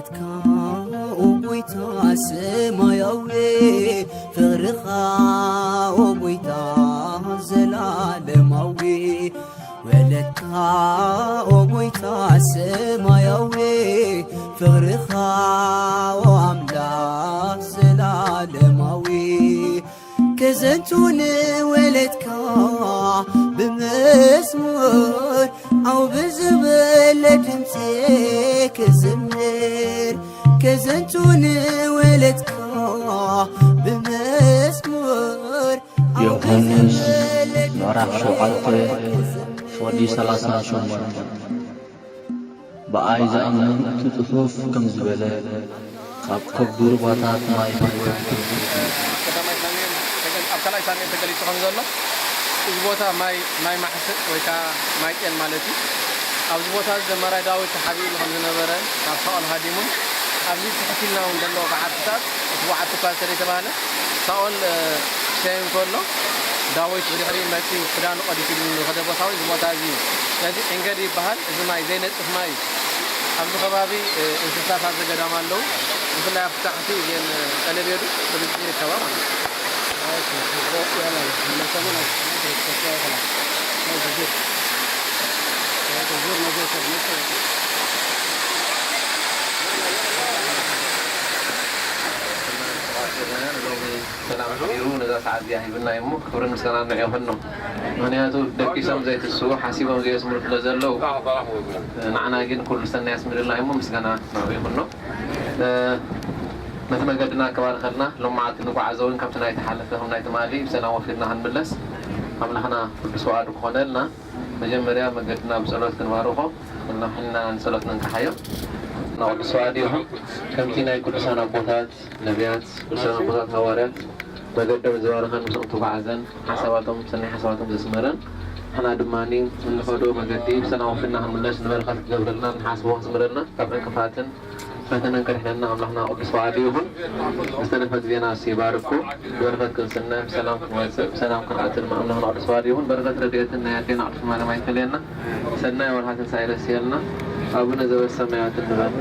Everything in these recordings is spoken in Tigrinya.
ካ ኦ ጎይታ ሰማያዊ፣ ፍቕርኻ ኦ ጎይታ ዘላለማዊ። ወለድካ ኦ ጎይታ ሰማያዊ፣ ፍቕርኻ ኦ ኣምላኽ ዘላለማዊ። ከዘንቱ ንወለድካ ብመዝሙር፣ ዓው ብዝበለ ድምፂ ክዝምር። ከዘንቱ ንወለድካ ብመዝሙር፣ ዓው ዮሃንስ ብዝበለ ድምፂ ምዕራፍ ሸውዓተ፣ ፍቕዲ ሰላሳ ሸሞንተ። ብኣይ ዝኣምን እቲ ጽሑፍ ከም ዝበለ፣ ካብ ከቢድ ሩባታት ማይ ህይወት ክፍልት እዩ። ቀዳማይ ሳሙኤል ተገል-፣ ኣብ ካልኣይ ሳሙኤል ተገሊጹ ከም ዘሎ፣ እዚ ቦታ ማይ፣ ማይ ማሕስእ ወይ ከኣ ማይ ጤል ማለት እዩ። ኣብዚ ቦታ እዚ ዘማራይ ዳዊት ተሓቢእሉ ከም ዝነበረ፣ ካብ ሳኦል ሃዲሙን ኣብዚ ትሕት ኢልና እውን ዘሎ በዓትታት፣ እቲ በዓቲ እኳ እንተ ዘይተባህለ፣ ሳኦል፣ እ፣ ክሸይን ከሎ፣ ዳዊት ብድሕሪኡ መጺኡ ክዳኑ ቀዲዱ ዝኸደ ቦታ እውን እዚ ቦታ እዚ እዩ። ስለዚ ዕንገዲ ይበሃል። እዚ ማይ ዘይነጽፍ ማይ እዩ። ኣብዚ ከባቢ፣ እ፣ እንስሳታት ዘገዳም ኣለዉ። ብፍላይ ኣብቲ ታሕቲ እዚአን፣ እ፣ ጠለቤዱ ብብዝሒ ይርከባ ማለት እዩ። ሰላም ሓቢሩ ነዛ ሰዓት እዚኣ ሂብና እዩ እሞ፣ ክብርን ምስጋናን ንዑ ይኹኖ። ምኽንያቱ፣ ደቂሶም ዘይትስኡ፣ ሓሲቦም ዘየስምሩ ስለ ዘለዉ፣ ንዓና ግን ኩሉ ሰናይ ኣስሚሩልና እዩ እሞ፣ ምስጋና ንዑ ይኹኖ። እ፣ ነቲ መገድና ክባርኸልና፣ ሎም መዓልቲ ንጓዓዞ እውን ከምቲ ናይ ተሓለፈ፣ ከም ናይ ትማሊ ብሰላም ወፊርና ክንምለስ፣ ኣምላኽና ቅዱስ ፈቓዱ ክኾነልና፣ መጀመርያ መገድና ብጸሎት ክንባርኾ፣ ኩልና ሕልና ንጸሎት ነንቅሓዮ። ንቅዱስ ፈቓዱ ይኹን። ከምቲ ናይ ቅዱሳን ኣቦታት ነቢያት፣ ቅዱሳን ኣቦታት ሃዋርያት መገዶም ዝባረኸን ምስኦም ተጓዓዘን፣ ሓሳባቶም፣ ሰናይ ሓሳባቶም ዘስመረን፣ ንሕና ድማ እንኸዶ መገዲ ብሰላም ወፊርና ክንምለስ ንበረኸት ክገብረልና፣ ንሓስቦ ክስምረልና፣ ካብ ዕንቅፋትን ፈተነን ከድሕነና ኣምላኽና ቅዱስ ፈቓዱ ይኹን። ዝተረፈ ግዜና እሱ ይባርኮ። ብበረኸት ክንስነ፣ ብሰላም ክንወፅእ፣ ብሰላም ክንኣቱ ድማ ኣምላኽና ቅዱስ ፈቓዱ ይኹን። በረኸት ረድኤትን ናይ ኣዴና ቅድስት ማርያም ኣይፈለየና። ሰናይ ወርሃ ትንሳኤ ይረስየልና። ኣቡነ ዘበሰማያት እንበል።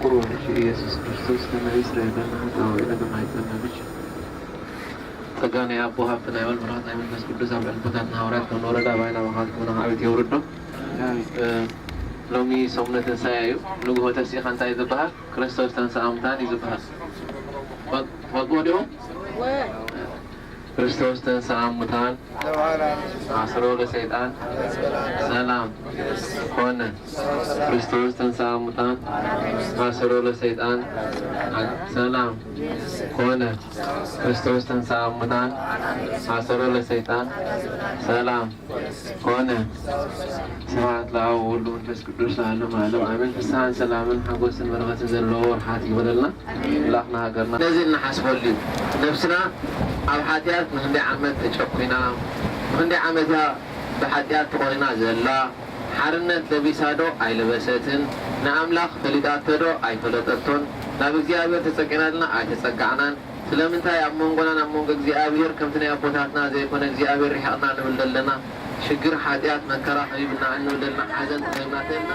ቁርባን ኢየሱስ ክርስቶስ ንመይስረየና ሓጣውኢነ ብማይ ጸመምሽ። ጸጋ ናይ ኣቦ፣ ሃብቲ ናይ ወልድ፣ ብርሃን ናይ መንፈስ ቅዱስ ኣብ ልዕሊ ኣቦታትና ሃዋርያት ከም ንወረዳ ባይና ባኻትኩም ንዓቢት የውርዶ። እ፣ ሎሚ ሰሙነ ትንሳኤ እዩ። ንግሆ ተሲእኻ እንታይ እዩ ዝበሃል? ክርስቶስ ተንሥአ እሙታን እዩ ዝበሃል። ፈ-፣ ፈቅዎ ዲኹም? ክርስቶስ ተንሥአ እሙታን አሰሮ ለሰይጣን ሰላም ኮነ። ክርስቶስ ተንሥአ እሙታን አሰሮ ለሰይጣን ሰላም ኮነ። ክርስቶስ ተንሥአ እሙታን አሰሮ ለሰይጣን ሰላም ኮነ። ስብሐት ለአብ ወወልድ ወመንፈስ ቅዱስ ለዓለመ ዓለም አሜን። ፍስሐን ሰላምን ሓጎስን በረኸትን ዘለዎ ወርሓት ይግበረልና። ኣምላኽ ንሃገርና ነዚ እንሓስበሉ እዩ። ነብስና ኣብ ሓጢኣት ንክንደይ ዓመት ተጨኲና፣ ንክንደይ ዓመት እያ ብሓጢኣት ተቖሪና ዘላ? ሓርነት ለቢሳ ዶ ኣይለበሰትን? ንኣምላኽ ፈሊጣቶ ዶ ኣይፈለጠቶን? ናብ እግዚኣብሔር ተጸጊዕና ድና ኣይተጸጋዕናን? ስለምንታይ ኣብ መንጎናን ኣብ መንጎ እግዚኣብሔር ከምቲ ናይ ኣቦታትና ዘይኮነ እግዚኣብሔር ርሒቕና ንብል ዘለና? ሽግር፣ ሓጢኣት፣ መከራ ከቢብና እንብል ዘለና፣ ሓዘን ተኸቢብና ተልና?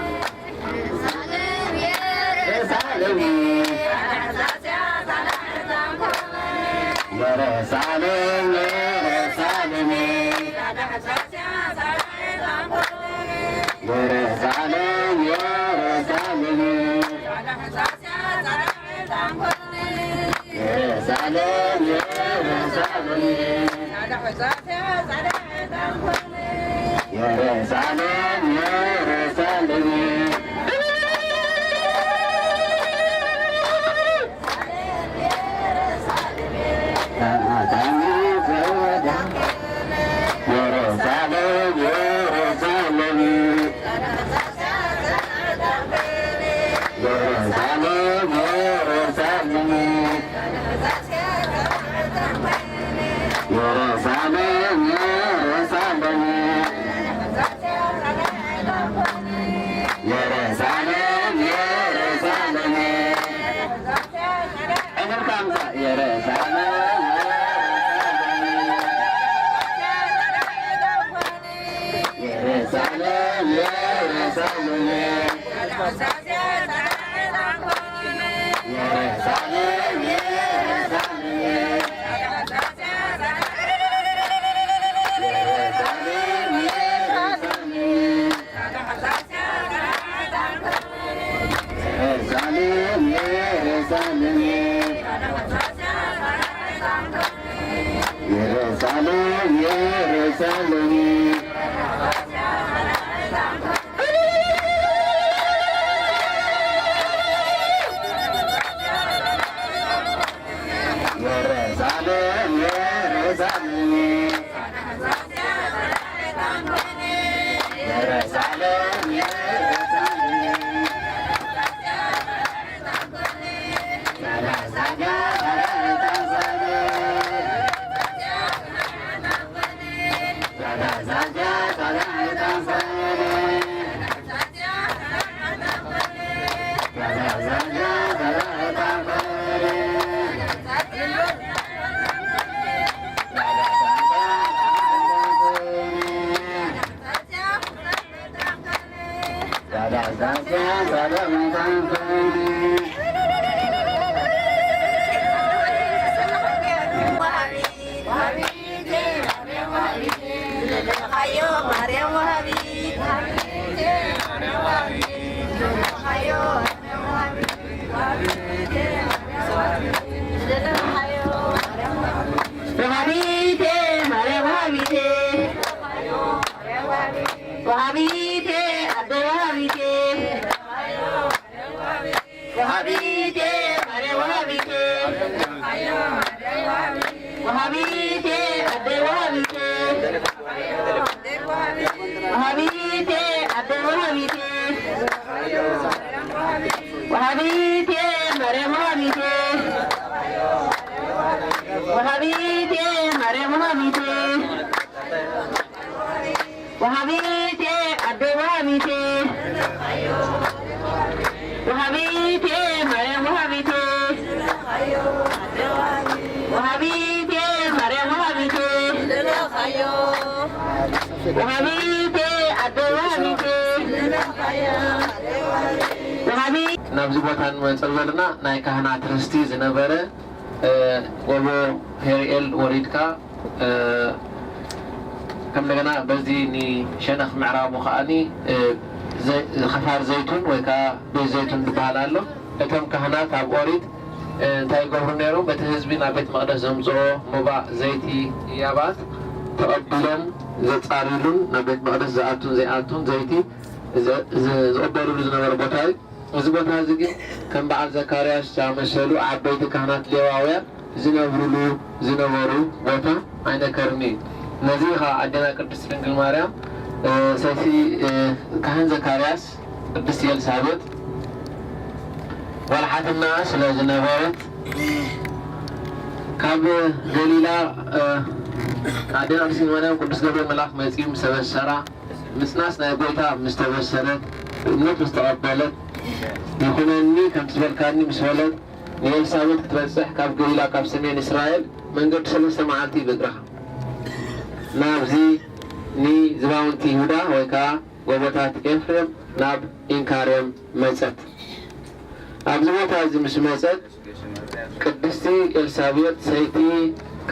ወሃቢቴ ማርያም ወሃቢቴ፣ ወሃቢቴ ኣደ ወሃቢቴ፣ ወሃቢቴ ማርያም ወሃቢቴ፣ ወሃቢቴ ኣደ ወሃቢቴ፣ ወሃቢቴ ኣደ ወሃቢቴ፣ ወሃቢቴ ማርያም ወሃቢቴ፣ ወሃቢቴ ማርያም ወሃቢቴ፣ ወሃቢቴ ኣደ ወሃቢቴ፣ ወሃቢቴ ማርያም ወሃቢቴ፣ ወሃቢቴ ማርያም ወሃቢቴ፣ ወሃቢቴ ኣደ ወሃቢቴ፣ ወሃቢ ናብዚ ቦታ ንመፅእ ዘለና ናይ ካህናት ርስቲ ዝነበረ፣ እ፣ ጎቦ ሄርኤል ወሪድካ፣ እ፣ ከም እንደገና በዚ ንሸነኽ ምዕራቡ ከኣኒ፣ እ፣ ዘ-፣ ኸፋር ዘይቱን ወይ ከዓ ቤት ዘይቱን ዝበሃል ኣሎ። እቶም ካህናት ኣብ ኦሪት፣ እ፣ እንታይ ይገብሩ ነይሮም? በቲ ህዝቢ ናብ ቤት መቕደስ ዘምፅኦ መባእ ዘይቲ ህያባት ተቐቢሎም ዘፃርዩሉን ናብ ቤት መቕደስ ዝኣቱን ዘይኣቱን ዘይቲ ዘ-፣ ዘ-፣ ዝቕበሉሉ ዝነበረ ቦታ እዩ። እዚ ቦታ እዚ ግን ከም በዓል ዘካርያስ ዝኣመሰሉ ዓበይቲ ካህናት ሌዋውያን ዝነብሩሉ ዝነበሩ ቦታ ኣይነከርን እዩ። ነዚ ኸዓ ኣዴና ቅድስት ድንግል ማርያም፣ እ፣ ሰይቲ፣ እ፣ ካህን ዘካርያስ ቅድስት ኤልሳቤጥ ጓል ሓትነኣ ስለ ዝነበረት ካብ ገሊላ፣ እ፣ ኣዴና ቅድስት ድንግል ማርያም ቅዱስ ገብርኤል መልኣኽ መጺኡ ምስ ኣበሰራ፣ ምጽናስ ናይ ጐይታ ምስ ተበሰረት፣ ብእምነት ምስ ተቐበለት፣ ይኹነኒ ከምቲ ዝበልካኒ ምስ በለት፣ ንኤልሳቤጥ ክትበጽሕ ካብ ገሊላ ካብ ሰሜን እስራኤል መንገዲ ሰለስተ መዓልቲ ብእግርኻ ናብዚ ንዝባውንቲ ይሁዳ ወይ ከኣ ጎቦታት ኤፍሬም ናብ ኢንካሬም መጸት። ኣብዚ ቦታ እዚ ምስ መጸት፣ ቅድስቲ ኤልሳቤጥ ሰይቲ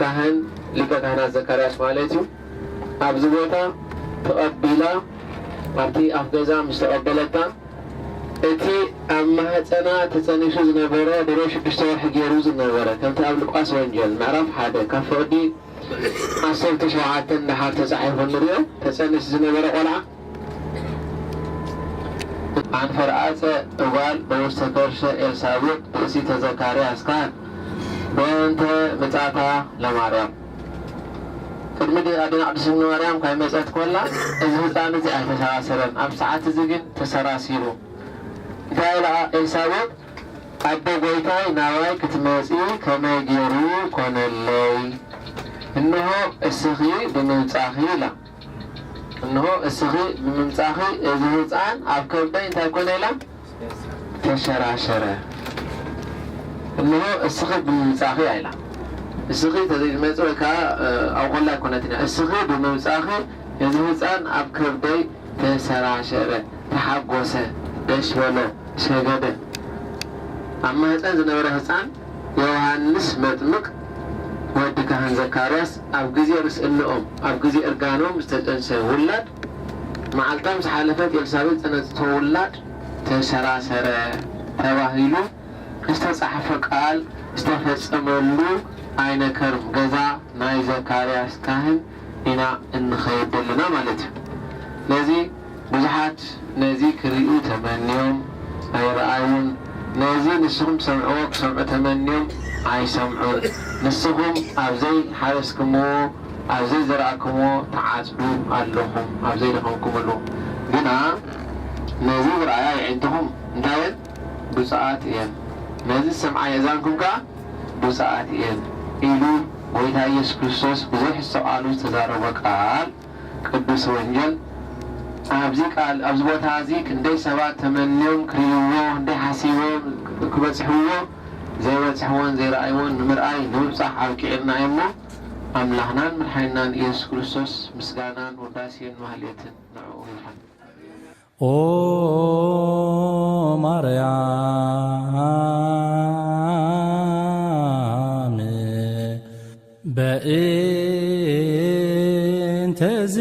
ካህን ሊቀ ካህናት ዘካርያስ ማለት እዩ፣ ኣብዚ ቦታ ተቐቢላ፣ ኣብቲ ኣፍ ገዛ ምስ ተቐበለታ፣ እቲ ኣብ ማህጸና ተጸኒሱ ዝነበረ ድሮ ሽዱሽተ ወርሒ ገይሩ ዝነበረ፣ ከምቲ ኣብ ሉቃስ ወንጌል ምዕራፍ ሓደ ካብ ፍቕዲ ዓሰርተ ሸውዓተ እንድሓር ተጻሒፉ እንሪኦ፣ ተጸኒሱ ዝነበረ ቆልዓ፣ ኣንፈርኣጸ እጓል በውስተ ከርሰ ኤልሳቤጥ ብእሲተ ዘካርያስ ካህን በእንተ ምጻታ ለማርያም። ቅድሚ ድ-፣ ኣዴና ቅድስት ድንግል ማርያም ካይመጸት ኮላ፣ እዚ ህጻን እዚ ኣይተሰራሰረን። ኣብ ሰዓት እዚ ግን ተሰራሲሩ። እንታይ ኢላ ኤልሳቤጥ? ኣደ ጐይታይ ናባይ ክትመጺ ከመይ ገይሩ ኮነለይ? እንሆ እስኺ ብምምጻኺ ኢላ። እንሆ እስኺ ብምምጻኺ እዚ ህጻን ኣብ ከብደይ እንታይ ኮነ ኢላ? ተሸራሸረ። እንሆ እስኺ ብምምጻእኺ ኢላ። እስኺ ተዘይትመጽእ ወይ ከዓ፣ እ፣ ኣብ ኾላ ኣይኮነትን እያ። እስኺ ብምምጻእኺ እዚ ህፃን ኣብ ከብደይ ተሰራሸረ፣ ተሓጎሰ፣ ደሽ በሎ፣ ሰገደ። ኣብ ማህፀን ዝነበረ ህፃን ዮሃንስ መጥምቅ ወዲ ካህን ዘካርያስ ኣብ ግዜ ርስእንኦም፣ ኣብ ግዜ እርጋኖም ዝተጠንሰ ውላድ፣ መዓልታ ምስ ሓለፈት ኤልሳቤጥ ዝፀነሰቶ ውላድ ተሰራሰረ ተባሂሉ ዝተጻሕፈ ቃል ዝተፈጸመሉ ኣይነ ከርም ገዛ ናይ ዘካርያስ ካህን ኢና እንኸይድ ዘለና ማለት እዩ። ነዚ ብዙሓት ነዚ ክርእዩ ተመንዮም ኣይረኣዩን። ነዚ ንስኹም ትሰምዕዎ ክሰምዑ ተመንዮም ኣይሰምዑን። ንስኹም ኣብ ዘይሓረስክምዎ፣ ኣብ ዘይዘራእክምዎ ትዓጽዱ ኣለኹም፣ ኣብ ዘይደኸምኩምሉ። ግና ነዚ ዝረኣያ የዒንትኹም እንታይ እየን? ብፁዓት እየን። ነዚ ዝሰምዓ የእዛንኩም ከኣ ብፁዓት እየን ኢሉ ጎይታ ኢየሱስ ክርስቶስ ብዘይሕሰብ ቃሉ ዝተዛረቦ ቃል ቅዱስ ወንጌል ኣብዚ ቃል፣ ኣብዚ ቦታ እዚ ክንደይ ሰባት ተመንዮም ክርእይዎ፣ ክንደይ ሓሲቦም ክበጽሕዎ፣ ዘይበጽሕዎን ዘይረኣይዎን ንምርኣይ ንምብጻሕ ኣብቂዕና እሞ፣ ኣምላኽናን መድሓኒናን ኢየሱስ ክርስቶስ ምስጋናን ውዳሴን ማህሌትን ንዕኡ ይኹን። ኦ ማርያም በእንተዝ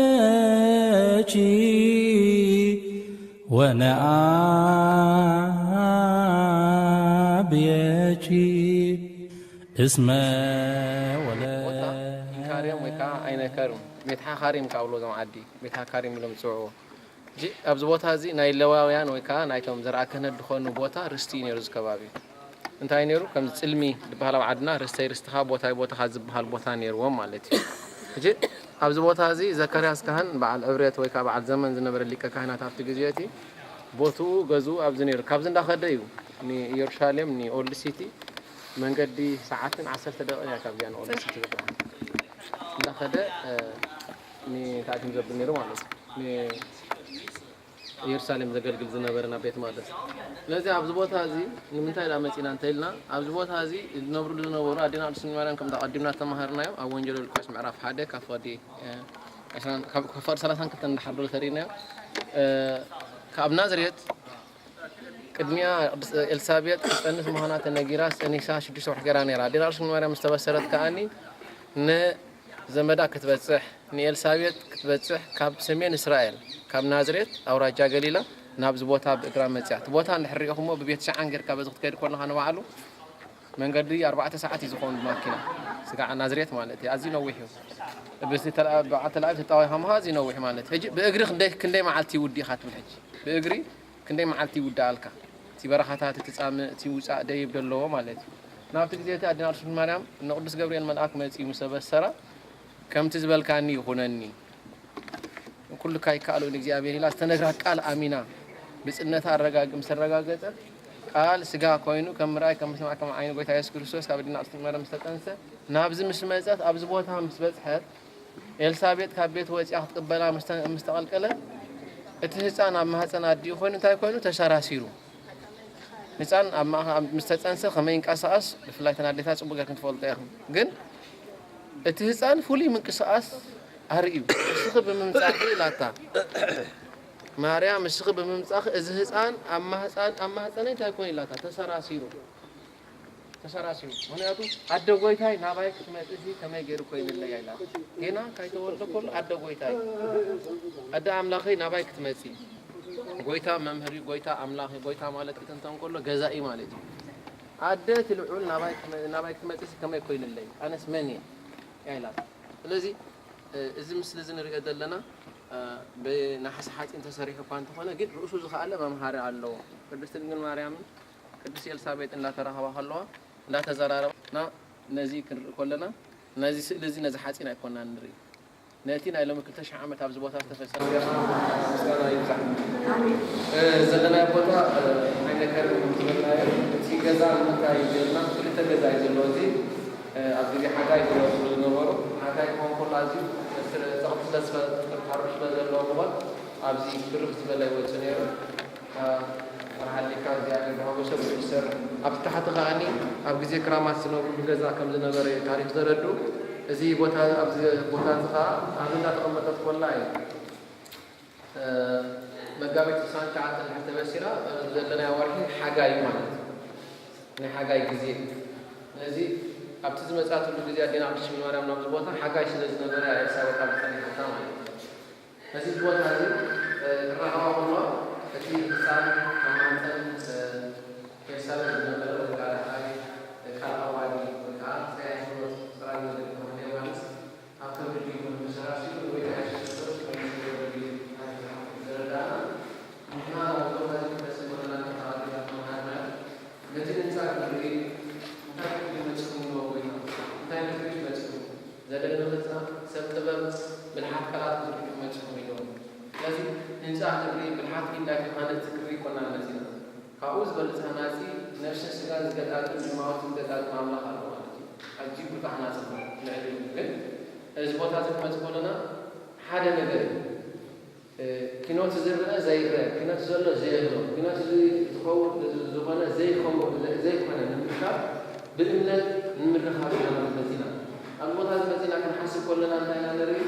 ናፈቅረኪ ወነኣብየኪ እስመ ወለ ቦታ ኢንካርዮም ወይ ከዓ ኣይነከርም፣ ቤት ሓካሪም ካብ ብሎ ዞም ዓዲ ቤት ሓካሪም ኢሎም ዝፅውዕዎ። ሕጂ ኣብዚ ቦታ እዚ ናይ ሌዋውያን ወይ ከዓ ናይቶም ዘርኣ ክህነት ዝኾኑ ቦታ ርስቲ እዩ ነይሩ እዚ ከባቢ። እንታይ ነይሩ? ከምዚ ጽልሚ ዝበሃል ኣብ ዓድና ርስተይ ርስትኻ ቦታይ ቦታኻ ዝበሃል ቦታ ነይርዎም ማለት እዩ። ሕጂ ኣብዚ ቦታ እዚ ዘካርያስ ካህን በዓል ዕብረት ወይ ከዓ በዓል ዘመን ዝነበረ ሊቀ ካህናት ኣብቲ ግዜ እቲ ቦትኡ ገዝኡ ኣብዚ ነይሩ። ካብዚ እንዳኸደ እዩ ንኢየሩሳሌም ንኦልድ ሲቲ መንገዲ ሰዓትን ዓሰርተ ደቂቕን እያ ካብዚኣ ንኦልድ ሲቲ ዝበሃል። እንዳኸደ፣ እ፣ ንታእቲም ዘብል ነይሩ ማለት እዩ። ን-፣ ኢየሩሳሌም ዘገልግል ዝነበረ ናብ ቤት መቕደስ። ስለዚ ኣብዚ ቦታ እዚ ንምንታይ ደኣ መጺና እንተ ኢልና፣ ኣብዚ ቦታ እዚ ዝነብሩሉ ዝነበሩ ኣዴና ቅድስት ማርያም ከምቲ ኣቐዲምና ዝተማሃርናዮ ኣብ ወንጌል ሉቃስ ምዕራፍ ሓደ ካብ ፍቕዲ፣ እ፣ ዕስራን፣ ካብ፣ ካብ ፍቕዲ ሰላሳን ክልተን ንደሓር ዘሎ ተሪእናዮ። እ፣ ካብ ናዝሬት ቅድሚኣ ቅድስት ኤልሳቤጥ ክትጸንስ ምዃና ተነጊራ፣ ጸኒሳ ሽዱሽተ ወርሒ ገይራ ነይራ። ኣዴና ቅድስት ማርያም ምስ ተበሰረት ከኣኒ ን-፣ ዘመዳ ክትበጽሕ፣ ንኤልሳቤጥ ክትበጽሕ ካብ ሰሜን እስራኤል፣ ካብ ናዝሬት ኣውራጃ ገሊላ ናብዚ ቦታ ብእግራ መጽያ። እቲ ቦታ እንድሕር ሪኢኹሞ ብቤት ሸዓን ጌርካ በዚ ክትከይድ ከለኻ ንባዕሉ መንገዲ ኣርባዕተ ሰዓት እዩ ዝኾን ብማኪና። ስጋዕ ናዝሬት ማለት እዩ። ኣዝዩ ነዊሕ እዩ። ብዚ ተላ-፣ በዓል ተላኣቢ ተጣዋይኻ ምኻ ኣዝዩ ነዊሕ ማለት። ሕጂ ብእግሪ ክንደይ፣ ክንደይ መዓልቲ ይውዲ ኢኻ ትብል ሕጂ? ብእግሪ ክንደይ መዓልቲ ይውድኣልካ? እቲ በረኻታት፣ እቲ ጻምእ፣ እቲ ውጻእ ደይብ ደለዎ ማለት እዩ። ናብቲ ግዜ እቲ ኣዴና ቅድስት ማርያም ንቅዱስ ገብርኤል መልኣክ መጺኡ ምስ ኣበሰራ፣ "ከምቲ ዝበልካኒ ይኹነኒ፣ ኩሉ ካይከኣሎ ንእግዚኣብሔር" ኢላ ዝተነግራ ቃል ኣሚና፣ ብጽነታ ኣረጋግ-፣ ምስ ኣረጋገጸት፣ ቃል ስጋ ኮይኑ ከም ምርኣይ፣ ከም ምስማዕ፣ ከም ዓይኒ ጎይታ የሱስ ክርስቶስ ካብ ኣዴና ቅድስት ማርያም ምስ ተጸንሰ፣ ናብዚ ምስ መጸት፣ ኣብዚ ቦታ ምስ በጽሐት፣ ኤልሳቤጥ ካብ ቤት ወጺኣ ክትቅበላ ምስ ተ-፣ ምስ ተቐልቀለ፣ እቲ ህጻን ኣብ ማህጸን ኣዲኡ ኮይኑ እንታይ ኮይኑ? ተሰራሲሩ። ህጻን ኣብ ማእኸ-፣ ኣብ፣ ምስ ተጸንሰ ከመይ ይንቀሳቐስ ብፍላይ እተን ኣዴታት ጽቡቕ ጌርክን ትፈልጦ ኢኽን። ግን እቲ ህጻን ፍሉይ ምንቅስቓስ ኣርእዩ። "እስኺ ብምምጻእኺ" ኢላታ። "ማርያም፣ እስኺ ብምምጻእኺ እዚ ህጻን ኣብ ማህጻን፣ ኣብ ማህጸነይ እንታይ ኮይኑ?" ኢላታ። ተሰራሲሩ። ተሰራሲሩ። ምኽንያቱ፣ "ኣደ ጎይታይ ናባይ ክትመጽእሲ ከመይ ገይሩ ኮይንለይ?" ኢላ። ጌና ካይተወልደ ከሎ፣ "ኣደ ጎይታይ፣ ኣደ ኣምላኸይ ናባይ ክትመጺ?" ጎይታ መምህር እዩ፣ ጎይታ ኣምላኽ እዩ። ጎይታ ማለት ክትንተን ከሎ ገዛኢ ማለት እዩ። "ኣደ እቲ ልዑል ናባይ ክመ-፣ ናባይ ክትመጽእሲ ከመይ ኮይንለይ? ኣነስ መን እየ?" እያ ኢላታ። ስለዚ፣ እ፣ እዚ ምስሊ እዚ ንሪኦ ዘለና፣ እ፣ ብናሓስ ሓፂን ተሰሪሑ እኳ እንተኾነ፣ ግን ርእሱ ዝኸኣለ መምሃሪ ኣለዎ። ቅድስት ድንግል ማርያምን ቅድስት ኤልሳቤጥ እንዳተራኸባ ከለዋ፣ እንዳተዘራረባ፣ እና ነዚ ክንርኢ ከለና፣ ነዚ ስእሊ እዚ ነዚ ሓፂን ኣይኮናን ንርኢ። ነቲ ናይ ሎሚ ክልተ ሺሕ ዓመት ኣብዚ ቦታ ዝተፈጸመ ምስጋና ይብዛሕ። እ፣ ዘለናዮ ቦታ፣ እ፣ ዓይነ ከርቢ ዝበልናዮ፣ እቲ ገዛ ንምንታይ ገርና ክልተ ገዛ እዩ ዘለዎ። እዚ ኣብ ግዜ ሓጋይ ዝነብሩ ዝነበሩ፣ ሓጋይ ክኾን ከሎ ኣዝዩ መስተ ጸቕጢ ስለ ዝፈጥር፣ ሓሩሽ ስለ ዘለዎ ምዃን ኣብዚ ብርኽ ዝበለ ይወጽእ ነይሩ። ሓሊካ እግዚኣብሔር ዝሃቦ ሰብ ይሰርሕ። ኣብቲ ታሕቲ ከኣኒ ኣብ ግዜ ክራማት ዝነብሩሉ ገዛ ከም ዝነበረ እዩ ታሪኽ ዘረዱ። እዚ ቦታ፣ ኣብዚ ቦታ እዚ ከኣ ኣብ እንዳተቐመጠት ኮላ እዩ። መጋቢት ዕስራን ትሽዓተን ድሕሪ ተበሲራ ዘለናዮ ወርሒ ሓጋይ እዩ ማለት እዩ። ናይ ሓጋይ ግዜ። ስለዚ ኣብቲ ዝመጻትሉ ግዜ ኣዴና ቅድስት ድንግል ማርያም ናብዚ ቦታ ሓጋይ ስለ ዝነበረ እያ ኤልሳቤጥ ኣብኡ ጸኒሓታ ማለት እዩ። ነዚ ቦታ እዚ ክረኸባ ከሎ እቲ ህጻን ኣብ ማህጸን ኤልሳቤጥ ዝነበረ ወይ ከዓ ደሓራይ ቃል ኣዋዲ ወይ ከዓ ጸያሕ ሂወት ጽራይ ወልድ ተባህለ ዮሃንስ ኣብ ከብዲ ዲያብሎስ ተሰራሲሩ ንጎይታ የሱስ ክርስቶስ ከም ዝወለደ እዩ ታሪኽ ዝሓቁፍ ዘረዳእና። ንሕና ናብ ቦታ እዚ ክንመጽእ ከለና ተፈቓዲና ተመሃርና። ነቲ ህንጻ ክንርኢ እንታይ ክብሉ መጺኹም ኢልዎ ጎይታ? እንታይ ክትርእዩ መጺኹም? ዘደንቕ ህንጻ፣ ሰብ ጥበብ፣ ብልሓት ቃላት ክትርእዩ መጺኹም ኢልዎም። ስለዚ ህንጻ ክንርኢ፣ ብልሓት ኢድና ክንሃንጽ ክንርኢ ኣይኮናን መጺና። ካብኡ ዝበልጽ ሃናጺ፣ ነፍስን ስጋን ዝገጣጥም፣ ድማውቲ ዝገጣጥም ኣምላኽ ኣሎ ማለት እዩ። ኣዝዩ ብርቱዕ ሃናጺ ኣሎ። ልዕሊኡ ግን፣ እዚ ቦታ እዚ ክንመጽእ ከለና ሓደ ነገር እዩ። እ፣ ኪኖት ዝረአ ዘይረአ፣ ኪኖት ዘሎ ዘየሎ፣ ኪኖት እዚ ዝኸውን፣ እዚ ዝኾነ ዘይኸውን፣ ዘ-፣ ዘይኮነ ንምርካብ ብእምነት ንምርኻብ ኢና ንብል መጺና። ኣብዚ ቦታ እዚ መጺና ክንሓስብ ከለና እንታይ ኢና ንርኢ?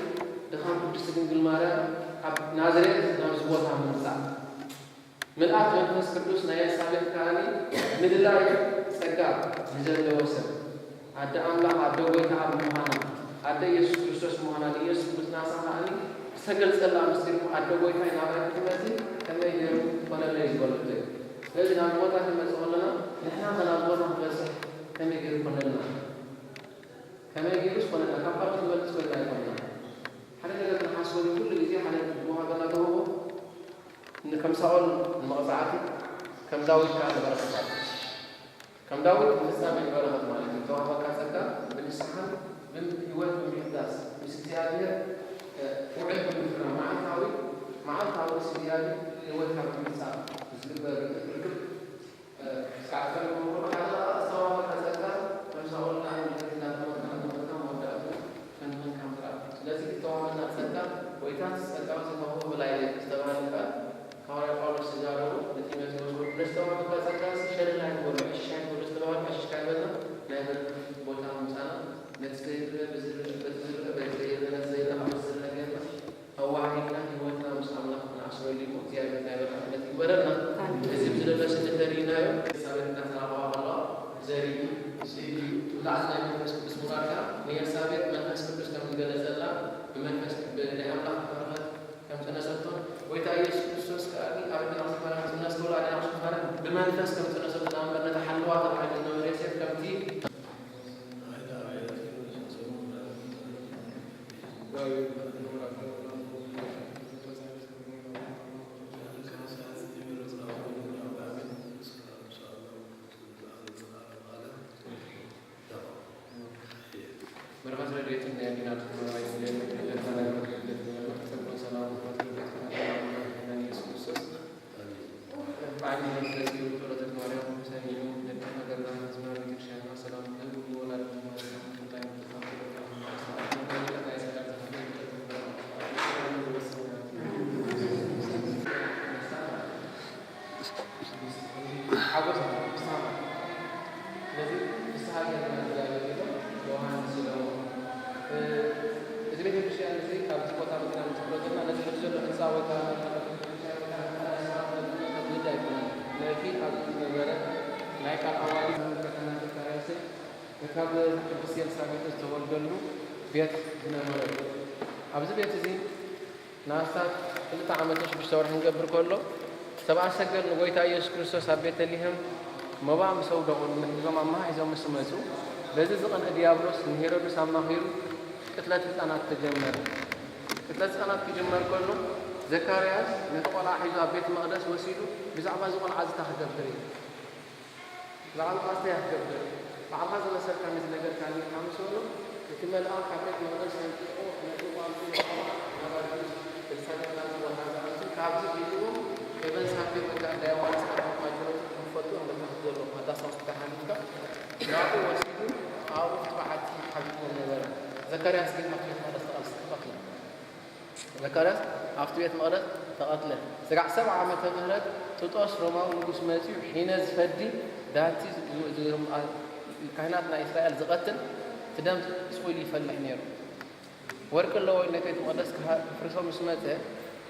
ድኻም ቅድስቲ ድንግል ማርያም ካብ ናዝሬት ናብዚ ቦታ ምምጻእ። ምልኣት መንፈስ ቅዱስ ናይ ኤልሳቤጥ ከኣኒ ምልላይ ጸጋ ንዘለዎ ሰብ፣ ኣደ ኣምላኽ፣ ኣደ ጐይታ ኣብ ምዃና፣ ኣደ ኢየሱስ ክርስቶስ ምዃና፣ ንኢየሱስ ምጥናሳ ከኣኒ ዝተገልጸላ ምስጢር እሞ፣ ኣደ ጐይታይ ናባይ ክትመጺ ከመይ ገይሩ ኮነለይ ዝበለቶ እዩ። ስለዚ ናብ ቦታ ክንመጽእ ከለና፣ ንሕና ኸ ናብ ቦታ ክንበጽሕ ከመይ ገይሩ ኮነልና? ከመይ ገይሩስ ኮነልና? ካብ ካልኦት ንበልጽ ኮይንና ኣይኮንና። ሓደ ነገር ክንሓስበሉ ኩሉ ግዜ ሓደ ዝወሃበና ተውህቦ ን-፣ ከም ሳኦል ንመቕጻዕቲ፣ ከም ዳዊት ከኣ ንበረኸት። ከም ዳዊት ንፍጻሜ ንበረኸት ማለት እዩ። ዝተዋህበካ ጸጋ ብንስሓን ብህይወት ብምሕዳስ ምስ እግዚኣብሔር፣ እ፣ ውዕል ብምፍራም መዓልታዊ፣ መዓልታዊ ምስ እግዚኣብሔር ህይወትካ ብምሕጻብ ዝግበር ርክብ፣ እ፣ ክሳዕ ከም ንገብሮ ሓደ ዝተዋህበካ ጸጋ ከም ሳኦል ከኣ ንድሕሪት እናተመልካ እናተመልካ መወዳእትኡ ክንክን ካብ ምርኣይ። ስለዚ ዝተዋህበና ጸጋ ወይ እታ ጸጋ ዝተዋህቦ ብላይ ዝተባህለ ቃል ሃዋርያ ጳውሎስ ዝዛረቦ ንጢሞቴዎስ እውን፣ "ንዝተዋህበካ ጸጋ ሲ ሸለል ኣይትበሎ፣ ዕሽሽ ኣይትበሎ" ዝተባህለ ዕሽሽ ካይበልና ናይ በረኸት ቦታ ምምጻና፣ ነቲ ዘይርአ ብዝርአ፣ በቲ ዝርአ በቲ ዘይርአ፣ ነቲ ዘይረኣ በቲ ዝርአ ጌርና ኣዋሃሂድና ህይወትና ምስ ኣምላኽ ክንኣስረሉ እዩ። እግዚኣብሔር ናይ በረኸት ዕለት ይግበረልና። ኣሜን። እዚ ኣብዚ ዘሎ ስእሊ ተሪእናዮ፣ ኤልሳቤጥ እናተራኸባ ከለዋ ዘርኢ ስእሊ እዩ። ምልኣት ናይ መንፈስ ቅዱስ ምውራድ ከኣ ንኤልሳቤጥ መንፈስ ቅዱስ ከም ዝገለጸላ፣ ብመንፈስ፣ ብ-፣ ናይ ኣምላኽ በረኸት ከም ዝነሰቶን፣ ጎይታ ኢየሱስ ክርስቶስ ከኣ ኣብ ኣዴና ቅድስት ማርያም ዝነስቶ ኣዴና ቅድስት ማርያም ብመንፈስ ከም ዝነሰቶ፣ ንኣብነት ነቲ ሓለዋ ተባሂሉ ዝነበረ ዮሴፍ ከምቲ በረኸት ረድኤትን ናይ ኣዴና ቅድስት ማርያም ይደልየና። ጸጋን ሰላምን ፍቕርን በዓል መንፈስ ቅዱስ ጸሎተ ማርያም ሰሚዑ ደቂ ሃገርና ህዝብና ቤተክርስቲያንና ሰላም ክህብ ወላዲተ ማርያም እንታይ ሓጎስ ፍስሃ። ስለዚ ፍስሃ ጌርና እግዚኣብሔር ኢሎም ዮሃንስ ኢሎሞ። እ፣ እዚ ቤተክርስትያን እዚ ኣብዚ ቦታ መጺና ንጽሎ ዘለና ነቲ ሕጂ ዘሎ ህንጻ ወይ ከዓ ንዳ ኣይኮነን። ነቲ ኣብዚ ዝነበረ ናይ ቃል ኣዋዲ ከተማ ዘካርያስን ካብ ቅድስት ኤልሳቤጥ ዝተወልደሉ ቤት ዝነበረ እዩ። ኣብዚ ቤት እዚ ንኣስታት ክልተ ዓመትን ሽዱሽተ ወርሕን ክገብር ከሎ፣ ሰብኣ ሰገል ንጎይታ ኢየሱስ ክርስቶስ ኣብ ቤተልሔም መባእ ምስ ኣውደቑሉ፣ ሒዞም ኣመሃሒዞም ምስ መጹ፣ በዚ ዝቐንአ ዲያብሎስ ንሄሮድስ ኣማኺሩ ቅትለት ህጻናት ተጀመረ። ቅትለት ህጻናት ክጅመር ከሎ፣ ዘካርያስ ነቲ ቆልዓ ሒዙ ኣብ ቤት መቕደስ ወሲዱ፣ ብዛዕባ እዚ ቆልዓ እዚ እንታይ ክገብር እዩ? ብዛዕባ ሉቃስ እንታይ ክትገብር? ባዕልኻ ዝመሰልካ ነዚ ነገርካኒ ኣምሰሉ። እቲ መልኣኽ ካብ ቤት መቕደስ ኣምጺእዎ ነቲ ቋንቁ ናብ ኣዲስ ኤልሳቤጥ ናብቲ ቦታ ዝኣቱ፣ ካብዚ ሒዝዎ ኤቨን ሳፊር ወይ ከዓ ዳይዋን ጻዕዳ ማጅረቱ ክፈቱ ኣብ መታሕት ዘሎ ኣዳሳስ ተሓሊፍካ ናብኡ ወሲዱ ኣብኡ እቲ በዓቲ ዘካርያስ ግን ኣብቲ ቤት መቕደስ ተቐልስ-፣ ተቐትለ። ዘካርያስ ኣብቲ ቤት መቕደስ ተቐትለ። ስጋዕ ሰብዓ ዓመተ ምህረት ጥጦስ ሮማዊ ንጉስ መጺኡ ሒነ ዝፈዲ ዳቲ ዝ-፣ ዝ-፣ ዝ-፣ ም-፣ ኣ-፣ ካህናት ናይ እስራኤል ዝቐትል እቲ ደም ስቕ ኢሉ ይፈልሕ ነይሩ። ወርቂ ኣለዎ ኢሉ ነቲ ቤት መቕደስ ክሃ-፣ ክፍርሶ ምስ መጸ፣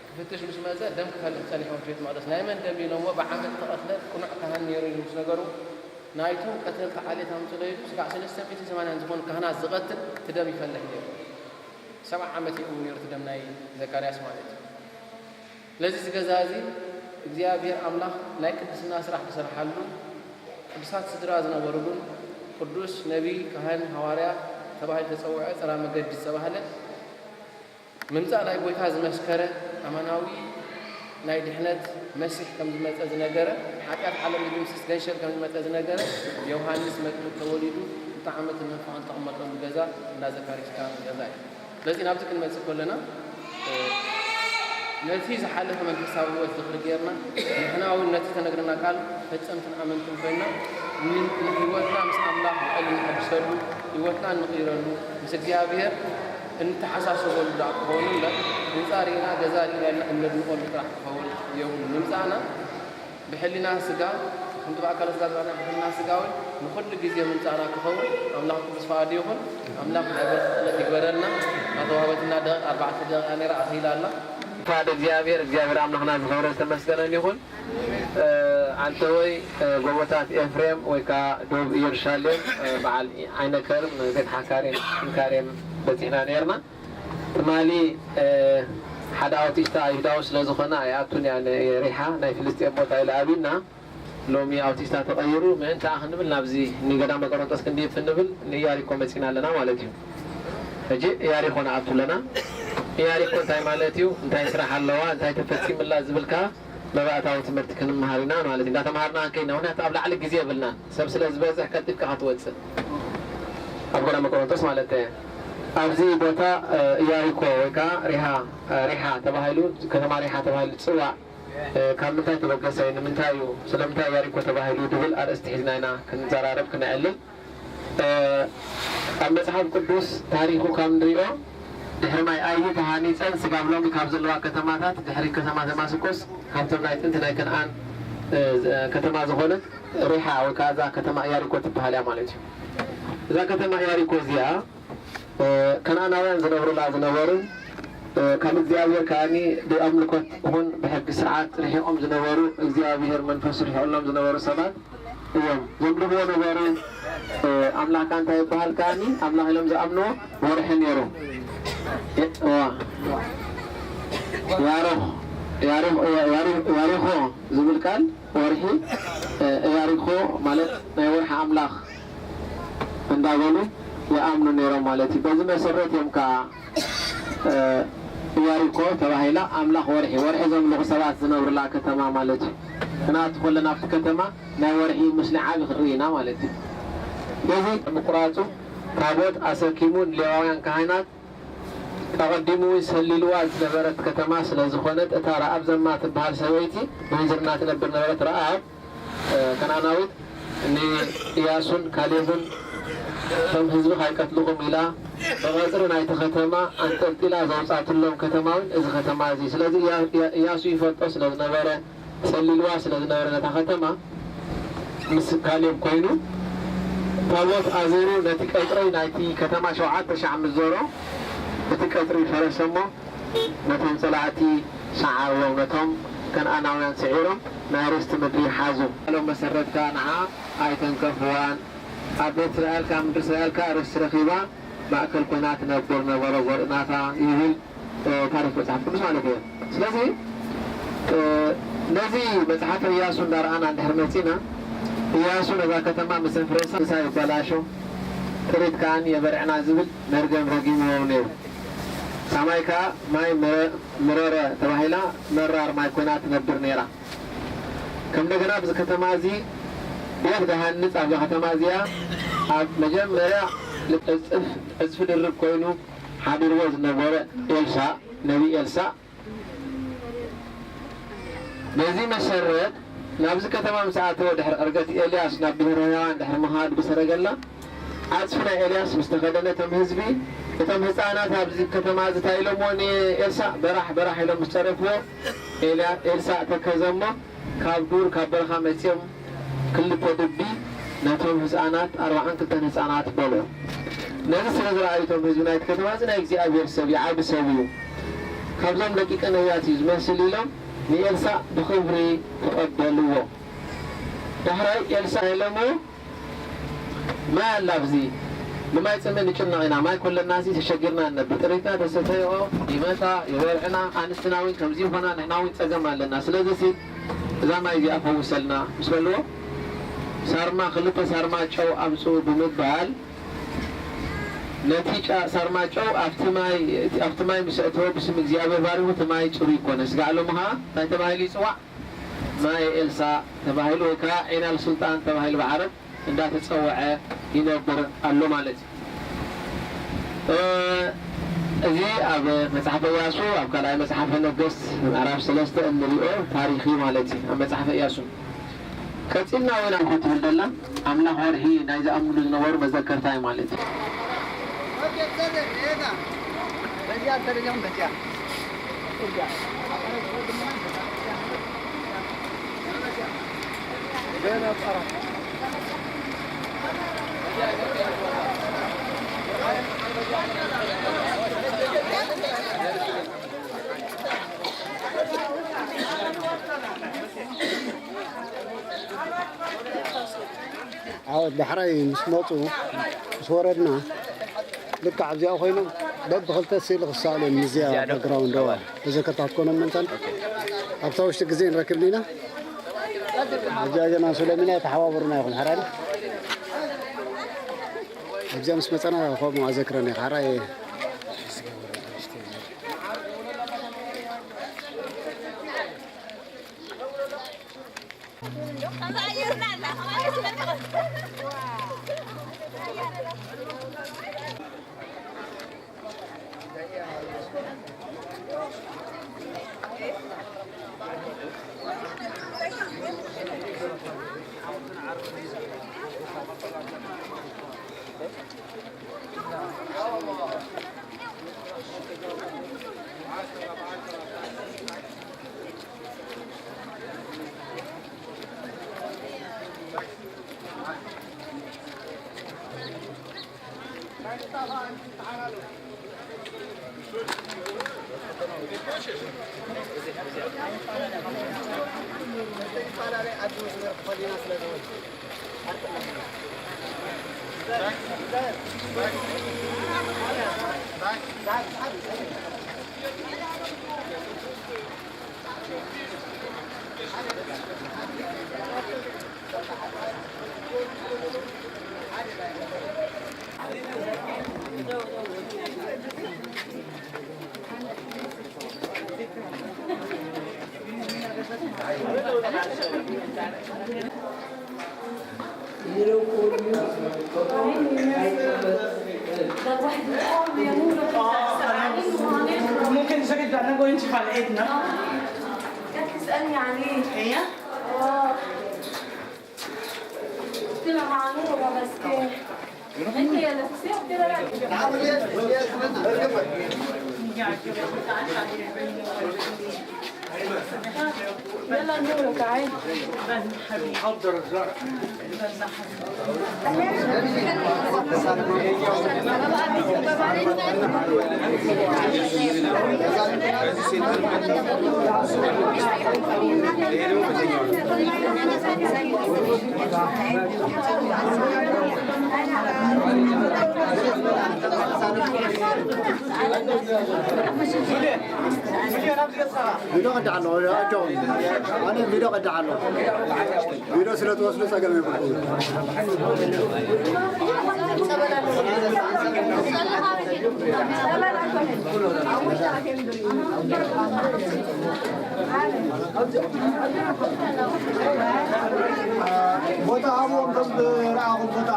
ክፍትሽ ምስ መጸ ደም ክፈልሕ ጸኒሑ ኣብቲ ቤት መቕደስ። ናይ መን ደም ኢሎሞ ብዓመጽ ተቐትለ ቅኑዕ ካህን ነይሩ ኢሉ ምስ ነገሩ፣ ናይቶም ቀተልቲ ዓሌት ኣምጽሎ ኢሉ ስጋዕ ሰለስተ ሚእትን ሰማንያን ዝኾኑ ካህናት ዝቐትል እቲ ደም ይፈልሕ ነይሩ። ሰብዓ ዓመት እዩ ነይሩ እቲ ደም ናይ ዘካርያስ ማለት እዩ። ስለዚ እዚ ገዛ እዚ እግዚኣብሔር ኣምላኽ ናይ ቅድስና ስራሕ ዝሰርሓሉ፣ ቅዱሳት ስድራ ዝነበሩሉን፣ ቅዱስ ነቢይ፣ ካህን፣ ሃዋርያ ተባሂሉ ዝተጸውዐ፣ ጽራ መገዲ ዝተባህለ፣ ምምጻእ ናይ ጐይታ ዝመስከረ፣ ኣማናዊ ናይ ድሕነት መሲሕ ከም ዝመጸ ዝነገረ፣ ሓጢኣት ዓለም ዝድምስስ ገንሸል ከም ዝመጸ ዝነገረ፣ ዮሃንስ መጥምቅ ተወሊዱ ክልተ ዓመትን መንፈቕን ዝተቐመጠሉ ገዛ እንዳ ዘካርያስ ካህን ገዛ እዩ። ስለዚ ናብዚ ክንመጽእ ከለና፣ እ፣ ነቲ ዝሓለፈ መንፈሳዊ ህይወት ዝኽሪ ጌርና፣ ንሕና እውን ነቲ ተነግረና ቃል ፈጸምትን ኣመንትን ኮይና፣ ን-፣ ንህይወትና ምስ ኣምላኽ ብቐሊል ንሕድሰሉ፣ ህይወትና እንቕይረሉ፣ ምስ እግዚኣብሔር እንተሓሳሰበሉ ደኣ ክኸውን እምበር፣ ህንጻ ርኢና፣ ገዛ ርኢና ኢልና እነድንቐሉ ጥራሕ ክኸውን የብሉን። ምምጻእና ብሕሊና ስጋ፣ ከምቲ ብኣካለ ስጋ ዝበልና ብሕሊና ስጋ እውን ንኹሉ ግዜ ምምጻእና ክኸውን ኣምላኽ ቅዱስ ፍቓዱ ይኹን። ኣምላኽ ናይ በረኸት ዕለት ይግበረልና። ናተዋህበትና ደቂቕ ኣርባዕተ ደቂቓ ነይራ፣ ኣኺላ ኣላ። ፍቓድ እግዚኣብሔር፣ እግዚኣብሔር ኣምላኽና ዝኸበረ ዝተመስገነን ይኹን። እ፣ ዓንተወይ፣ እ፣ ጎቦታት ኤፍሬም ወይ ከዓ ዶብ ኢየሩሳሌም፣ እ፣ በዓል ዓይነ ከርም፣ ቤት ሓካሬም፣ እንካሬም በጺሕና ነይርና። ትማሊ፣ እ፣ ሓደ ኣውቲስታ ኣይሁዳዊ ስለ ዝኾነ ኣይኣቱን እያ ን-፣ ሪሓ ናይ ፍልስጤም ቦታ ኢለ ኣብና። ሎሚ ኣውቲስታ ተቐይሩ ምእንቲ ክንብል ናብዚ ንገዳመ ቆሮንቶስ ክንድይብ ክንብል ንኢያሪኮ መጺና ኣለና ማለት እዩ። ሕጂ ኢያሪኮ ንኣቱ ኣለና። ኢያሪኮ እንታይ ማለት እዩ? እንታይ ስራሕ ኣለዋ? እንታይ ተፈጺምላ? ዝብል ከኣ መባእታዊ ትምህርቲ ክንመሃር ኢና ማለት እዩ። እንዳተምሃርና ክንከይድ ኢና። ምኽንያቱ ኣብ ላዕሊ ግዜ የብልናን። ሰብ ስለ ዝበዝሕ ቀልጢፍካ ክትወጽእ። ኣብ ገዳመ ቆሮንቶስ ማለት እየ። ኣብዚ ቦታ፣ እ፣ ኢያሪኮ ወይ ከኣ ሪሃ፣ እ፣ ሪሓ ተባሂሉ፣ ከተማ ሪሓ ተባሂሉ ዝጽዋዕ፣ እ፣ ካብ ምንታይ ተበገሰ? ንምንታይ እዩ? ስለምንታይ ኢያሪኮ ተባሂሉ? ዝብል ኣርእስቲ ሒዝና ኢና ክንዘራረብ ክነዕልል። እ፣ ኣብ መጽሓፍ ቅዱስ ታሪኹ ካብ ንሪኦ፣ ድሕሪ ማይ ኣይሂ ተሃኒጸን ስጋብ ሎሚ ካብ ዘለዋ ከተማታት፣ ድሕሪ ከተማ ደማስቆስ፣ ካብቶም ናይ ጥንቲ ናይ ከነኣን፣ እ፣ ዝ-፣ ከተማ ዝኾነት ሪሓ ወይ ከኣ እዛ ከተማ ኢያሪኮ ትበሃል እያ ማለት እዩ። እዛ ከተማ ኢያሪኮ እዚኣ፣ እ፣ ከነኣናውያን ዝነብሩላ ዝነበሩ፣ እ፣ ካብ እግዚኣብሔር ከኣ ብኣምልኮት ይኹን ብሕጊ ስርዓት ርሒቖም ዝነበሩ፣ እግዚኣብሔር መንፈሱ ርሒቑሎም ዝነበሩ ሰባት እዮም። ዘምልኽዎ ነበሩ፣ እ፣ ኣምላኽ ከኣ እንታይ ይበሃል ከኣ ኣምላኽ ኢሎም ዝኣምንዎ ወርሒ ነይሩ። እ፣ ዋ። ያሮኽ፣ ያሮኽ፣ ያሪ-፣ ያሪኾ ዝብል ቃል ወርሒ፣ እ፣ ያሪኮ ማለት ናይ ወርሒ ኣምላኽ እንዳበሉ ይኣምኑ ነይሮም ማለት እዩ። በዚ መሰረት እዮም ከኣ፣ እ፣ ኢያሪኮ ተባሂላ ኣምላኽ ወርሒ፣ ወርሒ ዘምልኹ ሰባት ዝነብሩላ ከተማ ማለት እዩ። ክንኣቱ ከለና ኣብቲ ከተማ ናይ ወርሒ ምስሊ ዓቢ ክንርኢ ኢና ማለት እዩ። ስለዚ ምቁራጹ ታቦት ኣሰኪሙ ንሌዋውያን ካህናት ኣቐዲሙ እውን ሰሊልዋ ዝነበረት ከተማ ስለ ዝኾነት፣ እታ ረኣብ ዘማ ትበሃል ሰበይቲ ምንዝርና ትነብር ነበረት። ረኣብ፣ እ፣ ከነኣናዊት ንኢያሱን ካሌብን፣ "እቶም ህዝቢ ካይቀትልኹም" ኢላ ብቐጽሪ ናይቲ ከተማ ኣንጠልጢላ ዘውጻትሎም ከተማ እውን እዚ ከተማ እዚ። ስለዚ ኢያ-፣ ኢያ-፣ ኢያሱ ይፈልጦ ስለ ዝነበረ፣ ሰሊልዋ ስለ ዝነበረ ነታ ከተማ፣ ምስ ካሌብ ኮይኑ ታቦት ኣዚሩ ነቲ ቀጽሪ ናይቲ ከተማ ሸውዓተ ሻዕ ምስ ዞሮ፣ እቲ ቀጽሪ ፈረሰ እሞ፣ ነቶም ጸላእቲ ሰዓርዎም፣ ነቶም ከነኣናውያን ስዒሮም ናይ ርስቲ ምድሪ ሓዙ። ሎም መሰረትካ ንዓ ኣይተንከፍዋን፣ ኣብ ቤት እስራኤል፣ ካብ ምድሪ እስራኤል ከኣ ርስቲ ረኺባ፣ ማእከል ኮይና ትነብር ነበረ፣ ዘርኢ ናታ ይብል፣ እ፣ ታሪኽ መጽሓፍ ቅዱስ ማለት እዩ። ስለዚ፣ እ፣ ነዚ መጽሓፈ ኢያሱ እንዳረኣና እንድሕር መጺና፣ ኢያሱ ነዛ ከተማ ምስ ኣፍረሳ፣ ምሳ ይበላሾ፣ ጥሪት ከኣ የበርዕና ዝብል መርገም ረጊምዎም ነይሩ። ሳማይ ከኣ ማይ መረ-፣ ምረረ ተባሂላ መራር ማይ ኮይና ትነብር ነይራ። ከም እንደገና ኣብዚ ከተማ እዚ ቤት ዝሃንጽ ኣብዛ ከተማ እዚኣ ኣብ መጀመርያ ዕጽፍ-፣ ዕጽፊ ድርብ ኮይኑ ሓዲርዎ ዝነበረ ኤልሳእ፣ ነቢ ኤልሳእ፣ በዚ መሰረት ናብዚ ከተማ ምስ ኣተወ ድሕሪ ዕርገት ኤልያስ ናብ ብሔረ ሕያዋን ድሕሪ ምኻድ ብሰረገላ ዓጽፊ ናይ ኤልያስ ምስ ተኸደነ እቶም ህዝቢ እቶም ህፃናት ኣብዚ ከተማ እዚ እንታይ ኢሎምዎ ንኤልሳእ? በራሕ በራሕ ኢሎም ምስ ጸረፍዎ፣ ኤልያ-፣ ኤልሳእ ተከዘ እሞ፣ ካብ ዱር ካብ በረኻ መጺኦም ክልተ ድቢ ነቶም ህፃናት፣ ኣርባዓን ክልተን ህፃናት በልዑ። ነዚ ስለ ዝረኣዩ እቶም ህዝቢ ናይቲ ከተማ፣ እዚ ናይ እግዚኣብሔር ሰብ እዩ፣ ዓቢ ሰብ እዩ፣ ካብዞም ደቂቀ ነቢያት እዩ ዝመስል ኢሎም ንኤልሳእ ብኽብሪ ተቐበልዎ። ዳሕራይ ኤልሳእ ኢሎምዎ፣ ማይ ኣላ ኣብዚ፣ ብማይ ጽምእ ንጭነቕ ኢና፣ ማይ ኮለናሲ ተሸጊርና ንነብር፣ ጥሪትና ተሰተይኦ ይመጻ ይበልዕና፣ ኣንስትና እውን ከምዚ ይኾና፣ ንሕና እውን ጸገም ኣለና፣ ስለዚሲ እዛ ማይ እዚኣ ፈውሰልና ምስ በልዎ፣ ሳርማ፣ ክልተ ሳርማ ጨው ኣምጽኡ ብምባል፣ ነቲ ጨ-፣ ሳርማ ጨው ኣብቲ ማይ፣ ኣብቲ ማይ ምስ ኣእተወ፣ ብስም እግዚኣብሔር ባሪኹ፣ እቲ ማይ ጽሩይ ኮነ። ስጋዕ ሎሚ ኸኣ እንታይ ተባሂሉ ይጽዋዕ? ማይ ኤልሳ ተባሂሉ፣ ወይ ከዓ ዒናል ሱልጣን ተባሂሉ ብዓረብ እንዳተጸውዐ ይነብር ኣሎ ማለት እዩ። እ፣ እዚ ኣብ መጽሓፈ ኢያሱ፣ ኣብ ካልኣይ መጽሓፈ ነገስት ምዕራፍ ሰለስተ እንሪኦ ታሪኽ እዩ ማለት እዩ፣ ኣብ መጽሓፈ ኢያሱ። ቀጺልና ወይና እኮ ትብል ዘላ ኣምላኽ ወርሒ ናይ ዝኣምንሉ ዝነበሩ መዘከርታ እዩ ማለት እዩ። ዓወት ዳሕራይ ምስ መፁ፣ ምስ ወረድና፣ ልክዕ ኣብዚኣ ኮይኖም በብኽልተ ስእሊ ክሰኣሉ እዮም። ምስዚኣ እዚኣ ዶ? ባክግራውንድ፣ እዋ። ተዘከርታ ክትኮኖም መጠን፣ ኣብታ ውሽጢ ግዜ ንረክብ ኢና። ኣብዚኣ ገና ሰሎሚና ተሓባበሩና ኢኹም፣ ሓራይ። ኣብዚኣ ምስ መፀና ከምኡ ኣዘክረን እየ፣ ሓራይ። ممكن نشارك بأننا جوين شيخ على إيدنا. كانت تسألني عن إيه؟ هي؟ آه. قلت لها مع نور وبس كده. أنت يا نفسي قلت لها لا. يلا نور تعالي. ቪድዮ ቀዳ ኣሎ፣ ኣጆኹም። ኣነ ቪድዮ ቀዳ ኣሎ። ቪድዮ ስለ ትወስዱ ጸገም የብልኩም። ቦታ ሃብዎም፣ እቶም ዝረኣኹም ቦታ።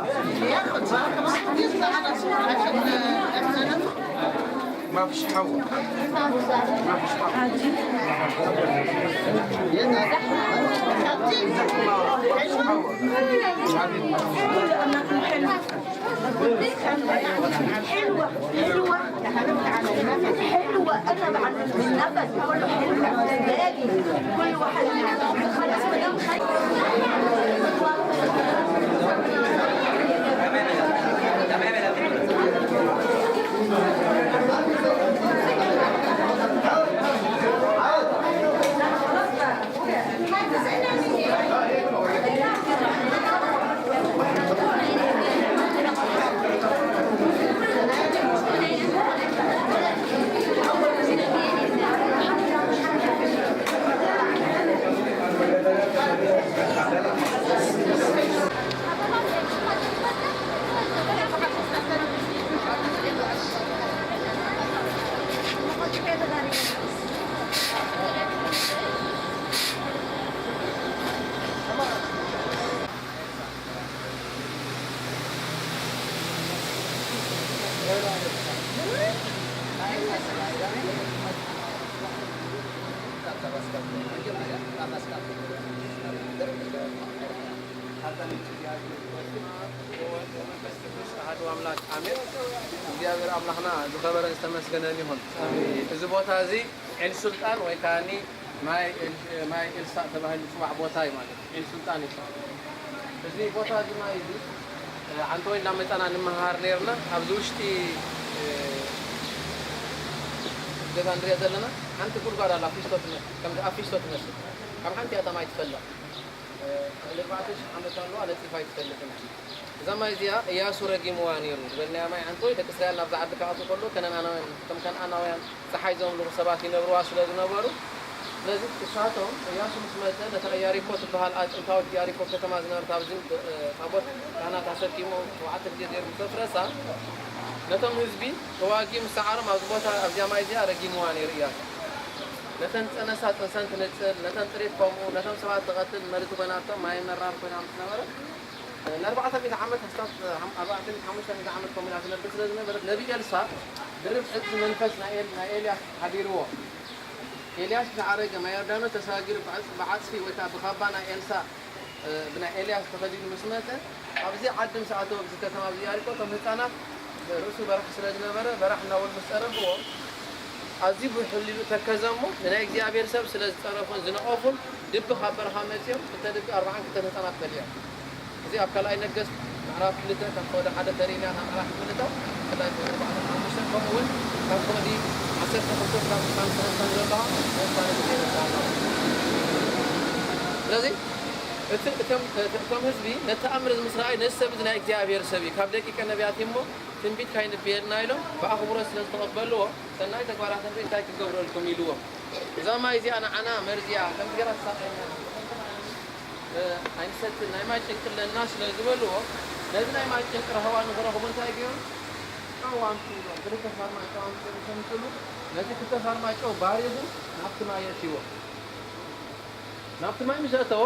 ما فيش حوا. ما فيش حوا. حلوة، حلوة، حلوة. أنا بعد النفس كله حلوة. بالي كل واحد خلص مدام خير. ኣሐዱ ኣምላክ ኣሜን። እግዚኣብሔር ኣምላኽና ዝኸበረን ዝተመስገነን ይኹን። እዚ ቦታ እዚ ዒን ሱልጣን ወይ ከዓኒ ማይ ኤል-፣ ማይ ኤልሳዕ ተባሂሉ ዝፅዋዕ ቦታ እዩ ማለት እዩ። ዒን ሱልጣን ይባሃል። እዚ ቦታ እዚ ማይ እዚ፣ እ፣ ዓንተወይ እንዳመፃና ንመሃር ነይርና። ኣብዚ ውሽጢ፣ እ፣ ገዛ ንሪኦ ዘለና ሓንቲ ጉድጓድ ኣላ፣ ፊስቶ ትመስል፣ ከምዚ ኣብ ፊስቶ ትመስል። ካብ ሓንቲ እያ እታ ማይ ትፈልቕ። እ፣ ልዕሊ ኣርባዕተ ሽሕ ዓመት ኣለዋ፣ ነፂፋ ኣይትፈልጥን። እዛ ማይ እዚኣ እያሱ ረጊምዋ ነይሩ ዝበልናያ ማይ ዓንተወይ ደቂ እስራኤል ናብዛ ዓዲ ክኣትዉ ከለዉ ከነኣናውያን፣ እቶም ከነኣናውያን ፀሓይ ዘምልኹ ሰባት ይነብርዋ ስለ ዝነበሩ፣ ስለዚ እሳቶም እያሱ ምስ መፀ ነታ እያሪኮ ትበሃል ኣ-፣ ጥንታዊት እያሪኮ ከተማ ዝነበረት ኣብዚ ብ-፣ እ፣ ታቦት ካህናት ኣሰኪሙ ሸውዓተ ግዜ ገይሩ ምስ ኣፍረሳ፣ ነቶም ህዝቢ ተዋጊኡ ምስ ሰዓሮም ኣብዚ ቦታ ኣብዚኣ ማይ እዚኣ ረጊምዋ ነይሩ እያሱ። ነተን ዝፀነሳ ፅንሰን ትንፅል፣ ነተን ጥሪት ከምኡ፣ ነቶም ሰባት ትቐትል፣ መርዚ ኮይናቶም፣ ማይ መራር ኮይና ምስ ነበረት፣ ንኣርባዕተ ሚእቲ ዓመት ኣስታት፣ ኣርባዕተ ሚእቲ ሓሙሽተ ሚእቲ ዓመት ከምኡ ኢላ ትነብር ስለ ዝነበረት፣ ነቢ ኤልሳዕ ድርብ ዕጽፊ መንፈስ ናይ ኤል-፣ ናይ ኤልያስ ሓዲርዎ። ኤልያስ ምስ ዓረገ፣ ማይ ዮርዳኖስ ተሰጋጊሩ ብዕጽ-፣ ብዓጽፊ ወይ ከኣ ብኻባ ናይ ኤልሳዕ፣ እ፣ ብናይ ኤልያስ ተኸዲኑ ምስ መጸ፣ ኣብዚ ዓዲ ምስ ኣተወ፣ ኣብዚ ከተማ ኣብዚ ኢያሪኮ፣ እቶም ህጻናት ርእሱ በራሕ ስለ ዝነበረ፣ በራሕ እናበሉ ምስ ጸረፍዎ፣ ኣዝዩ ብሕሊሉ ተከዘ እሞ፣ ንናይ እግዚኣብሔር ሰብ ስለ ዝጸረፉን ዝነቐፉን፣ ድቢ ካብ በረኻ መጺኦም፣ ክልተ ድቢ ኣርባዓን ክልተን ህጻናት በሊዖም። እዚ ኣብ ካልኣይ ነገስት ምዕራፍ ክልተ ካብ ፍቕዲ ሓደ ተሪእና ናብ ምዕራፍ ክልተ፣ ብፍላይ ፍቕዲ ኣርባዕተ ሓሙሽተ፣ ከምኡ እውን ካብ ፍቕዲ ዓሰርተ ክልተ ክሳብ ዓሰርተ ሰለስተ ዘለዋ ንውሳነ ግዜ ይረዳ ኣሎ። ስለዚ እቲ፣ እቶም፣ እቶም ህዝቢ ነቲ ተኣምር እዚ ምስ ረኣዩ፣ ነዚ ሰብ እዚ ናይ እግዚኣብሔር ሰብ እዩ፣ ካብ ደቂቀ ነቢያት እዩ እሞ ትንቢት ካይንብየልና ኢሎም ብኣኽብሮት ስለ ዝተቐበልዎ፣ ሰናይ ተግባራትን እንታይ ክገብረልኩም ኢልዎም። እዛ ማይ እዚኣ ንዓና መርዚ እያ፣ ከምዚ ገይራ ትሳቐየና። እ፣ ኣይንሰትን፣ ናይ ማይ ጭንቂ ኣለና ስለ ዝበልዎ፣ ነዚ ናይ ማይ ጭንቂ ረኸባ ንኽረኽቡ እንታይ ገይሩ? ጨው ኣምፅኡ ኢሎም፣ ክልተ ፋርማጭ ጨው ኣምፅኡ ምስ ኣምፅሉ፣ ነቲ ክልተ ፋርማጭ ጨው ባሪኹ ናብቲ ማይ የእትይዎ። ናብቲ ማይ ምስ ኣእተዎ፣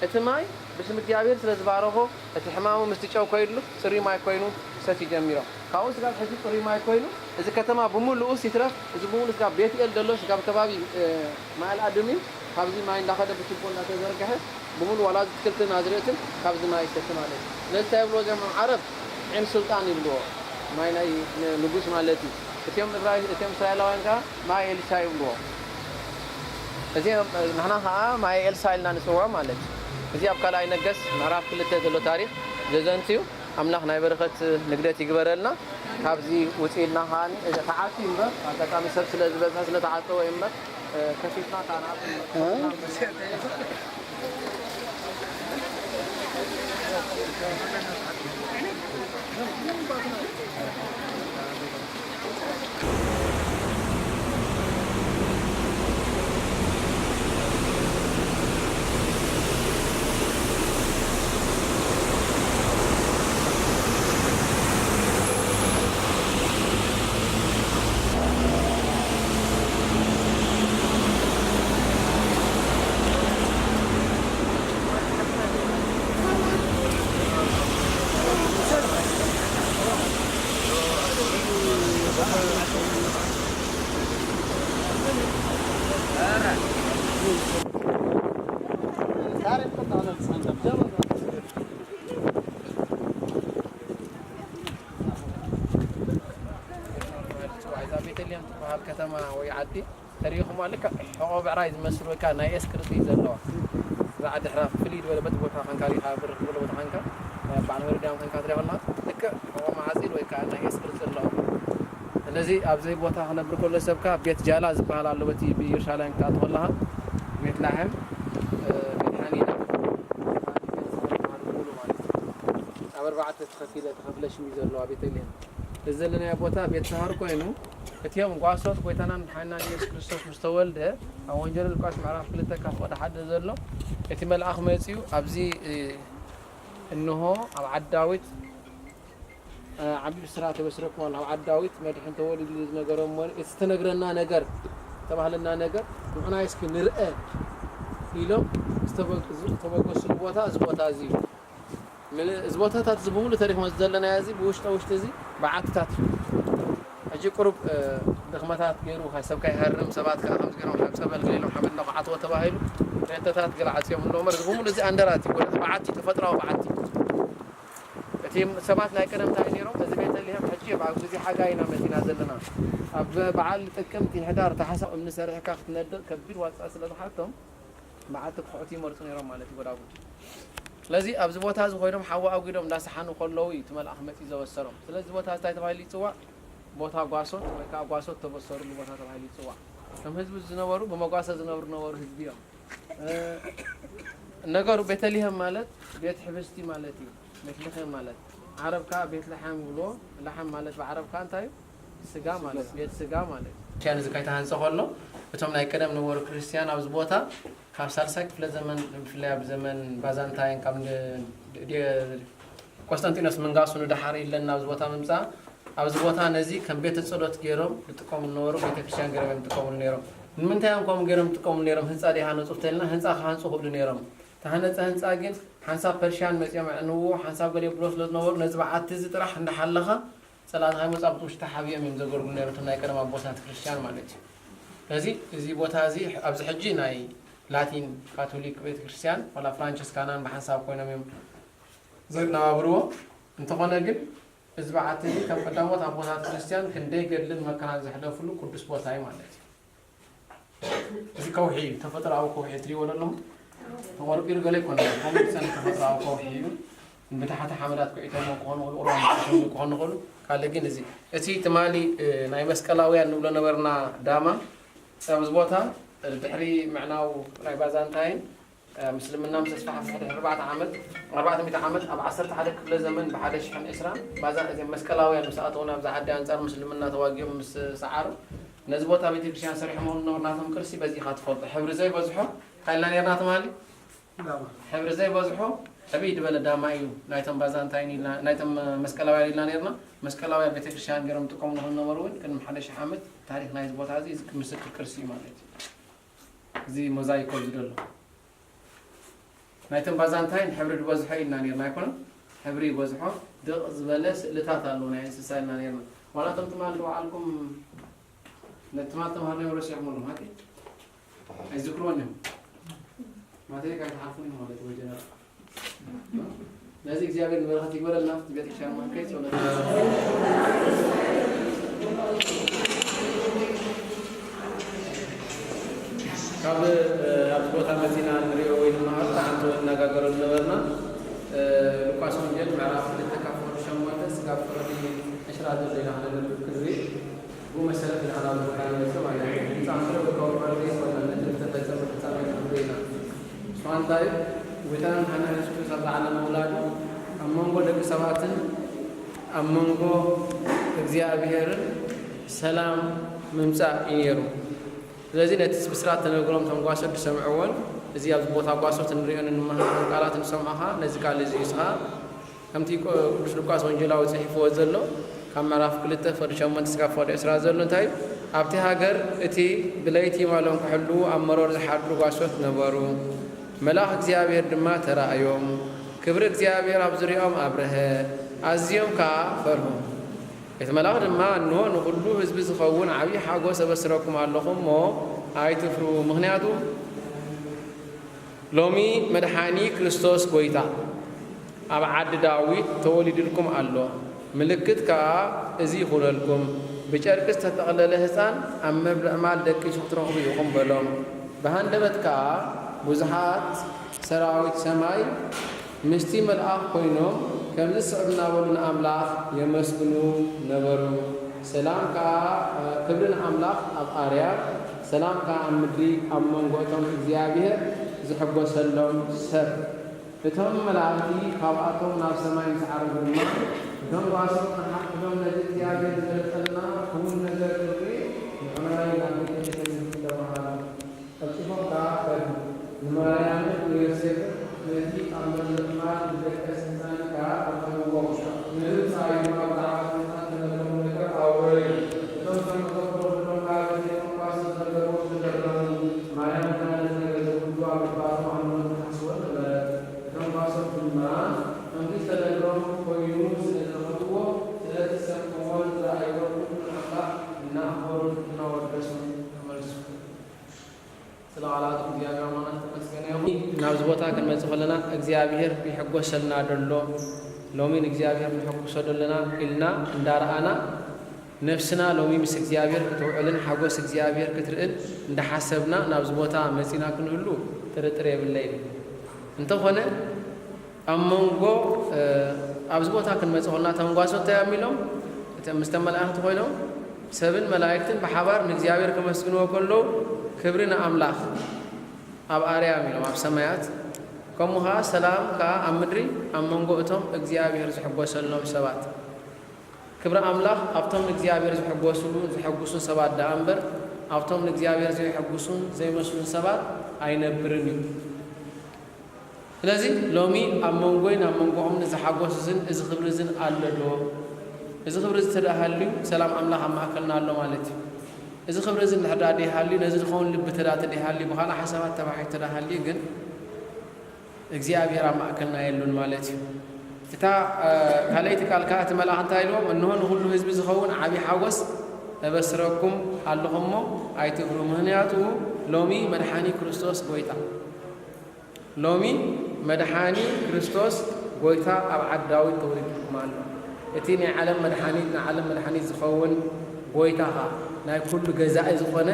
እቲ ማይ ብስም እግዚኣብሔር ስለ ዝባረኾ፣ እቲ ሕማሙ ምስቲ ጨው ኮይኑሉ፣ ፅሩይ ማይ ኮይኑ ክሰትዩ ጀሚሮም። ካብኡ ስጋብ ሕጂ ፅሩይ ማይ ኮይኑ፣ እዚ ከተማ ብምሉኡ ሲትረፍ፣ እዚ ብምሉኡ ስጋብ ቤትኤል ዘሎ፣ ስጋብ ከባቢ፣ እ፣ ማይ ኣልኣድም እዩ። ካብዚ ማይ እንዳኸደ ብቱቦ እንዳተዘርግሐ፣ ብምሉኡ ዋላ ኣትክልትን ኣዝርእትን ካብዚ ማይ ይሰቲ ማለት እዩ። ነዚ እንታይ ይብልዎ እዚኦም ዓረብ? ዒን ሱልጣን ይብልዎ። ማይ ናይ ን-፣ ንጉስ ማለት እዩ። እቲኦም እብራይ-፣ እቲኦም እስራኤላውያን ከኣ ማይ ኤልሳ ይብልዎ። እዚ ንሕና ከኣ ማይ ኤልሳ ኢልና ንጽውዖ ማለት እዩ። እዚ ኣብ ካልኣይ ነገስት ምዕራፍ ክልተ ዘሎ ታሪኽ ዘዘንትዩ። ኣምላኽ ናይ በረኸት ንግደት ይግበረልና። ካብዚ ውጽእ ኢልና ከኣ ተዓጽዩ እምበር፣ ኣጋጣሚ ሰብ ስለ ዝበዝሐ ስለ ተዓጸወ እዩ እምበር፣ እ፣ ከፊትና ከኣ ንኣቱ። እ? ከተማ ወይ ዓዲ ተሪኢኹማ ልክዕ ሕቖ ብዕራይ ዝመስል ወይ ከዓ ናይ ኤስ ቅርጺ ዘለዋ እዛ ዓዲ ሕራፍ ፍልይ ዝበለ በቲ ቦታ ኸንካ ሪኢኻ ብርኽ ዝበለ ቦታ ኸንካ በዓል መረዳም ኸንካ ትሪኦ ከለኻ ልክዕ ሕቖ መዓጺድ ወይ ከዓ ናይ ኤስ ቅርጺ ኣለዋ። ስለዚ ኣብዚ ቦታ ክነብር ከሎ ሰብካ ቤት ጃላ ዝበሃል ኣሎ። በቲ ብኢየሩሳሌም ክትኣቱ ከለኻ ቤት ላሕም ቤት ሓኒና ኣብ ኣርባዕተ ተኸፊለ ተኸፍለ ሽም እዩ ዘለዋ ቤተልሔም። እዚ ዘለናዮ ቦታ ቤት ሳህር ኮይኑ እቲኦም ጓሶት ጎይታናን ሓናን ኢየሱስ ክርስቶስ ምስ ተወልደ ኣብ ወንጌል ሉቃስ ምዕራፍ ክልተ ካብ ፍቕዲ ሓደ ዘሎ እቲ መልኣኽ መጺኡ ኣብዚ እንሆ ኣብ ዓዲ ዳዊት ዓቢ ብስራት ተበስረኩም ኣሎ። ኣብ ዓዲ ዳዊት መድሕን ተወሊዱ ዝነገሮም እሞ እቲ ዝተነግረና ነገር ዝተባህለና ነገር ንዑናይ እስኪ ንርአ ኢሎም ዝተበገስሉ ቦታ እዚ ቦታ እዚ እዩ። እዚ ቦታታት እዚ ብምሉ ተሪኽሞ ዘለናዮ እዚ ብውሽጠ ውሽጢ እዚ ብዓትታት እዩ። ሕጂ ቁሩብ ድኽመታት ገይሩ ሰብ ከይሃርም ሰባት ከዓ ከምዚ ገይሮም ናብ ፀበል ገሊሎም ሓመድ እናኳዓትዎ ተባሂሉ ሬቶታት ገለ ዓፅዮም ኣለዉ እምበር እዚ ብምሉ እዚ ኣንደራት እዩ። ወደ በዓቲ ተፈጥራዊ በዓቲ እቲ ሰባት ናይ ቀደም እንታይ ነይሮም እዚ ቤተልሔም ሕጂ ኣብ ግዜ ሓጋይ ኢና መፂና ዘለና ኣብ በዓል ጥቅምቲ ሕዳር ታሕሳስ እምኒ ሰሪሕካ ክትነድቕ ከቢድ ዋፃ ስለ ዝሓቶም በዓቲ ክሕቱ ይመርፁ ነይሮም ማለት እዩ ጎዳጉዲ። ስለዚ ኣብዚ ቦታ እዚ ኮይኖም ሓዊ ኣጒዶም እንዳሰሓኑ ከለዉ እዩ እቲ መልኣኽ መፂኡ ዘበሰሮም። ስለዚ ቦታ እንታይ ተባሂሉ ይፅዋዕ? ቦታ ጓሶት ወይ ከዓ ጓሶት ተበሰሩሉ ቦታ ተባሂሉ ይፅዋዕ። ከም ህዝቢ ዝነበሩ ብመጓሰ ዝነብሩ ነበሩ ህዝቢ እዮም። ነገሩ ቤተልሔም ማለት ቤት ሕብስቲ ማለት እዩ። ቤትልሔም ማለት ዓረብ ከዓ ቤት ለሓም ይብልዎ። ለሓም ማለት ብዓረብ ከዓ እንታይ እዩ? ስጋ ማለት ቤት ስጋ ማለት እዩ። ክርስቲያን እዚ ከይተሃንፀ ከሎ እቶም ናይ ቀደም ነበሩ ክርስቲያን ኣብዚ ቦታ ካብ ሳልሳይ ክፍለ ዘመን ብፍላይ ኣብ ዘመን ባዛንታይን ካብ ን- ድ- ድ- ቆስጠንጢኖስ ምንጋሱ ንደሓር ኢለን ናብዚ ቦታ ምምፃእ ኣብዚ ቦታ ነዚ ከም ቤተ ጸሎት ገይሮም ዝጥቀሙ ነበሩ፣ ቤተክርስትያን ገይሮም እዮም ዝጥቀምሉ ነይሮም። ንምንታይ እዮም ከምኡ ገይሮም ዝጥቀምሉ ነይሮም? ህንፃ ዶ ይሃነፁ ተልና ህንፃ ክሃንፁ ክብሉ ነይሮም። ተሃነፀ ህንፃ ግን ሓንሳብ ፐርሽያን መፂኦም ኣዕንዎ፣ ሓንሳብ ገሌ ብሎ ስለ ዝነበሩ ነዚ በዓቲ እዚ ጥራሕ እንዳሓለኻ ፀላእቲ ከይመፁ ኣብቲ ውሽጢ ተሓቢኦም እዮም ዘገልግሉ ነይሮም እቶም ናይ ቀደም ኣቦታት ክርስትያን ማለት እዩ። ስለዚ እዚ ቦታ እዚ ኣብዚ ሕጂ ናይ ላቲን ካቶሊክ ቤተክርስትያን ዋላ ፍራንቸስካናን ብሓንሳብ ኮይኖም እዮም ዘነባብርዎ። እንተኾነ ግን እዚ በዓቲ እዚ ከም ቀዳሞት ኣቦታት ክርስትያን ክንደይ ገድልን መከራን ዘሕለፍሉ ቅዱስ ቦታ እዩ ማለት እዩ። እዚ ከውሒ እዩ፣ ተፈጥሮኣዊ ከውሒ ትሪእዎ ዘለኹም ተቖርቂሩ ገለ ኣይኮነን። ኮምሰን ተፈጥሮኣዊ ከውሒ እዩ። ብታሕቲ ሓመዳት ኩዒቶሞ ክኾኑ ይኽእሉ፣ ቁርባን ክኾኑ ይኽእሉ። ካልእ ግን እዚ እቲ ትማሊ ናይ መስቀላውያን ንብሎ ነበርና ዳማ ኣብዚ ቦታ ድሕሪ ምዕናው ናይ ባዛንታይን ምስልምና ምስ ተስፋሕፈሐ ድሕሪ ኣርባዕተ ዓመት ኣርባዕተ ሚእቲ ዓመት ኣብ ዓሰርተ ሓደ ክፍለ ዘመን ብሓደ ሽሕን ዕስራን ባዛ እዚም መስቀላውያን ምስ ኣተዉ ናብዛ ዓዲ ኣንጻር ምስልምና ተዋጊኦም ምስ ሰዓሩ ነዚ ቦታ ቤተክርስትያን ሰሪሖምሉ ዝነበሩ ናቶም ቅርሲ በዚኻ ትፈልጦ ሕብሪ ዘይበዝሖ እንታይ ኢልና ነርና ትማሊ ሕብሪ ዘይበዝሖ ዕብይ ዝበለ ዳማ እዩ ናይቶም ባዛንታይን ኢልና ናይቶም መስቀላውያን ኢልና ነርና መስቀላውያን ቤተክርስትያን ገይሮም ጥቀሙ ንክነበሩ እውን ቅድሚ ሓደ ሽሕ ዓመት ታሪክ ናይዚ ቦታ እዚ ምስክር ቅርሲ እዩ ማለት እዩ እዚ ሞዛይኮ እዚ ዘሎ ናይቶም ባዛንታይን ሕብሪ ዝበዝሖ ኢልና ነርና ኣይኮነን ሕብሪ ይበዝሖ ድቕ ዝበለ ስእልታት ኣለዎ ናይ እንስሳ ኢልና ነርና ዋላ እቶም ትማሊ ባዕልኩም ነቲ ትማሊ ተምሃርናዮም ረሲዕኩም ኣለኹም ሃቂ ኣይዝክርዎን እዮም ማተሪክ ኣይትሓልፉን እዮም ማለት ወይ ጀነራል ነዚ እግዚኣብሔር ንበረኸት ይግበረልና ቤተክርስትያን ማንከይ ጸሎት ካብ ኣብዚ ቦታ መፂና ንሪኦ ወይ ድማ ሓንቲ እናጋገረሉ ነበርና ሉቃስ ወንጌል ምዕራፍ ክልተ ካብ ፍቕዲ ሸሞንተ ስጋብ ፍቕዲ ዕስራ ዘሎ ኢና ክነንብብ ክንርኢ ብኡ መሰረት ኢና ናብ ዝርካብ ንመፅእ ማለት እዩ ህንፃ ምድሪ ብከውርበርደ ይኮነን እቲ ዝተፈፀመ ፍፃመ ክንብሎ ኢና እሷ እንታይ ጎይታና ሓና የሱስ ክርስቶስ ኣብዚ ዓለም ምውላዱ ኣብ መንጎ ደቂ ሰባትን ኣብ መንጎ እግዚኣብሔርን ሰላም ምምፃእ እዩ ነይሩ ስለዚ ነቲ ብስራት ተነግሮም እቶም ጓሶት ዝሰምዕዎን እዚ ኣብዚ ቦታ ጓሶት ንሪኦን እንመሃሮን ቃላት ንሰምዖ ከዓ ነዚ ቃል እዚ እዩ ከዓ ከምቲ ቅዱስ ሉቃስ ወንጀላዊ ፅሒፍዎ ዘሎ ካብ ምዕራፍ ክልተ ፍቅዲ ሸሞንተ ስጋብ ፍቅዲ ዕስራ ዘሎ እንታይ ኣብቲ ሃገር እቲ ብለይቲ ማሎም ክሕልዉ ኣብ መሮር ዝሓድሩ ጓሶት ነበሩ መልኣኽ እግዚኣብሔር ድማ ተራእዮም ክብሪ እግዚኣብሔር ኣብ ዙሪኦም ኣብረሀ ኣዝዮም ከዓ ፈርሁ እቲ መልኣኽ ድማ እንሆ ንኹሉ ህዝቢ ዝኸውን ዓብዪ ሓጎስ እበስረኩም ኣለኹ እሞ ኣይትፍርሁ ምኽንያቱ ሎሚ መድሓኒ ክርስቶስ ጎይታ ኣብ ዓዲ ዳዊት ተወሊዱልኩም ኣሎ ምልክት ከኣ እዚ ይኹነልኩም ብጨርቂ ዝተጠቕለለ ህጻን ኣብ ምብልዕ ማል ደቂሱ ክትረኽቡ ኢኹም በሎም። ብሃንደበት ከኣ ብዙሓት ሰራዊት ሰማይ ምስቲ መልኣኽ ኮይኖም ከምዚ ዝስዕብ እናበሉ ንኣምላኽ የመስግኑ ነበሩ። ሰላም ከኣ፣ ክብሪ ንኣምላኽ ኣብ ኣርያም፣ ሰላም ከኣ ኣብ ምድሪ ኣብ መንጎ እቶም እግዚኣብሔር ዝሕጎሰሎም ሰብ። እቶም መላእኽቲ ካብኣቶም ናብ ሰማይ ምስ ዓረጉ ድማ፣ እቶም ጓሶት ንሓድሕዶም፣ ነቲ እግዚኣብሔር ዝገልጸልና ክውን ነገር ክንርኢ ንዑናይ ናብ ቤተ ልሔም ንኺድ ተባሃሉ። ቀልጢፎም ከኣ ከዱ። ንማርያምን ንዮሴፍን ነቲ ኣብ መብልዕ ማል ዝደቀስ ህጻን ከኣ ረኸብዎ። ንህዝቢ ሰማይ ድማ ብዛዕባ እቲ ህጻን ዝተነገሮም ነገር ኣውረዩ። እቶም ከም ተዘክሮ ኩሎም ከኣ በቲ እቶም ጓሶት ዝተነገርዎ ተገረሙ። ማርያም ግና ነቲ ነገር እዚ ኩሉ ኣብ ልባቶም ኣምኖን ትሓስቦን ነበረት። እቶም ጓሶት ድማ ከምቲ ዝተነግሮም ኮይኑ ስለ ዝረኸብዎ፣ ስለቲ ዝሰምዕዎን ዝረኣይዎን ኩሉ ንኣምላኽ እናኣኽበሩን እናወደሱን ተመልሱ። ስለ ቃላቱ እግዚኣብሔር ኣምላኽና ዝተመስገነ ይኹን። ናብዚ ቦታ ክንመጽእ ከለና እግዚኣብሔር ይሕጎሰልና ደሎ፣ ሎሚ ንእግዚኣብሔር ንሕጉሶ ደለና ኢልና እንዳረኣና፣ ነፍስና ሎሚ ምስ እግዚኣብሔር ክትውዕልን ሓጎስ እግዚኣብሔር ክትርእን እንዳሓሰብና ናብዚ ቦታ መጺና ክንህሉ ጥርጥር የብለይን። እንተኾነ ኣብ መንጎ፣ እ፣ ኣብዚ ቦታ ክንመጽእ ከለና እቶም ጓሶት እንታይ እዮም ኢሎም? እቶም ምስተን መላእኽቲ ኮይኖም ሰብን መላእክትን ብሓባር ንእግዚኣብሔር ከመስግንዎ ከለዉ፣ ክብሪ ንኣምላኽ ኣብ ኣርያም ኢሎም፣ ኣብ ሰማያት፣ ከምኡ ኸዓ ሰላም ከኣ ኣብ ምድሪ ኣብ መንጎ እቶም እግዚኣብሔር ዝሕጎሰሎም ሰባት። ክብሪ ኣምላኽ ኣብቶም ንእግዚኣብሔር ዝሕጎስሉ፣ ዝሕጉሱን ሰባት ደኣ እምበር፣ ኣብቶም ንእግዚኣብሔር ዘይሕጉሱን ዘይመስሉን ሰባት ኣይነብርን እዩ። ስለዚ ሎሚ ኣብ መንጎይን ኣብ መንጎኦምን እዚ ሓጎስ እዝን እዚ ክብሪ እዝን ኣሎ ዶ? እዚ ክብሪ እዚ ተደኣ ሃልዩ ሰላም ኣምላኽ ኣብ ማእከልና ኣሎ ማለት እዩ። እዚ ክብሪ እዚ እንድሕር ደኣ ደይሃልዩ፣ ነዚ ዝኸውን ልቢ ተደኣ ተደይሃልዩ፣ ብኻልእ ሓሳባት ተባሒቱ ተደኣ ሃልዩ ግን እግዚኣብሔር ኣብ ማእከልና የሉን ማለት እዩ። እታ፣ እ፣ ካልኣይቲ ቃል ከኣ እቲ መልኣኽ እንታይ ኢልዎም? እንሆ ንኹሉ ህዝቢ ዝኸውን ዓቢ ሓጎስ እበስረኩም ኣለኹ እሞ ኣይትፍርሁ፣ ምኽንያቱ ሎሚ መድሓኒ ክርስቶስ ጐይታ፣ ሎሚ መድሓኒ ክርስቶስ ጐይታ ኣብ ዓዲ ዳዊት ተወሊዱልኩም ኣሎ። እቲ ናይ ዓለም መድሓኒት፣ ንዓለም መድሓኒት ዝኸውን ጐይታ ኸኣ ናይ ኩሉ ገዛኢ ዝኾነ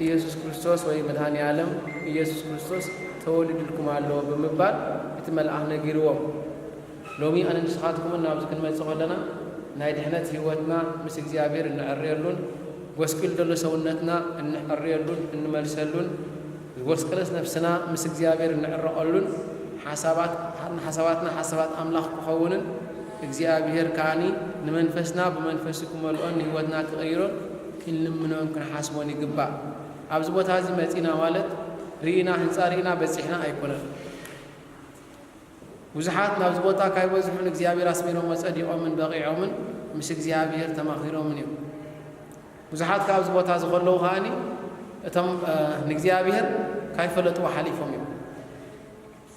ኢየሱስ ክርስቶስ ወይ መድሃኔ ዓለም ኢየሱስ ክርስቶስ ተወሊዱልኩም ኣሎ ብምባል እቲ መልኣኽ ነጊርዎም። ሎሚ ኣነ ንስኻትኩምን ናብዚ ክንመጽእ ከለና ናይ ድሕነት ህይወትና ምስ እግዚኣብሔር እንዕርየሉን፣ ጎስቂሉ ዘሎ ሰውነትና እንዕርየሉን እንመልሰሉን፣ ዝጎስቀለት ነፍስና ምስ እግዚኣብሔር እንዕረቐሉን፣ ሓሳባት፣ ንሓሳባትና ሓሳባት ኣምላኽ ክኸውንን፣ እግዚኣብሔር ከኣኒ ንመንፈስና ብመንፈሱ ክመልኦን ንህይወትና ክቕይሮን ክንልምኖን ክንሓስቦን ይግባእ። ኣብዚ ቦታ እዚ መጺና ማለት ርኢና፣ ህንጻ ርኢና በጺሕና ኣይኮነን። ብዙሓት ናብዚ ቦታ ካይበዝሑ ንእግዚኣብሔር ኣስሚሮሞ ጸዲቖምን በቒዖምን ምስ እግዚኣብሔር ተማኺሮምን እዮም። ብዙሓት ካብዚ ቦታ እዚ ከለዉ ከኣኒ እቶም፣ እ፣ ንእግዚኣብሔር ካይፈለጥዎ ሓሊፎም እዮም።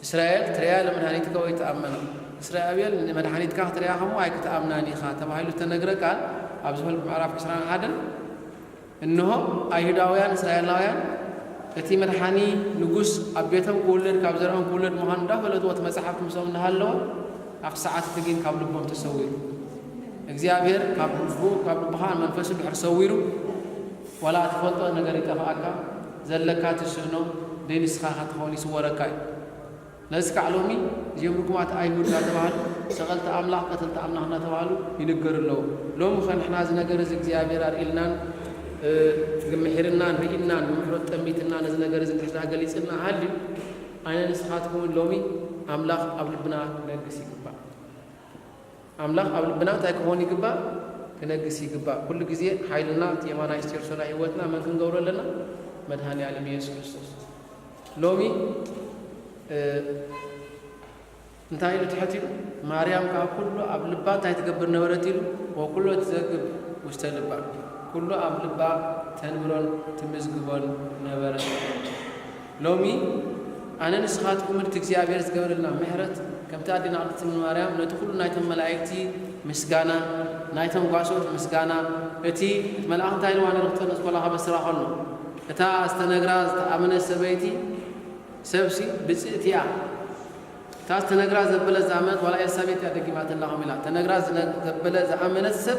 እስራኤል ትርያ ለመድኃኒትከ ወይትኣመና፣ እስራኤል ንመድኃኒትካ ክትርያ ከሞ ኣይክትኣምናን ኢኻ ተባሂሉ እተነግረ ቃል ኣብ ዝፈልግ ምዕራፍ ዕስራን ሓደን፣ እንሆ ኣይሁዳውያን እስራኤላውያን እቲ መድሓኒ ንጉስ ኣብ ቤቶም ክውለድ ካብ ዘርኦም ክውለድ ምዃኑ እንዳፈለጥዎ እቲ መጻሕፍቲ ምስኦም እናሃለወ ኣብቲ ሰዓት እቲ ግን ካብ ልቦም ተሰዊሩ። እግዚኣብሔር ካብ ልቡ፣ ካብ ልብኻ መንፈሱ ድሕር ሰዊሩ ዋላ እትፈልጦ ነገር ይጠፍኣካ፣ ዘለካ ትስእኖ፣ ደይ ንስኻ ኢኻ ትኸውን ይስወረካ እዩ። ነዚ ከዓ ሎሚ እዚኦም ርጉማት ኣይሁድ እናተባህሉ ሰቐልቲ ኣምላኽ ቀተልቲ ኣምላኽ እናተባህሉ ይንገሩ ኣለዉ። ሎሚ ኸ ንሕና እዚ ነገር እዚ እግዚኣብሔር ኣርኢልናን፣ እ፣ ምሒርናን ርኢናን ብምሕረቱ ጠሚትና ነዚ ነገር እዚ እንድሕር ገሊጽልና ሃልዩ ኣነ ንስኻትኩምን ሎሚ ኣምላኽ ኣብ ልብና ክነግስ ይግባእ። ኣምላኽ ኣብ ልብና እንታይ ክኾን ይግባእ? ክነግስ ይግባእ። ኩሉ ግዜ ሓይልና እቲ የማናይ ሴርሶ ናይ ህይወትና መን ክንገብሮ ኣለና? መድሃኒ ዓለም ኢየሱስ ክርስቶስ። ሎሚ፣ እ፣ እንታይ ኢሉ ትሕት ኢሉ? ማርያም ከኣ ኩሉ ኣብ ልባ እንታይ ትገብር ነበረት ኢሉ? ወኩሎ ትዘግብ ውስተ ልባ። ኩሉ ኣብ ልባ ተንብሮን ትምዝግቦን ነበረት። ሎሚ ኣነ ንስኻትኩምን እቲ እግዚኣብሔር ዝገበረልና ምሕረት ከምቲ ኣዴና ቅድስቲ ድንግል ማርያም ነቲ ኩሉ ናይቶም መላእክቲ ምስጋና፣ ናይቶም ጓሶት ምስጋና፣ እቲ፣ እቲ መልኣኽ እንታይ ኢልዋ ነይሩ ክጸንስ ከሎ ከበስራ ከሎ? እታ ዝተነግራ ዝተኣመነት ሰበይቲ ሰብሲ ብጽእቲ እያ። እታ ዝተነግራ ዘበለ ዝኣመነት ዋላ ኤልሳቤጥ እያ ደጊማትላ ከምኡ ኢላ። ተነግራ ዝነ-፣ ዘበለ ዝኣመነት ሰብ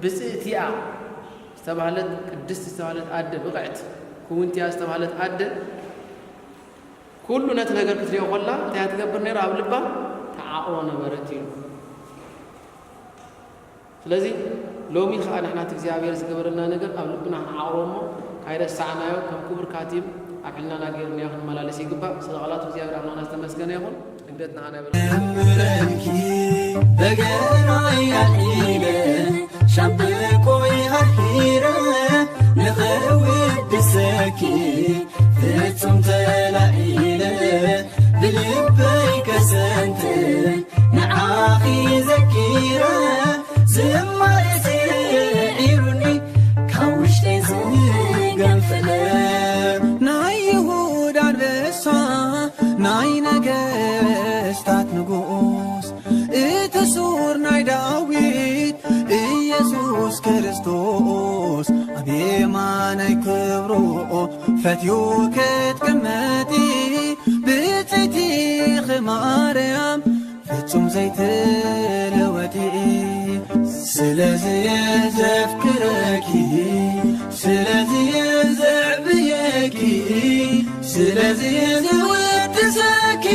ብፅእቲኣ ዝተባህለት፣ ቅድስቲ ዝተባህለት ኣደ፣ ብቕዕቲ ክውንቲያ ዝተባህለት ኣደ፣ ኩሉ ነቲ ነገር ክትሪኦ ከላ እንታይ እያ ትገብር ነይራ? ኣብ ልባ ተዓቕቦ ነበረት ኢሉ። ስለዚ ሎሚ ከዓ ንሕና እቲ እግዚኣብሔር ዝገበረልና ነገር ኣብ ልብና ክንዓቕቦ እሞ፣ ካይረሳዕናዮ ከም ክቡር ካቲም ኣብ ሕልናና ገይርናዮ ክንመላለስ ይግባእ። ስለ ቃላቱ እግዚኣብሔር ኣምላኽና ዝተመስገነ ይኹን። ስግደትና ኣነ ብለ እምረኪ በገናይ ኣልዒለ ሻምብቆይ ሃርሂረ ንኽውድሰኪ ፍጹም ተላዒለ ብልበይ ከሰንትን ንዓኺ ዘኪረ ዝማሬ ስዒሩኒ ካብ ውሽጠይ ዝገንፈለ ናይ ይሁዳ ኣንበሳ ናይ ነገስታት ንጉስ እቲ ሱር ናይ ዳዊት ኢየሱስ ክርስቶስ ኣብ የማናይ ክብሩ ፈትዩ ክትቅመጢ ብፅእቲኺ ማርያም ፍጹም ዘይትለወጢ። ስለዚ እየ ዘፍቅረኪ፣ ስለዚ እየ ዘዕብየኪ፣ ስለዚ እየ ዝውድሰኪ፣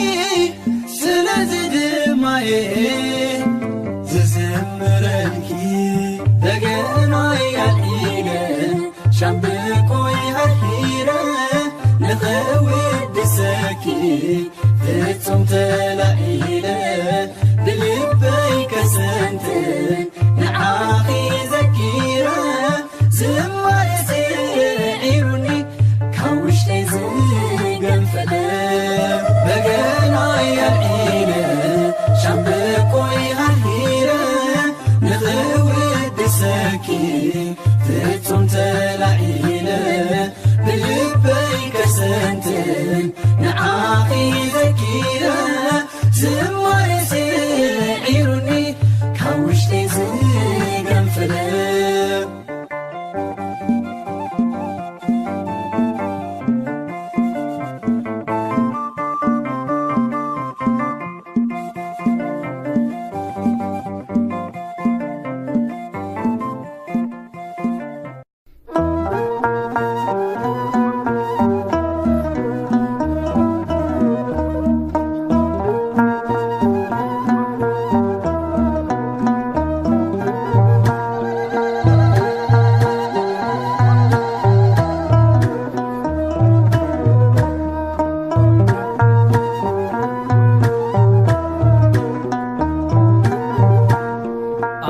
ስለዚ ድማ እየ ዝዝምረልኪ። በገናይ ኣልዒለ ሻምብቆይ ሃርሂረ ንኽውድሰኪ ፍጹም ተላዒለ ብልበይ ከሰንትን ንዓኺ ዘኪረ ዝማሬ ስዒሩኒ ካብ ውሽጠይ ዝገንፈለ በገናይ ኣልዒለ ሻምብቆይ ሃርሂረ ንኽውድሰኪ ፍጹም ተላዒለ ብልበይ ከሰንትን ንዓኺ ዘኪረ ዝማሬ ስዒሩኒ ካብ ውሽጠይ ዝገንፈለ።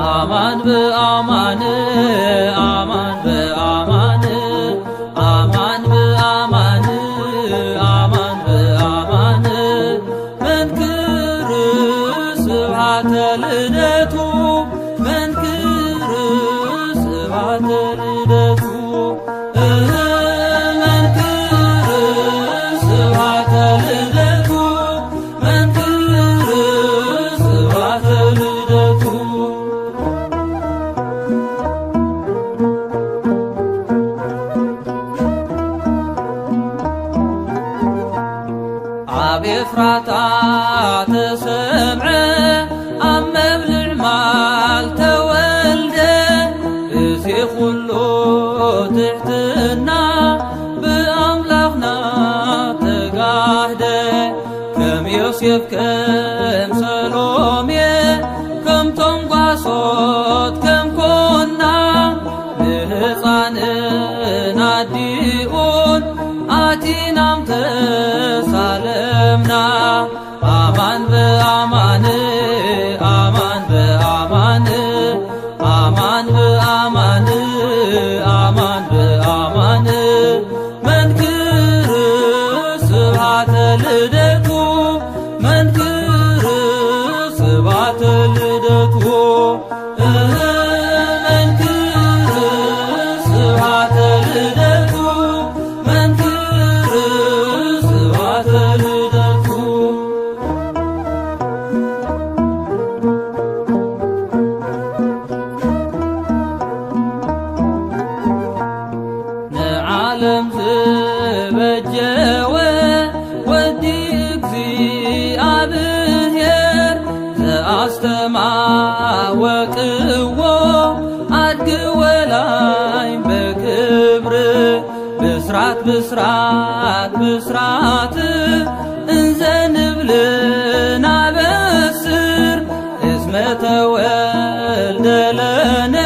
ኣማን ብኣማን፣ ኣማን ብኣማን፣ ኣማን ብኣማን፣ ኣማን ብኣማን፣ መንክር ስብሐተ ልደቱ፣ መንክር ስብሐተ ልደቱ። ኣብ ኤፍራታ ተሰምዐ፣ ኣብ መብልዕ ማል ተወልደ። እዚ ኹሉ ትሕትና ብኣምላኽና ተጋህደ። ከም ዮሴፍ ከም ሰሎሜ ከምቶም ጓሶት ከም ኮና ንህፃንን ኣዲኡን ኣቲናም ተሳለምና። ኣማን ብኣማን ኣማን ብኣማን ኣማን ብኣማን ኣማን ብኣማን መንክር ስብሐተ ልደቱ መንክር ስብሐተ ልደቱ መንክር ስብሐተ ልደቱ መንክር ስብሐተ ልደቱ። ንዓለም ዝበጀወ ወዲ እግዚኣብሔር ዘኣስተማወቅዎ ኣድግ ብስራት ብስራት ብስራት እንዘ ንብል ናበስር እስመ ተወልደ ለነ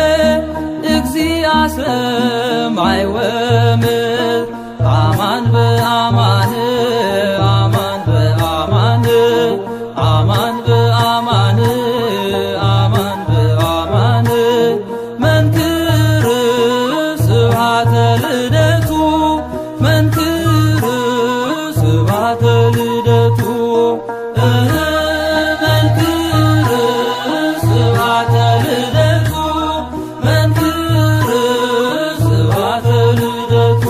እግዚኣ ሰማይ ወምድር። ኣማን በኣማን ኣማን በኣማን ኣማን በኣማን ኣማን በኣማን መንክር ስብሃተ ልደቱ መንክር ስብሃተ ልደቱ መንክር ስብሃተ ልደቱ መንክር ስብሃተ ልደቱ።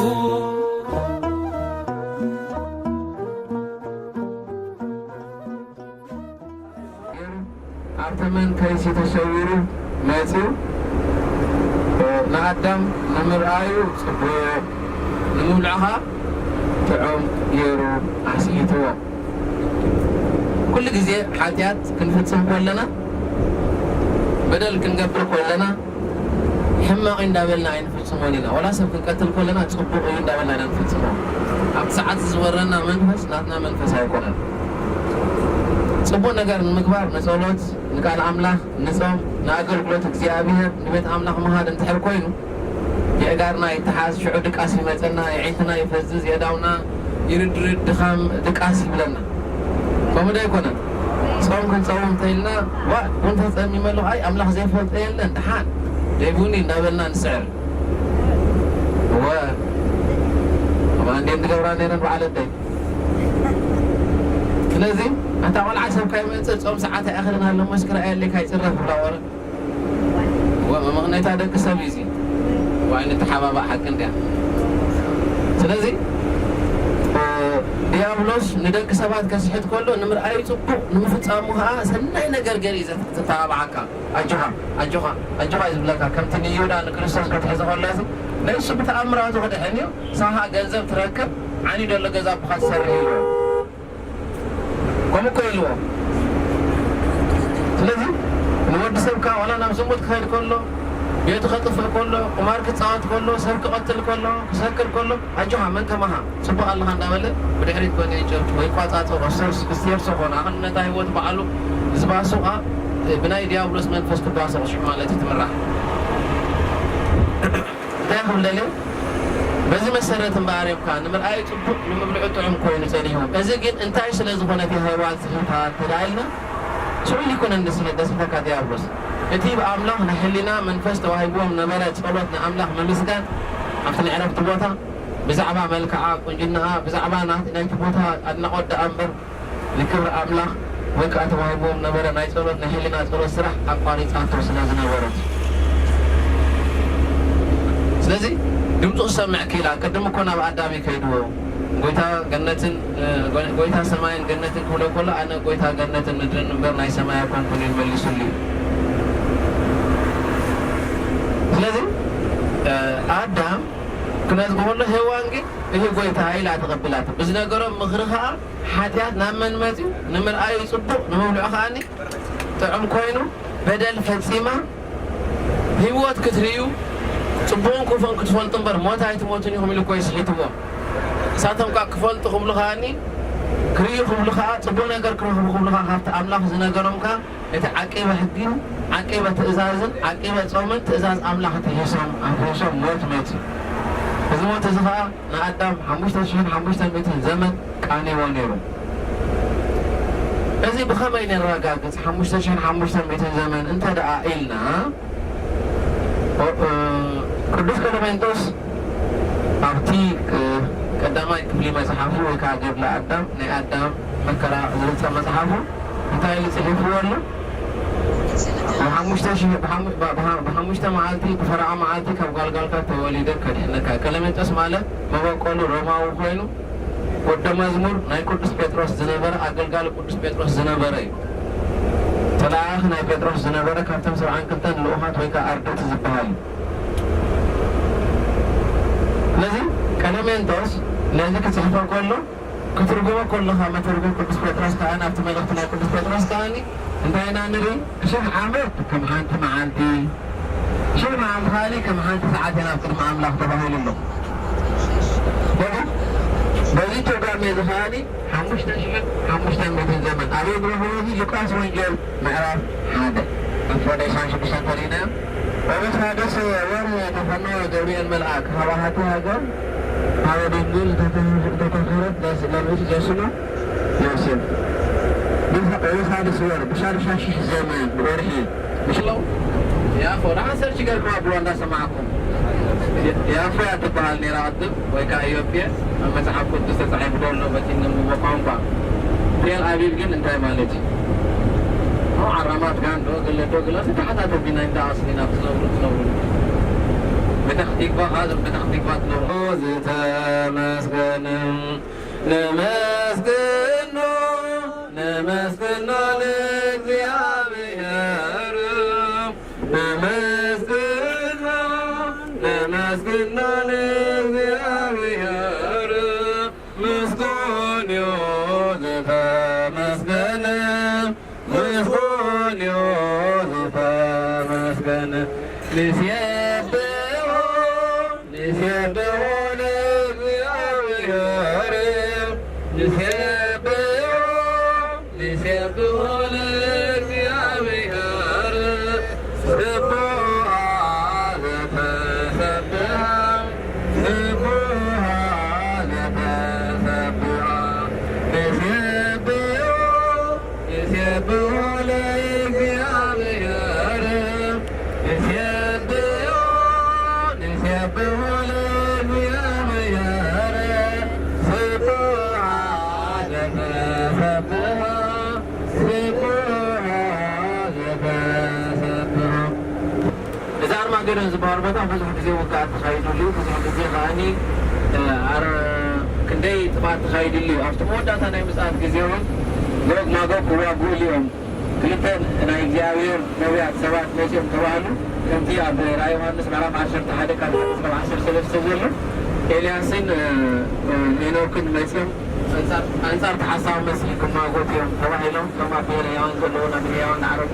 ኣብ ተመን ከይሲ ተሰዊሩ መጺኡ፣ ንኣዳም ንምርኣዩ ጽቡቕ፣ ንምብልዑ ኸኣ ጥዑም ገይሩ ኣስሒትዎ። ኩሉ ግዜ ሓጢኣት ክንፍጽም ከለና፣ በደል ክንገብር ከለና፣ ሕማቕ እዩ እንዳበልና ኣይንፍጽሞን ኢና። ወላ ሰብ ክንቀትል ከለና፣ ጽቡቕ እዩ እንዳበልና ኢና ንፍጽሞ። ኣብቲ ሰዓት ዝወረና መንፈስ ናትና መንፈስ ኣይኮነን። ጽቡቕ ነገር ንምግባር፣ ንጸሎት፣ ንቃል ኣምላኽ፣ ንጾም፣ ንኣገልግሎት እግዚኣብሔር፣ ንቤት ኣምላኽ ምኻድ እንድሕር ኮይኑ፣ የእጋርና ይተሓዝ፣ ሽዑ ድቃስ ይመጸና፣ የዒንትና ይፈዝዝ፣ የእዳውና ይርድርድ፣ ድኻም ድቃስ ይብለና። ከምኡ ዶ ኣይኮነን? ጾም ክንጸውም እንተኢልና፣ "ዋ፣ ቡን ተጸሚመ ኣለኹ፣ ኣይ፣ ኣምላኽ ዘይፈልጦ የለን፣ ደሓን፣ ደይ ቡን" እንዳበልና ንስዕር። እወ፣ ከምኣ እንድየን ዝገብራ ነይረን በዓል ኣደይ። ስለዚ፣ ኣታ ቆልዓ ሰብ ካይመጽእ ጾም ሰዓት ኣይኣኽልን ኣሎ፣ መስክር ኣየለይ ካይጽረፍ ብላ ወረ። እወ፣ መመቕነይታ ደቂ ሰብ እዩ እዚ። ዋይ፣ ንተሓባባእ ሓቂ እንድያ። ስለዚ፣ እ፣ ዲያብሎስ ንደቂ ሰባት ከስሕት ከሎ ንምርኣዩ ጽቡቕ፣ ንምፍጻሙ ኸኣ ሰናይ ነገር ገይሩ እዩ ዘተ-፣ ዘተባብዓካ። ኣጆኻ፣ ኣጆኻ፣ ኣጆኻ እዩ ዝብለካ። ከምቲ ንይሁዳ ንክርስቶስ ክትሕዞ ከሎ እዚ፣ ንሱ ብተኣምራቱ ክድሕን እዩ፣ ንስኻ ገንዘብ ትረክብ፣ ዓንዩ ዘሎ ገዛ ኣቦኻ ትሰርሕ ኢልዎ። ከምኡ እኮ ኢልዎ። ስለዚ ንወዲ ሰብ ከኣ ዋላ ናብ ዝሙት ክኸይድ ከሎ፣ ቤቱ ከጥፍእ ከሎ፣ ቁማር ክጻወት ከሎ፣ ሰብ ክቐትል ከሎ፣ ክሰክር ከሎ፣ ኣጆኻ መን ከማኻ ጽቡቕ ኣለኻ እንዳበለ ብድሕሪት ኮነ ይጨብጭቦ፣ ይቋጻጸሮ፣ ሰርስ-፣ ክሴርሶ ኮነ። ኣኽልነታ ህይወት በዓሉ ዝባሱ ከኣ ብናይ ዲያብሎስ መንፈስ ክባሰቑ ሽዑ ማለት እዩ ትምራሕ። እንታይ ክብል ደልየ? በዚ መሰረት እምበኣር እዮም ከኣ ንምርኣዩ ጽቡቕ፣ ንምብልዑ ጥዑም ኮይኑ ጸኒሑ። እዚ ግን እንታይ ስለ ዝኾነ እቲ ሄዋን ስሒታ እንተ ደኣ ኢልና፣ ሽዑ ኣይኮነን ደስ-፣ ደስሕተካ ዲያብሎስ። እቲ ብኣምላኽ ናይ ሕሊና መንፈስ ተዋሂብዎም ነበረ ጸሎት ንኣምላኽ ምምስጋን ኣብቲ ናይ ዕረፍቲ ቦታ ብዛዕባ መልክዓ፣ ቁንጅናኣ፣ ብዛዕባ ናት-፣ ናይቲ ቦታ ኣድናቖት ደኣ እምበር ንክብሪ ኣምላኽ ወይ ከኣ ተዋሂብዎም ነበረ ናይ ጸሎት፣ ናይ ሕሊና ጸሎት ስራሕ ኣቋሪጻቶ ስለ ዝነበረት። ስለዚ ድምፁ ክሰምዕ ክኢላ። ቅድም እኮ ናብ ኣዳም እዩ ከይድዎ። ጎይታ ገነትን፣ እ፣ ጎ-፣ ጎይታ ሰማይን ገነትን ክብሎ ከሎ፣ "ኣነ ጎይታ ገነትን ምድርን እምበር ናይ ሰማይ ኣይኮንኩን" ኢሉ መሊሱሉ እዩ። ስለዚ፣ እ፣ ኣዳም ክነዝግ ከሎ ሄዋን ግን፣ "ይህ ጎይታ" ኢላ ተቐቢላቶ። ብዝነገሮ ምኽሪ ኸኣ ሓጢኣት ናብ መን መጺኡ? ንምርኣዩ ጽቡቕ፣ ንምብልዑ ከኣኒ ጥዑም ኮይኑ፣ በደል ፈጺማ፣ ህይወት ክትርእዩ፣ ጽቡቕን ክፉእን ክትፈልጡ እምበር፣ ሞት ኣይትሞቱን ኢኹም ኢሉ እኮ እዩ ስሒትዎም። ንሳቶም ከኣ ክፈልጡ ክብሉ ከኣኒ፣ ክርእዩ ክብሉ ከኣ፣ ጽቡቕ ነገር ክረኽቡ ክብሉ ከኣ፣ ካብቲ ኣምላኽ ዝነገሮም ከኣ፣ እቲ ዓቂበ ሕግን ዓቂበ ትእዛዝን ዓቂበ ጾምን ትእዛዝ ኣምላኽ ጥሒሶም፣ ኣፍሪሶም ሞት መጺኡ። እዚ ሞት እዚ ኸኣ ንኣዳም ሓሙሽተ ሽሕን ሓሙሽተ ሚእትን ዘመን ቃንይዎ ነይሩ። እዚ ብኸመይ ነረጋግጽ? ሓሙሽተ ሽሕን ሓሙሽተ ሚእትን ዘመን እንተ ደኣ ኢልና፣ ኦ-፣ እ፣ ቅዱስ ቀለሜንጦስ ኣብቲ፣ እ፣ ቀዳማይ ክፍሊ መጽሓፉ ወይ ከኣ ገድለ ኣዳም፣ ናይ ኣዳም መከራ ዝብል መጽሓፉ እንታይ ኢሉ ጽሒፍዎ ኣሎ? ብሓሙሽተ ሽሕ፣ ብሓሙ-፣ ብ-፣ ብሓ-፣ ብሓሙሽተ መዓልቲ፣ ብፈረቓ መዓልቲ ካብ ጓልጓልካ ተወሊደ ከድሕነካ። ቀለሜንጦስ ማለት መበቆሉ ሮማዊ ኮይኑ፣ ወደ መዝሙር ናይ ቅዱስ ጴጥሮስ ዝነበረ፣ ኣገልጋሊ ቅዱስ ጴጥሮስ ዝነበረ እዩ። ተለኣኣኺ ናይ ጴጥሮስ ዝነበረ፣ ካብቶም ሰብዓን ክልተን ልኡኻት ወይ ከኣ ኣርድእቲ ዝበሃል እዩ። ስለዚ ቀለሜንጦስ ነዚ ክጽሕፎ ከሎ፣ ክትርጉሞ ከለኻ፣ መተርጉም ቅዱስ ጴጥሮስ ከኣ፣ ኣብቲ መልእኽቲ ናይ ቅዱስ ጴጥሮስ ከኣኒ እንታይ ኢና ንርኢ? ሽሕ ዓመት ከም ሓንቲ መዓልቲ፣ ሽሕ መዓልቲ ከኣኒ ከም ሓንቲ ሰዓት እየን ኣብ ቅድሚ ኣምላኽ ተባሂሉ ኣሎ። እዚ ከኣኒ ሓሙሽተ ሽሕን ሓሙሽተ ሚእትን ዘመን ኣበይ ንረኽቦ? እዚ ሉቃስ ወንጌል ምዕራፍ ሓደ ኣፎ ናይ ሻን ሽዱሽተ እንተሪእናዮ፣ ኦሪት ሓደስ ወርሒ ተፈነወ ገብርኤል መልኣክ ሀበ ሀቲ ሀገር ሀበ ድንግል ተተፈረት ለርእሲ ዘስሙ ዮሴፍ። ብሓድሽ ወር ብሻድሻሽሕ ዘመን ወርሒ ምሽለው ያፎ ደሓን ሰርች ገርኩም ኣብሎ እንዳሰማዕኩም። ያፎ እያ ትበሃል ነይራ ቅድም ወይ ከዓ ኢዮጴ ኣብ መጽሓፍ ቅዱስ ተጻሒፉ ዘሎ በቲ እንንብቦ ቋንቋ። ቴል ኣቪቭ ግን እንታይ ማለት እዩ? ዓራማት ጋንዶ ገለ ዶ ገለ ተተሓታተፊ ናይ እንዳ ኣስሊና ትነብሩ ትነብሩ። ብተኽቲግባ ካዝም ብተኽቲግባ ትነብሩ። ዝተመስገነ ነመስግኖ ነመስግኖ ንእግዚኣብሔር ነመስግኖ ነመስግኖ ንእግዚኣብሔር ምስጉን እዩ ዝተመስገነ ምስጉን እዩ ዝተመስገነ ንሴብሖ ንሴብሖ ለእግዚኣብሔር ንሴብሖ ንሴብሖ ለእግዚኣብሔር ስቡሕ ዘተሰብሐ ስቡሕ ዘተሰብሐ ንሴብሖ ንሴብሖ ለእግዚኣብሔር ንሴብሖ ንሴብሖ ለእግዚኣብሔር ስቡሕ ዘተሰብሐ ስቡሕ ዘተሰብሐ። እዚ ኣርማጌዶን ዝበሃል ቦታ ብዙሕ ግዜ ውግኣት ተኻይዱሉ እዩ። ብዙሕ ግዜ ከኣኒ፣ እ፣ ኣረ-፣ ክንደይ ጥፍኣት ተኻይዱሉ እዩ። ኣብቲ መወዳእታ ናይ ምጽኣት ግዜ እውን ጎግ ማጎግ ክዋግኡሉ እዮም። ክልተ ናይ እግዚኣብሔር ነቢያት ሰባት መጺኦም ተባህሉ። ከምቲ ኣብ ራእይ ዮሃንስ ምዕራፍ ዓሰርተ ሓደ ካብ ሓደ እስካብ ዓሰርተ ሰለስተ ዘሎ ኤልያስን፣ እ፣ እ፣ ሄኖክን መጺኦም ኣንጻር፣ ኣንጻር እቲ ሓሳዊ መሲሕ ክማጎቱ እዮም ተባሂሎም። እቶም ኣብ ብሄረ ሕያዋን ዘለዉ ናብ ብሄረ ሕያዋን ዝዓረጉ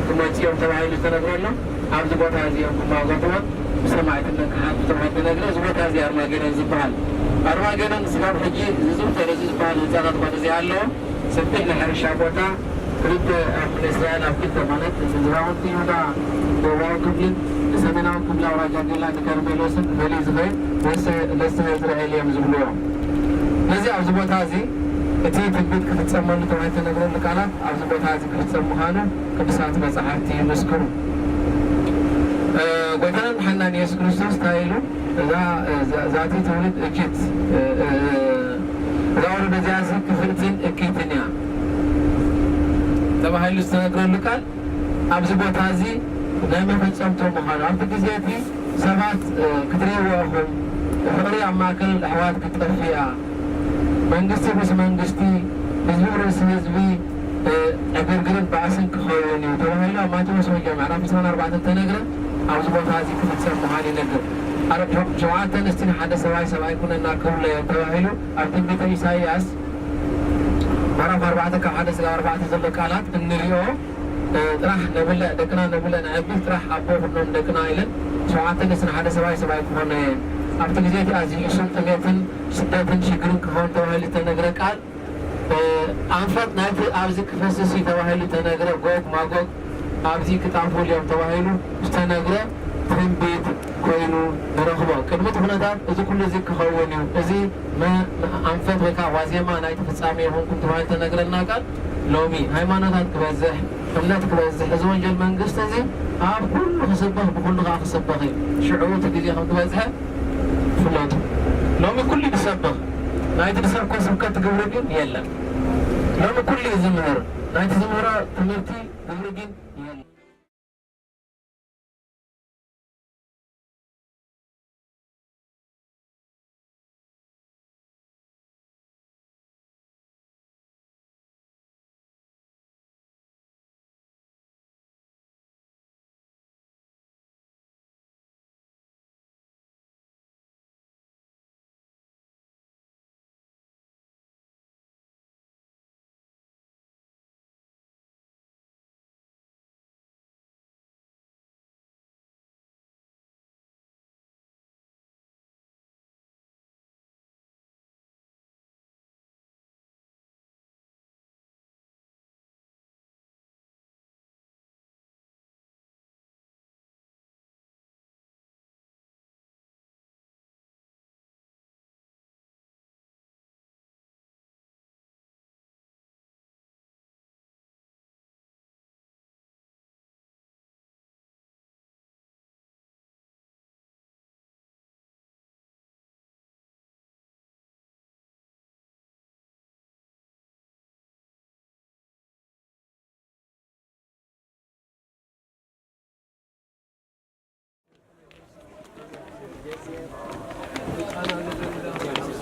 ክመጹ እዮም ተባሂሉ ዝተነግረሎም ኣብዚ ቦታ እዚ እዮም ክማጎትዎም ብሰማዕትነት ክሓቱ ተባሂሉ ተነግረ። እዚ ቦታ እዚ ኣርማጌዶን ዝበሃል። ኣርማጌዶን ስጋብ ሕጂ ዝዝውተር እዚ ዝበሃል ህንጻታት እኳ ተዘይሃለወ፣ ሰፊሕ ናይ ሕርሻ ቦታ፣ ክልተ ኣብ እስራኤል ኣብ ክልተ ማለት ንዝባውንቲ ይሁዳ ደቡባዊ ክፍልን ንሰሜናዊ ክፍሊ ኣውራጃ ገላ ንከርሜሎስን ፈልዩ ዝኸይድ ለሰ-፣ ለሰ እስራኤል እዮም ዝብልዎ። ስለዚ ኣብዚ ቦታ እዚ እቲ ትንቢት ክፍጸመሉ ተባሂሉ ዝተነግረሉ ቃላት ኣብዚ ቦታ እዚ ክፍጸም ምዃኑ ቅዱሳት መጻሕፍቲ ይምስክሩ። እ፣ ጎይታና መድሓኒናን የሱስ ክርስቶስ እንታይ ኢሉ? እዛ፣ እዛ፣ ዛቲ ትውልድ እኪት፣ እ፣ እ፣ እዛ ወለዶ እዚኣ እዚ ክፍእትን እኪትን እያ ተባሂሉ ዝተነግረሉ ቃል ኣብዚ ቦታ እዚ ናይ መፈጸምቶ ምዃኑ፣ ኣብቲ ግዜ እቲ ሰባት፣ እ፣ ክትርእይዎ ኢኹም፣ ፍቕሪ ኣብ ማእከል ኣሕዋት ክትጠፍእ እያ፣ መንግስቲ ርእሲ መንግስቲ፣ ህዝቢ ርእሲ ህዝቢ፣ እ፣ ዕግርግርን ባእስን ክኸውን እዩ ተባሂሉ ኣብ ማቴዎስ ወንጌል ምዕራፍ ዕስራን ኣርባዕተን ተነግረ፣ ኣብዚ ቦታ እዚ ክፍጸም ምዃኑ ይነግር። ኣረ፣ ሸ-፣ ሸውዓተ ኣንስትን ሓደ ሰብኣይ፣ ሰብኣይ ኩነና ክብሎ እየ ተባሂሉ ኣብ ትንቢተ ኢሳይያስ ምዕራፍ ኣርባዕተ ካብ ሓደ ስጋብ ኣርባዕተ ዘሎ ቃላት እንሪኦ፣ እ፣ ጥራሕ ነብልዕ፣ ደቅና ነብልዕ፣ ነዕቢ፣ ጥራሕ ኣቦ ኩኖም ደቅና ኢለን፣ ሸውዓተ ኣንስትን ሓደ ሰብኣይ፣ ሰብኣይ ክኾና እየን። ኣብቲ ግዜ እቲ ኣዝዩ እሱር ጥሜትን ስደትን ሽግርን ክኸውን ተባሂሉ ዝተነግረ ቃል፣ እ፣ ኣንፈት ናይቲ ኣብዚ ክፈስስ እዩ ተባሂሉ ዝተነግረ ጎግ ማጎግ ኣብዚ ክጣፍኡ እዮም ተባሂሉ ዝተነግረ ትንቢት ኮይኑ ንረኽቦ። ቅድሚ እቲ ኩነታት እዚ ኩሉ እዚ ክኸውን እዩ። እዚ መ-፣ መ-፣ ኣንፈት ወይ ከዓ ዋዜማ ናይቲ ፍጻሜ ይኹንኩም ተባሂሉ ዝተነግረና ቃል ሎሚ ሃይማኖታት ክበዝሕ፣ እምነት ክበዝሕ፣ እዚ ወንጀል መንግስቲ እዚ ኣብ ኩሉ ክስበኽ፣ ብኩሉ ከዓ ክስበኽ እዩ። ሽዑ እቲ ግዜ ከም ዝበዝሐ ፍለጡ። ሎሚ ኩሉ እዩ ዝሰብኽ፣ ናይቲ ዝሰብኮ ስብከት ግብሪ ግን የለን። ሎሚ ኩሉ እዩ ዝምህር፣ ናይቲ ዝምህሮ ትምህርቲ ግብሪ ግን የለን።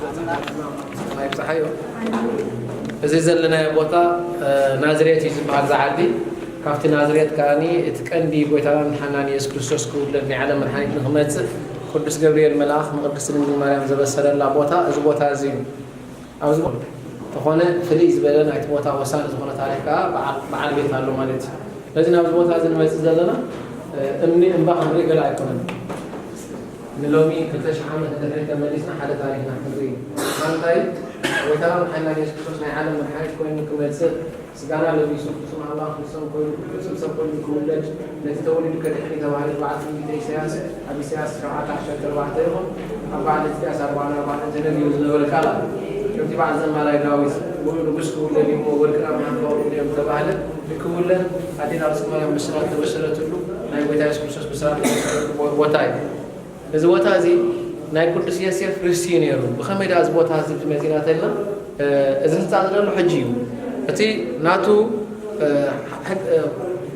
ይብፅሓዮ። እዚ ዘለናዮ ቦታ ናዝሬት እዩ ዝበሃል። ዝዓዲ ካብቲ ናዝሬት ከዓኒ እቲ ቀንዲ ጎይታናን ሓናን የሱስ ክርስቶስ ክውለድ ናይ ዓለም መድሓኒት ንክመፅእ ቅዱስ ገብርኤል መልኣኽ ንቅድስቲ ድንግል ማርያም ዘበሰረላ ቦታ እዚ ቦታ እዚ እዩ። ኣብዚ ተኾነ ፍልይ ዝበለ ናይቲ ቦታ ወሳኒ ዝኾነ ታሪክ ከዓ በዓል ቤት ኣሎ ማለት እዩ። ስለዚ ናብዚ ቦታ እዚ ንመፅእ ዘለና እምኒ እምባ ክንርኢ ገለ ኣይኮነን። ንሎሚ ክልተ ሽሕ ዓመት ንድሕሪት ተመሊስና ሓደ ታሪኽና ክንርኢ። ማለት እንታይ? ጎይታና መድሓኒና የሱስ ክርስቶስ ናይ ዓለም መድሓኒት ኮይኑ ክመጽእ፣ ስጋና ለቢሱ፣ ፍጹም ኣምላኽ ፍጹም ኮይኑ፣ ፍጹም ሰብ ኮይኑ ክውለድ፣ ነቲ ተወሊዱ ከድሕን እዩ ተባሂሉ በዓል ትንቢተ ኢሳያስ ኣብ ኢሳያስ ሸውዓተ ዓሰርተ ኣርባዕተ ይኹን ኣብ በዓል ሕዝቅያስ ኣርባዓን ኣርባዕተን ተነቢሩ ዝነበረ ቃል ኣሎ። ከምቲ በዓል ዘማራይ ዳዊት፣ "ውሉድ ንጉስ ክውለድ እዩ እሞ ወርቅን ኣምሓን ከቕርቡ እዮም" ተባህለ። ክውለድ ኣዴና ቅድስት ማርያም ብስራት ተበሰረትሉ ናይ ጎይታ የሱስ ክርስቶስ ብስራት ተበሰረሉ ቦታ እዩ። እዚ ቦታ እዚ ናይ ቅዱስ ዮሴፍ ርስቲ እዩ ነይሩ። ብኸመይ ደኣ እዚ ቦታ እዚ መፂና ተልና፣ እዚ ህንፃ ዘሎ ሕጂ እዩ። እቲ ናቱ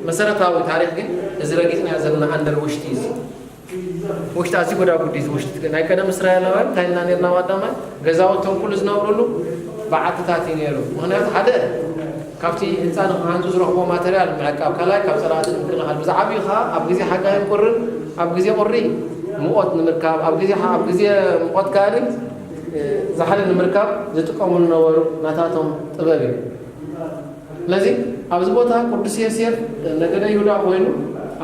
መሰረታዊ ታሪክ ግን እዚ ረጊፅና ዘለና ኣንደር ውሽጢ እዚ ውሽጢ ኣዚ ጎዳጉዲ እዚ ውሽጢ ናይ ቀደም እስራኤላውያን እንታይ ኢልና ነርና? ቀዳማይ ገዛውቶም ኩሉ ዝነብሩሉ በዓትታት እዩ ነይሩ። ምክንያቱ ሓደ ካብቲ ህንፃ ንክሃንፁ ዝረኽቦ ማተርያል ምዕቃብ፣ ካልኣይ ካብ ፀላእቲ ንምክልኻል፣ ብዛዕባኡ ከዓ ኣብ ግዜ ሓጋይን ቁርን ኣብ ግዜ ቁሪ ሙቐት ንምርካብ፣ ኣብ ግዜ ኣብ ግዜ ሙቐት ከኣኒ ዝሓለ ንምርካብ ዝጥቀሙሉ ነበሩ ናታቶም ጥበብ እዩ። ስለዚ ኣብዚ ቦታ ቅዱስ ዮሴፍ ነገደ ይሁዳ ኮይኑ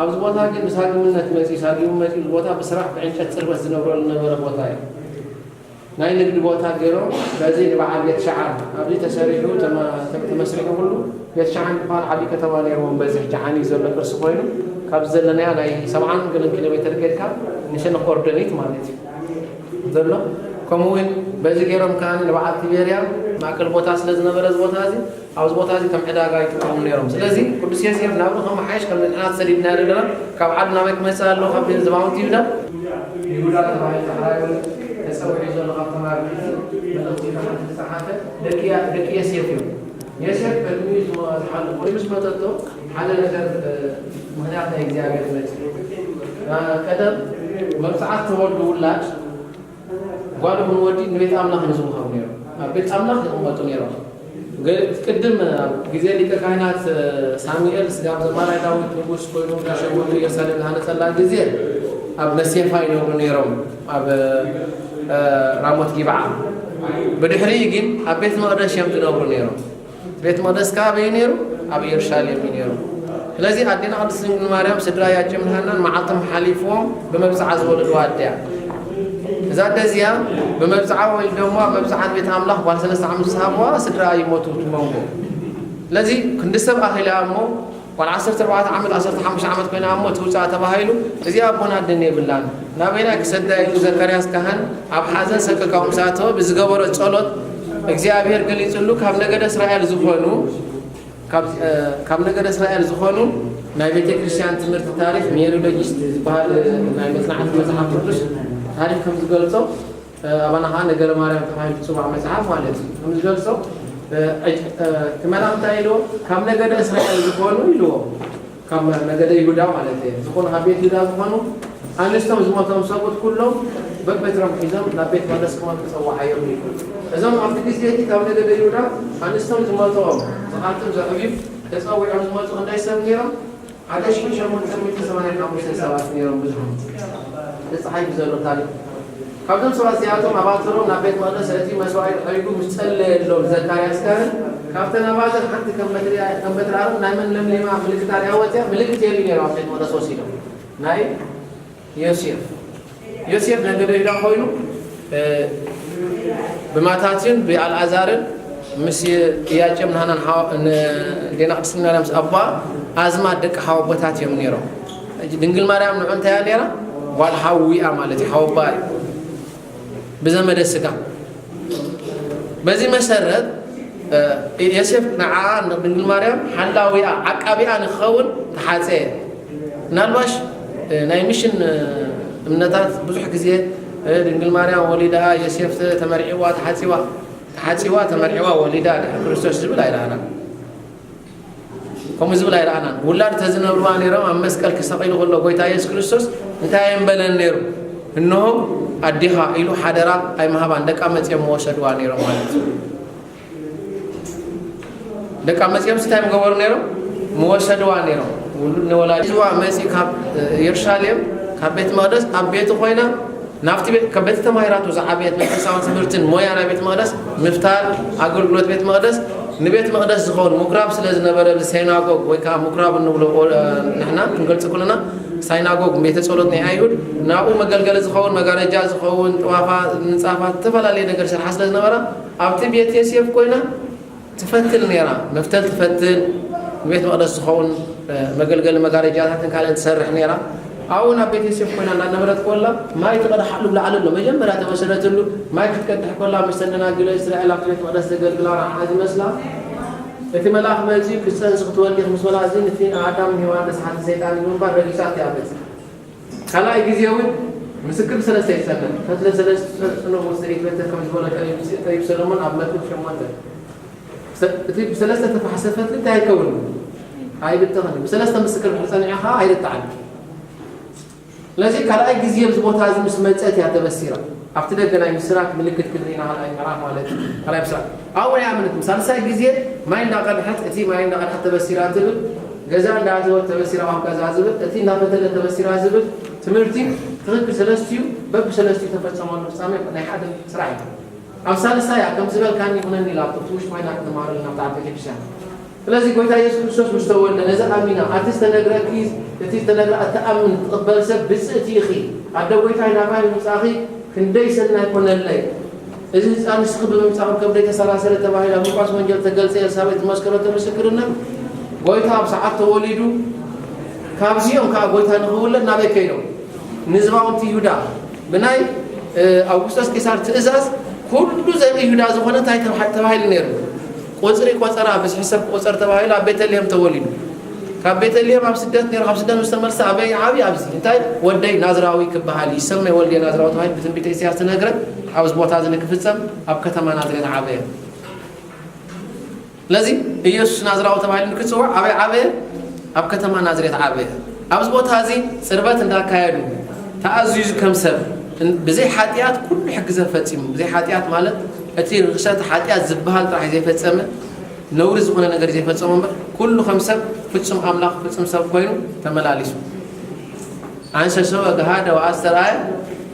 ኣብዚ ቦታ ግን ብሳግምነት መፅኡ፣ ሳጊሙ መፅኡ፣ እዚ ቦታ ብስራሕ ብዕንጨት ፅርበት ዝነብረሉ ዝነበረ ቦታ እዩ። ናይ ንግዲ ቦታ ገይሮም በዚ ንበዓል ቤት ሸዓን ኣብዚ ተሰሪሑ ተመስሪሑ ኩሉ ቤት ሸዓን ዝበሃል ዓብዪ ከተማ ነይርዎም። በዚ ሕጂ ዓንዩ ዘሎ ቅርሲ ኮይኑ ካብዚ ዘለናያ ናይ ሰብዓን ገለን ኪሎ ሜትር ከድካ ንሸነኽ ኦርደኒት ማለት እዩ ዘሎ። ከምኡ እውን በዚ ገይሮም ከዓ ንበዓል ቲቤርያ ማእከል ቦታ ስለ ዝነበረ እዚ ቦታ እዚ ኣብዚ ቦታ እዚ ከም ዕዳጋ ይጥቀሙ ነይሮም። ስለዚ ቅዱስ ዮሴፍ ናብኡ ከመሓየሽ ከም ንሕና ተሰዲድና ዘለና ካብ ዓዱ ናበይ ክመፅእ ኣለዎ ካብ ዝባውንቲ ይሁዳ ይሁዳ ተባሂሉ ተሓራዩ ተፀዊዑ ዘሎ ካብ ተማሪ መልእኽቲ ሓንቲ ዝተሓተ ደቂ ዮሴፍ እዮም። ዮሴፍ ቅድሚኡ ዝሓለፎ ምስ መጠጦ ሓደ ነገር ምክንያት ናይ እግዚኣብሔር መፅእ ቀደም መብፅዓት ተወልዱ ውላድ ጓል ይኹን ወዲ ንቤት ኣምላኽ ንዝምሃሩ ነይሮም። ኣብ ቤት ኣምላኽ ይቕመጡ ነይሮም። ቅድም ኣብ ግዜ ሊቀ ካህናት ሳሙኤል ስጋብ ዘማራይ ዳዊት ንጉስ ኮይኑ እንዳሸወዱ ኢየሩሳሌም ዝሃነጸላ ግዜ ኣብ መሴፋ ይነብሩ ነይሮም፣ ኣብ ራሞት ጊብዓ። ብድሕሪኡ ግን ኣብ ቤት መቕደስ እዮም ዝነብሩ ነይሮም። ቤት መቕደስ ከዓ ኣበይ ነይሩ? ኣብ ኢየሩሳሌም እዩ ነይሩ። ስለዚ ኣዴና ቅድስት ድንግል ማርያም ስድራ ያቄም ንሃናን መዓልቶም ሓሊፍዎም ብመብፅዓ ዝወለድዋ ኣደ እያ። እዛ ኣደ እዚኣ ብመብፅዓ ወይ ደሞ ኣብ መብፅዓ ንቤት ኣምላኽ ጓል ሰለስተ ዓመት ዝሃብዋ ስድራ ይሞቱ እቲ መንጎ። ስለዚ ክንዲ ሰብ ኣኺላ እሞ ጓል ዓሰርተ ኣርባዕተ ዓመት ዓሰርተ ሓሙሽተ ዓመት ኮይና እሞ ትውፃእ ተባሂሉ እዚኣ ኣቦን ኣደን የብላን። ናበይና ክሰዳ ኢሉ ዘካርያስ ካህን ኣብ ሓዘን ሰከካው ምስ ኣተወ ብዝገበሮ ጸሎት እግዚኣብሔር ገሊጽሉ ካብ ነገደ እስራኤል ዝኾኑ ካብ ነገደ እስራኤል ዝኾኑ ናይ ቤተ ክርስቲያን ትምህርቲ ታሪክ ሜሮሎጂስት ዝበሃል ናይ መጽናዕቲ መጽሓፍ ቅዱስ ታሪክ ከም ዝገልጾ ኣባና ከዓ ነገረ ማርያም ተባሂሉ ዝፅዋዕ መጽሓፍ ማለት እዩ። ከም ዝገልጾ እቲ መልኣኽ እንታይ ኢልዎ? ካብ ነገደ እስራኤል ዝኾኑ ኢልዎ። ካብ ነገደ ይሁዳ ማለት እዩ ዝኾኑ ካብ ቤት ይሁዳ ዝኾኑ ኣንስቶም ዝሞቶም ሰብኡት ኩሎም በበትሮም ሒዞም ናብ ቤት መቅደስ ክመፁ ፀዋዓዮም እዩ። እዞም ኣብቲ ግዜ እቲ ካብ ነገደ ይሁዳ ኣንስቶም ዝሞተኦም ዝሓልቱን ዘዕብዩ ተፀዊዖም ዝመፁ ክንደይ ሰብ ነይሮም? ሓደ ሽሕን ሸሞንተ ሚእትን ሰማንያን ሓሙሽተን ሰባት ነይሮም። ብዙሓት ንፀሓይ ብዘሎ ታሪክ ካብዞም ሰባት እዚኣቶም ኣባትሮም ናብ ቤት መቅደስ እቲ መስዋዕት ዐይዱ ምስ ጸለየሎም ዘካርያስ ካህን ካብተን ኣባትር ሓንቲ ከም በትሪ ኣሮን ናይ መን ለምሊማ ምልክት ኣርያ ወፅያ ምልክት የርኢ ነይሩ ኣብ ቤት መቅደስ ወሲዶም ናይ ዮሴፍ ዮሴፍ ነገደ ይሁዳ ኮይኑ ብማታትዩን ብኣልኣዛርን ምስ ኢያቄም ንሃናን ዴና ቅድስት ማርያም ምስ ኣባ ኣዝማድ ደቂ ሓወቦታት እዮም ነይሮም። ድንግል ማርያም ንዑ እንታይ እያ ነይራ? ጓል ሓዊኣ ማለት እዩ ሓወባ እዩ ብዘመደ ስጋ። በዚ መሰረት ዮሴፍ ንዓ ድንግል ማርያም ሓላዊኣ ዓቃቢኣ ንክኸውን ተሓፀየ። ምናልባሽ ናይ ሚሽን እምነታት ብዙሕ ግዜ ድንግል ማርያም ወሊዳ ዮሴፍ ተመርዒዋ ተሓፂዋ ተሓፂዋ ተመርዒዋ ወሊዳ ድሕሪ ክርስቶስ ዝብል ኣይረኣና። ከምኡ ዝብል ኣይረኣናን። ውላድ ተዝነብርዋ ነይሮም ኣብ መስቀል ክሰቒሉ ከሎ ጎይታ የሱስ ክርስቶስ እንታይ እዮም በለን ነይሩ? እንሆ ኣዴኻ ኢሉ ሓደራ ኣይምሃባን፣ ደቃ መጺኦም ምወሰድዋ ነይሮም ማለት እዩ። ደቃ መጺኦም እንታይ ምገበሩ ነይሮም? ምወሰድዋ ነይሮም። ውሉድ ንወላዲዋ መጺ ካብ፣ እ፣ የሩሳሌም፣ ካብ ቤት መቕደስ ኣብ ቤቱ ኮይና፣ ናብቲ ቤት፣ ካብ ቤት ተማሂራቱ ዝዓበየት መንፈሳዊ ትምህርትን ሞያ ናይ ቤት መቕደስ ምፍታል፣ ኣገልግሎት ቤት መቕደስ፣ ንቤት መቕደስ ዝኸውን ምኩራብ ስለ ዝነበረ፣ እዚ ሳይናጎግ ወይ ከዓ ምኩራብ እንብሎ፣ ኦ-፣ እ፣ ንሕና ክንገልጽ ከለና ሳይናጎግ፣ ቤተ ጸሎት ናይ ኣይሁድ፣ ናብኡ መገልገሊ ዝኸውን፣ መጋረጃ ዝኸውን፣ ጥዋፋ፣ ምንጻፋት፣ ዝተፈላለየ ነገር ይሰርሓ ስለ ዝነበራ፣ ኣብቲ ቤት ዮሴፍ ኮይና ትፈትል ነይራ። መፍተል ትፈትል፣ ንቤት መቕደስ ዝኸውን፣ እ፣ መገልገሊ መጋረጃታትን ካልእን ትሰርሕ ነይራ። ኣብኡ ናብ ቤት ዮሴፍ ኮይና እናነበረት ኮላ፣ ማይ ትቐድሓሉ ብላዕሊ ኣሎ። መጀመርያ ተወሰደትሉ፣ ማይ ክትቀድሕ ኮላ፣ ምስ ተደናግለ እስራኤል ኣብቲ ቤት መቕደስ ዘገልግላ ንዓኣ ዝመስላ። እቲ መልኣኽ መጺኡ፣ "ክትጸንሲ ክትወልዲ ኢኺ" ምስ በላ፣ እዚ ነቲ ኣዳም ሄዋን ዘስሓተ ሰይጣን እዩ ብምባል ረጊጻቶ እያ መጺኣ። ካልኣይ ግዜ እውን ምስክር ብሰለስተ ይጸንዕ። ፈትለ ሰለስተ ጽኑዕ ውጽኢት በትር ከም ዝበሎ ጠቢብ፣ ጠቢብ ሰሎሞን ኣብ መክብብ ሸሞንተ። ሰ-፣ እቲ ብሰለስተ ተፋሕሰ ፈትሊ እንታይ ኣይከውንን? ኣይብተኽን። ብሰለስተ ምስክር ድሕሪ ጸኒዑ ኸዓ ኣይርታዕን። ስለዚ ካልኣይ ግዜ ኣብዚ ቦታ እዚ ምስ መጸት እያ ተበሲራ። ኣብቲ ደገ ናይ ምስራች ምልክት ክንርኢ ኢና፣ ካልኣይ ምዕራፍ ማለት እዩ። ካልኣይ ምስራች። ኣብኡ ናይ ኣመነት ሳልሳይ ግዜ ማይ እንዳቐድሐት፣ እቲ ማይ እንዳቐድሐት ተበሲራ ትብል፣ ገዛ እንዳኣተወት ተበሲራ ኣብ ገዛ ዝብል፣ እቲ እንዳፈተለ ተበሲራ ዝብል ትምህርቲ ትኽክል ሰለስቲኡ፣ በብሰለስቲኡ ተፈጸመሉ ፍጻሜ ናይ ሓደ ስራሕ እዩ። ኣብ ሳልሳያ ከም ዝበልካኒ ይኹነኒ ኢላ ኣብቲ ውሽጢ ኮይና ክትማረልና ብጣዕሚ ቤተክርስትያን። ስለዚ ጎይታ ኢየሱስ ክርስቶስ ምስ ተወልደ ነዚ ኣሚና፣ ኣቲ ዝተነግረኪ፣ እቲ ዝተነግረ እትኣምን ትቕበል ሰብ ብፅእቲ ኢኺ። ኣደ ጎይታይ ናባይ ምምፃእኺ ክንደይ ሰናይ ኮነለይ። እዚ ህፃን ንስኺ ብምምፃእኺ ከብደይ ተሰላሰለ ተባሂሉ ኣብ ሉቃስ ወንጌል ተገልፀ። ኤልሳቤጥ ዝመስከረቶ ምስክርነት ጎይታ ኣብ ሰዓት ተወሊዱ። ካብዚኦም ከዓ ጎይታ ንኽውለድ ናበይ ከይዶም? ንህዝባውንቲ ይሁዳ ብናይ፣ እ፣ ኣውግስጦስ ቄሳር ትእዛዝ ኩሉ ዘርኢ ይሁዳ ዝኾነ እንታይ ተባሂ-፣ ተባሂሉ ነይሩ? ቁጽሪ ቆጸራ፣ ብዝሒ ሰብ ቁጽር ተባሂሉ ኣብ ቤተልሔም ተወሊዱ። ካብ ቤተልሔም ኣብ ስደት ነይሩ፣ ካብ ስደት ምስ ተመልሰ ኣበይ ዓብዩ? ኣብዚ። እንታይ? "ወደይ ናዝራዊ ክበሃል ይሰመይ ወልደ ናዝራዊ" ተባሂሉ ብትንቢተ ኢሳያስ ተነግረ። ኣብዚ ቦታ እዚ ንክፍጸም ኣብ ከተማ ናዝሬት ዓበየ። ስለዚ ኢየሱስ ናዝራዊ ተባሂሉ ንክጽዋዕ ኣበይ ዓበየ? ኣብ ከተማ ናዝሬት ዓበየ። ኣብዚ ቦታ እዚ ጽርበት እንዳካየዱ ተኣዚዙ ከም ሰብ ብዘይ ሓጢኣት ኩሉ ሕጊ ዘፈጺሙ፣ ብዘይ ሓጢኣት ማለት እቲ ርኽሰት ሓጢኣት ዝበሃል ጥራሕ ዘይፈጸመ፣ ነውሪ ዝኾነ ነገር ዘይፈጸመ እምበር፣ ኩሉ ከም ሰብ ፍጹም ኣምላኽ ፍጹም ሰብ ኮይኑ ተመላሊሱ። ኣንሰሰወ ገሃደ ወኣስተርኣየ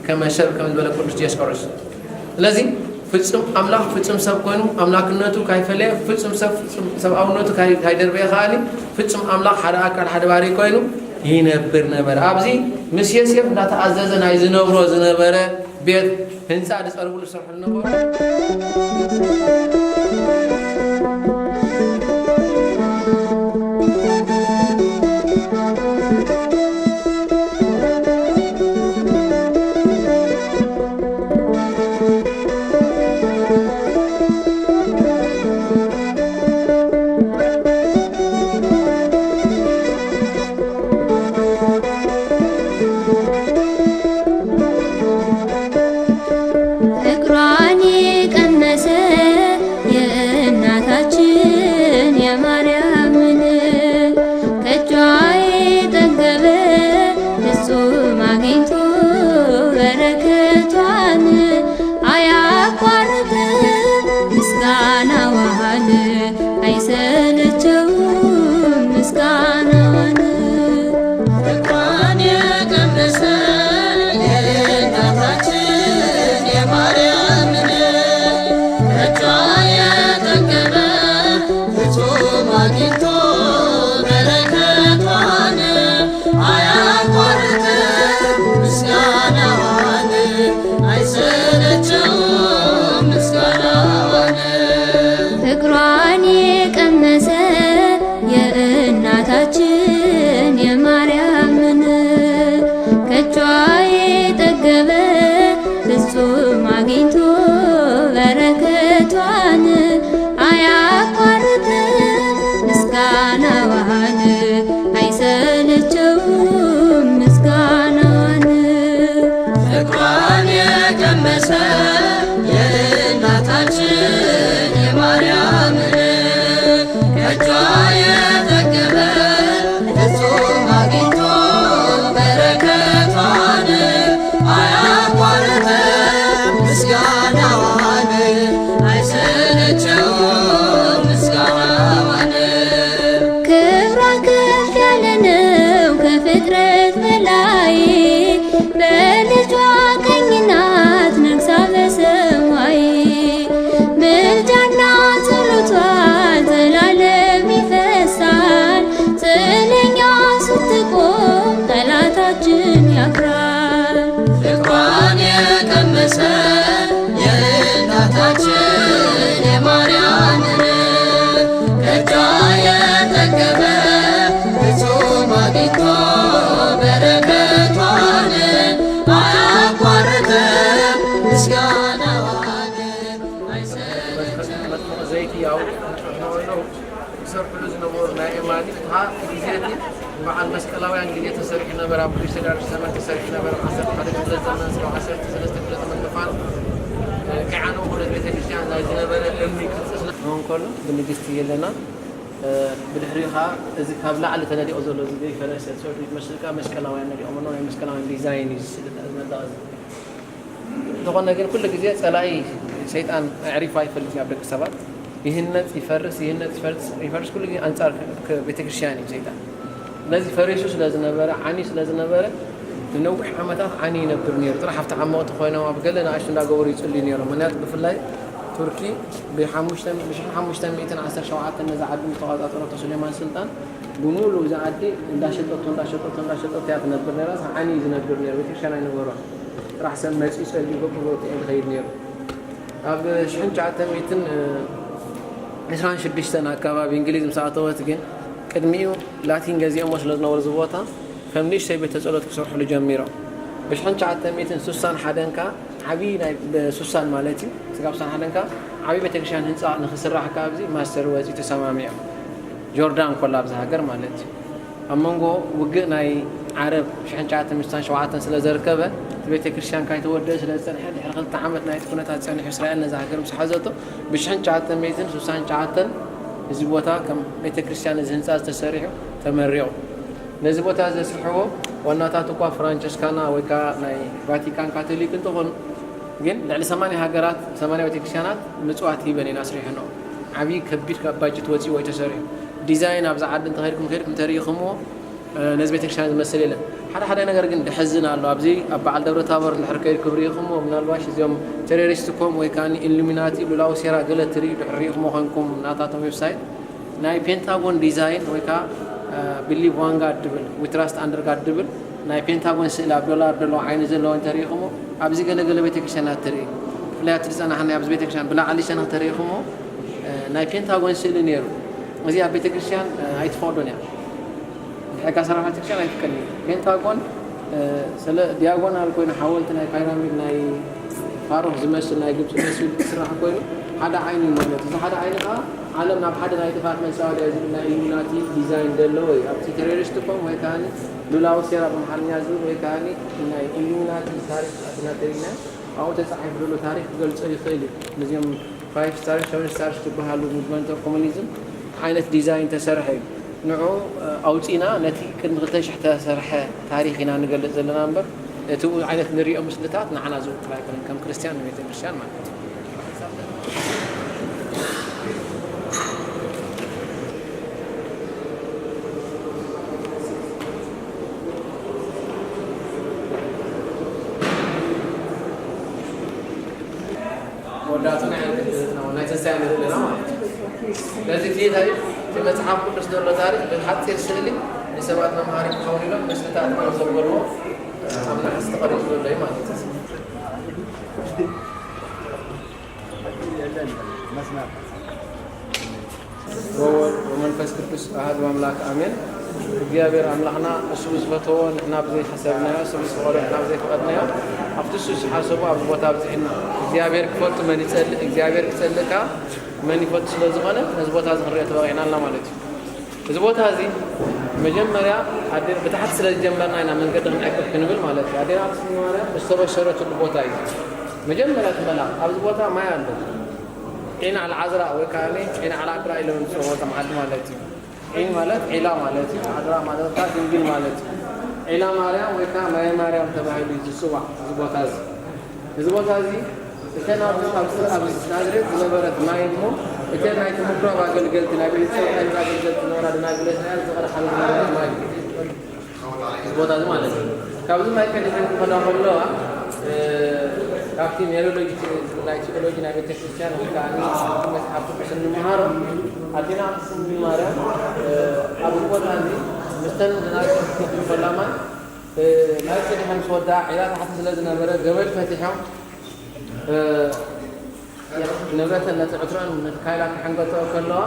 ከመ ሰብ ከም ዝበለ ቅዱስ ጀስቆሮስ። ስለዚ ፍጹም ኣምላኽ ፍጹም ሰብ ኮይኑ ኣምላክነቱ ካይፈለየ፣ ፍጹም ሰብ ፍጹም ሰብኣውነቱ ካይ-፣ ካይደርበየ ከኣኒ ፍጹም ኣምላኽ ሓደ ኣካል ሓደ ባህሪ ኮይኑ ይነብር ነበረ። ኣብዚ ምስ ዮሴፍ እንዳተኣዘዘ ናይ ዝነብሮ ዝነበረ ቤት ህንጻ ዝጸርብሉ ዝሰርሑ ዝነበሩ። ፍቅሯን የቀመሰ የእናታችን የማርያምን ከእጇ የጠገበ ፍጹም አግኝቶ በረከቷን አያቋርጥም ምስጋናዋን አይሰለቸውም ምስጋናዋን። ፍቅሯን የቀመሰ የእናታችን የማርያምን ከእጇ የጠገበ ፍጹም አግኝቶ በረከቷን አያቋርጥም ምስጋናዋን አይሰለቸውም ምስጋናዋን። ፍቅሯን የቀመሰ የእናታችን የማርያምን ከእጇ የጠገበ ፍጹም አግኝቶ በረከቷን አያቋርጥም ምስጋናዋን አይሰለቸውም ምስጋናዋን። ፍቅሯን የቀመሰ የእናታችን የማርያምን ከእጇ የጠገበ ፍጹም አግኝቶ በረከቷን አያቋርጥም ምስጋናዋን ኣይሰለቸውም ምስጋናዋን። ክብራ ከፍ ያለ ነው ከፍጥረት በላይ፣ በልጇ ቀኝ ናት ነግሳ በሰማይ። ምልጃና ጸሎቷ ዘላለም ይፈሳል፣ ስለኛ ስትቆም ጠላታችን ያፍራል። ፍቅሯን የቀመሰ የእናታችን የማርያምን ከእጇ የጠገበ ፍጹም አግኝቶ በረከቷን አያቋርጥም ምስጋናዋን። መንፈስ መጥምቅ ዘይቲ ያው ይሰርሕሉ ዝነበሩ ናይ እማኒ፣ እታ ግዜ እቲ በዓል መስቀላውያን ግዜ ተሰሪሑ ነበረ። ኣብ ብሉይ ኪዳን ዘመን ተሰሪሑ ነበረ። ዓሰርተ ሓደ ክፍለ ዘመን እስካብ ዓሰርተ ሰለስተ ክፍለ ዘመን ምዃኑ፣ እ፣ ከይዓነው ኩነት ቤተክርስትያን ናይ ዝነበረ እምኒ ቅርጺ ስለ ዝኾነ እንከሎ ብንግስቲ የለና፣ እ፣ ብድሕሪኡ ኸዓ እዚ ካብ ላዕሊ ተነዲቑ ዘሎ እዚ ዘይፈረሰ ጽሑፍ መስል ከኣ መስቀላውያን ነዲቖምዎ፣ ናይ መስቀላውያን ዲዛይን እዩ እዚ ስእሊ ዝመጽእ። እንተኾነ ግን ኩሉ ግዜ ጸላኢ ሰይጣን ኣዕሪፉ ኣይፈልጥን እዩ ኣብ ደቂ ሰባት። ይህነጽ ይፈርስ፣ ይህነጽ ይፈርስ፣ ይፈርስ፣ ኩሉ ግዜ ኣንጻር ክ-፣ ክ-፣ ቤተክርስትያን እዩ ሰይጣን። ስለዚ ፈሪሱ ስለ ዝነበረ፣ ዓንዩ ስለ ዝነበረ፣ ንነዊሕ ዓመታት ዓንዩ ይነብር ነይሩ። ጥራሕ ኣብቲ ዓመቕቲ ኮይኖም ኣብ ገለ ንኣሽቱ እንዳገበሩ ይጽልዩ ነይሮም። ምክንያቱ ብፍላይ ቱርኪ ብሓሙሽተ፣ ብሽሕን ሓሙሽተ ሚእትን ዓሰርተ ሸውዓተን ነዛ ዓዲ ምስ ተቖጻጸረቶ ሱሌማን ስልጣን፣ ብምሉእ እዛ ዓዲ እንዳሸጠቶ፣ እንዳሸጠቶ፣ እንዳሸጠቶ እያ ትነብር ነይራ። ዓንዩ እዩ ዝነብር ነይሩ። ቤተክርስትያን ኣይነበሮን። ጥራሕ ሰብ መጺኡ ጸልዩ በብቦትኡ እዩ ዝኸይድ ነይሩ። ኣብ ሽሕን ትሽዓተ ሚእትን ዕስራን ሽዱሽተን ኣካባቢ እንግሊዝ ምስ ኣተወት ግን፣ ቅድሚኡ ላቲን ገዚኦሞ ስለ ዝነበሩ እዚ ቦታ ከም ንእሽተይ ቤተ ጸሎት ክሰርሕሉ ጀሚሮም። ብሽሕን ትሽዓተ ሚእትን ስሳን ሓደን ከኣ ዓብዪ ናይ፣ ብ-፣ ስሳን ማለት እዩ፣ ስጋብ ስሳን ሓደን ከኣ ዓብዪ ቤተክርስትያን ህንጻ ንኽስራሕ ከኣ ኣብዚ ማስተር ወጺኡ ተሰማሚዖም። ጆርዳን ኮላ ኣብዚ ሃገር ማለት እዩ። ኣብ መንጎ ውግእ ናይ ዓረብ ሽሕን ትሽዓተ ሚእትን ስሳን ሸውዓተን ስለ ዘርከበ፣ እቲ ቤተክርስትያን ካይተወደአ ስለ ዝጸንሐ፣ ድሕሪ ክልተ ዓመት ናይቲ ኩነታት ጸኒሑ፣ እስራኤል ነዛ ሃገር ምስ ሓዘቶ፣ ብሽሕን ትሽዓተ ሚእትን ስሳን ትሽዓተን እዚ ቦታ ከም ቤተክርስትያን፣ እዚ ህንጻ ዝተሰሪሑ ተመሪቑ። ነዚ ቦታ ዘስርሕዎ ዋናታት እኳ ፍራንቸስካና ወይ ከኣ ናይ ቫቲካን ካቶሊክ እንተኾኑ፣ ግን ልዕሊ ሰማንያ ሃገራት፣ ሰማንያ ቤተክርስትያናት ምጽዋት ሂበን እየን ኣስሪሐንኦ። ዓብዪ ከቢድ ካብ ባጀት ወጺእዎ እዩ ተሰሪሑ። ዲዛይን ኣብዛ ዓዲ እንተኸድኩም፣ ከድኩም ተሪኢኹምዎ፣ እ፣ ነዚ ቤተክርስትያን ዝመስል የለን። ሓደ ሓደ ነገር ግን ደሕዝን ኣሎ። ኣብዚ ኣብ በዓል ደብረ ታቦር እንድሕር ከይድኩም ሪኢኹምዎ፣ ምናልባሽ እዚኦም ቴሮሪስት ኮም ወይ ከኣ ኢሉሚናቲ፣ ሉላዊ ሴራ ገለ ትርእዩ ድሕር ሪኢኹምዎ ኮንኩም ናታቶም ዌብሳይት፣ ናይ ፔንታጎን ዲዛይን ወይ ከኣ፣ እ፣ ቢሊቭ ዋንጋድ ድብል፣ ዊ ትራስት ኣንደርጋድ ድብል ናይ ፔንታጎን ስእሊ ኣብ ዶላር ዘለዎ ዓይኒ ዘለዎ እንተሪኢኹምዎ፣ ኣብዚ ገለ ገለ ቤተክርስትያናት ትርኢ። ብፍላይ ኣብቲ ዝጸናሕናዮ ኣብዚ ቤተክርስትያን ብላዕሊ ሸነኽ ተሪኢኹምዎ፣ እ፣ ናይ ፔንታጎን ስእሊ ነይሩ። እዚ ኣብ ቤተክርስትያን፣ እ፣ ኣይትፈቕዶን እያ። ሕጋ ሰራዊት ቤተክርስትያን ኣይፍቀድን እዩ። ፔንታጎን፣ እ፣ ስለ ዲያጎናል ኮይኑ ሓወልቲ ናይ ፓይራሚድ ናይ ፋሮህ ዝመስል ናይ ግብፂ መስል ክስራሕ ኮይኑ ሓደ ዓይኒ እዩ ማለት እዩ። እዚ ሓደ ዓይኒ ከዓ ዓለም ናብ ሓደ ናይ ጥፋት መፃወድያ ዝብል ናይ ኢሉሚናቲ ዲዛይን ዘለዎ እዩ። ኣብቲ ቴሮሪስት ኮም ወይ ከዓ ሉላዊ ሴራ ብኣምሓርኛ ዝብል ወይ ከዓ ናይ ኢሉሚናቲ ታሪክ ኣትና ተሪና ኣብኡ ተፃሒፉ ዘሎ ታሪክ ክገልፆ ይኽእል እዩ። ነዚኦም ፋይቭ ስታርስ፣ ሰቨን ስታርስ ዝበሃሉ ሙቭመንት ኦፍ ኮሙኒዝም ዓይነት ዲዛይን ተሰርሐ እዩ። ንዑ ኣውፂና ነቲ ቅድሚ ክልተ ሽሕ ተሰርሐ ታሪክ ኢና ንገልፅ ዘለና እምበር እቲ ዓይነት ንሪኦ ምስልታት ንዓና ዝውክል ኣይኮነን፣ ከም ክርስትያን ንቤተ ክርስትያን ማለት እዩ። መወዳእታ ናይ ዕርቂ ትዝታ ናይ ትንሳኤ ንርኢ ኣለና ማለት እዩ። ስለዚ እቲ ታሪኽ፣ እቲ መጽሓፍ ቅዱስ ዘሎ ታሪኽ ብሓጺር ስእሊ ንሰባት መምሃሪ ክኸውን ኢሎም ምስልታት እዮም ዘንበብዎ ኣብ ናሕሲ ተቐሪጹ ዘሎ እዩ ማለት እዩ። ወወልድ ወመንፈስ ቅዱስ ኣሐዱ ኣምላክ ኣሜን። እግዚኣብሔር ኣምላኽና እሱ ብዝፈተዎ ንሕና ብዘይሓሰብናዮ፣ እሱ ብዝፈቐዶ ንሕና ብዘይፈቐድናዮ፣ ኣብቲ እሱ ዝሓሰቦ ኣብዚ ቦታ ኣብዚሕና። እግዚኣብሔር ክፈልጡ መን ይጸልእ? እግዚኣብሔር ክጸልእ ከኣ መን ይፈቱ? ስለ ዝኾነ ነዚ ቦታ እዚ ክንሪኦ ተበቒዕና ኣለና ማለት እዩ። እዚ ቦታ እዚ መጀመርያ ኣዴና ብታሕቲ ስለ ዝጀመርና ኢና መንገዲ ክንዕቅብ ክንብል ማለት እዩ። ኣዴና ኣክሱም ማርያም ዝተበሸረትሉ ቦታ እዩ። መጀመርያ እቲ መልኣኽ ኣብዚ ቦታ ማይ ኣሎ። ዒን ኣልዓዝራ ወይ ከዓ ዒን ኣልዓድራ ኢሎም ዝፅውዑ እቶም ዓዲ ማለት እዩ። ዒን ማለት ዒላ ማለት እዩ። ዓድራ ማለት ከዓ ድንግል ማለት እዩ። ዒላ ማርያም ወይ ከዓ ማየ ማርያም ተባሂሉ እዩ ዝፅዋዕ እዚ ቦታ እዚ። እዚ ቦታ እዚ እተን ኣብ ኣብ ኣብ ናዝሬት ዝነበረት ማይ እሞ፣ እተን ናይ ምኩራብ ኣገልገልቲ፣ ናይ ቤተ ጸውታ ኣገልገልቲ ዝነበራ ደናግል እስራኤል ዝቐድሓሉ ዝነበረት ማይ እዩ። እዚ ቦታ እዚ ማለት እዩ። ካብዚ ማይ ከድሕን ክኸዳ ከለዋ፣ እ፣ ካብቲ ሜሮሎጂ ናይ ቲኦሎጂ ናይ ቤተ ክርስቲያን ወይ ከኣ መጽሓፍ ቅዱስ እንመሃሮ፣ ኣዴና ቅድስቲ ድንግል ማርያም፣ እ፣ ኣብዚ ቦታ እዚ ምስተን ደናግል ክትከፍል ከላ ማይ፣ እ፣ ማይ ቀዲሐን ምስ ወድኣ ዒላ ታሕቲ ስለ ዝነበረ ገመድ ፈቲሖም፣ እ፣ ንብረተን ነቲ ዕትሮን ነቲ ካይላ ክሕንገጥኦ ከለዋ፣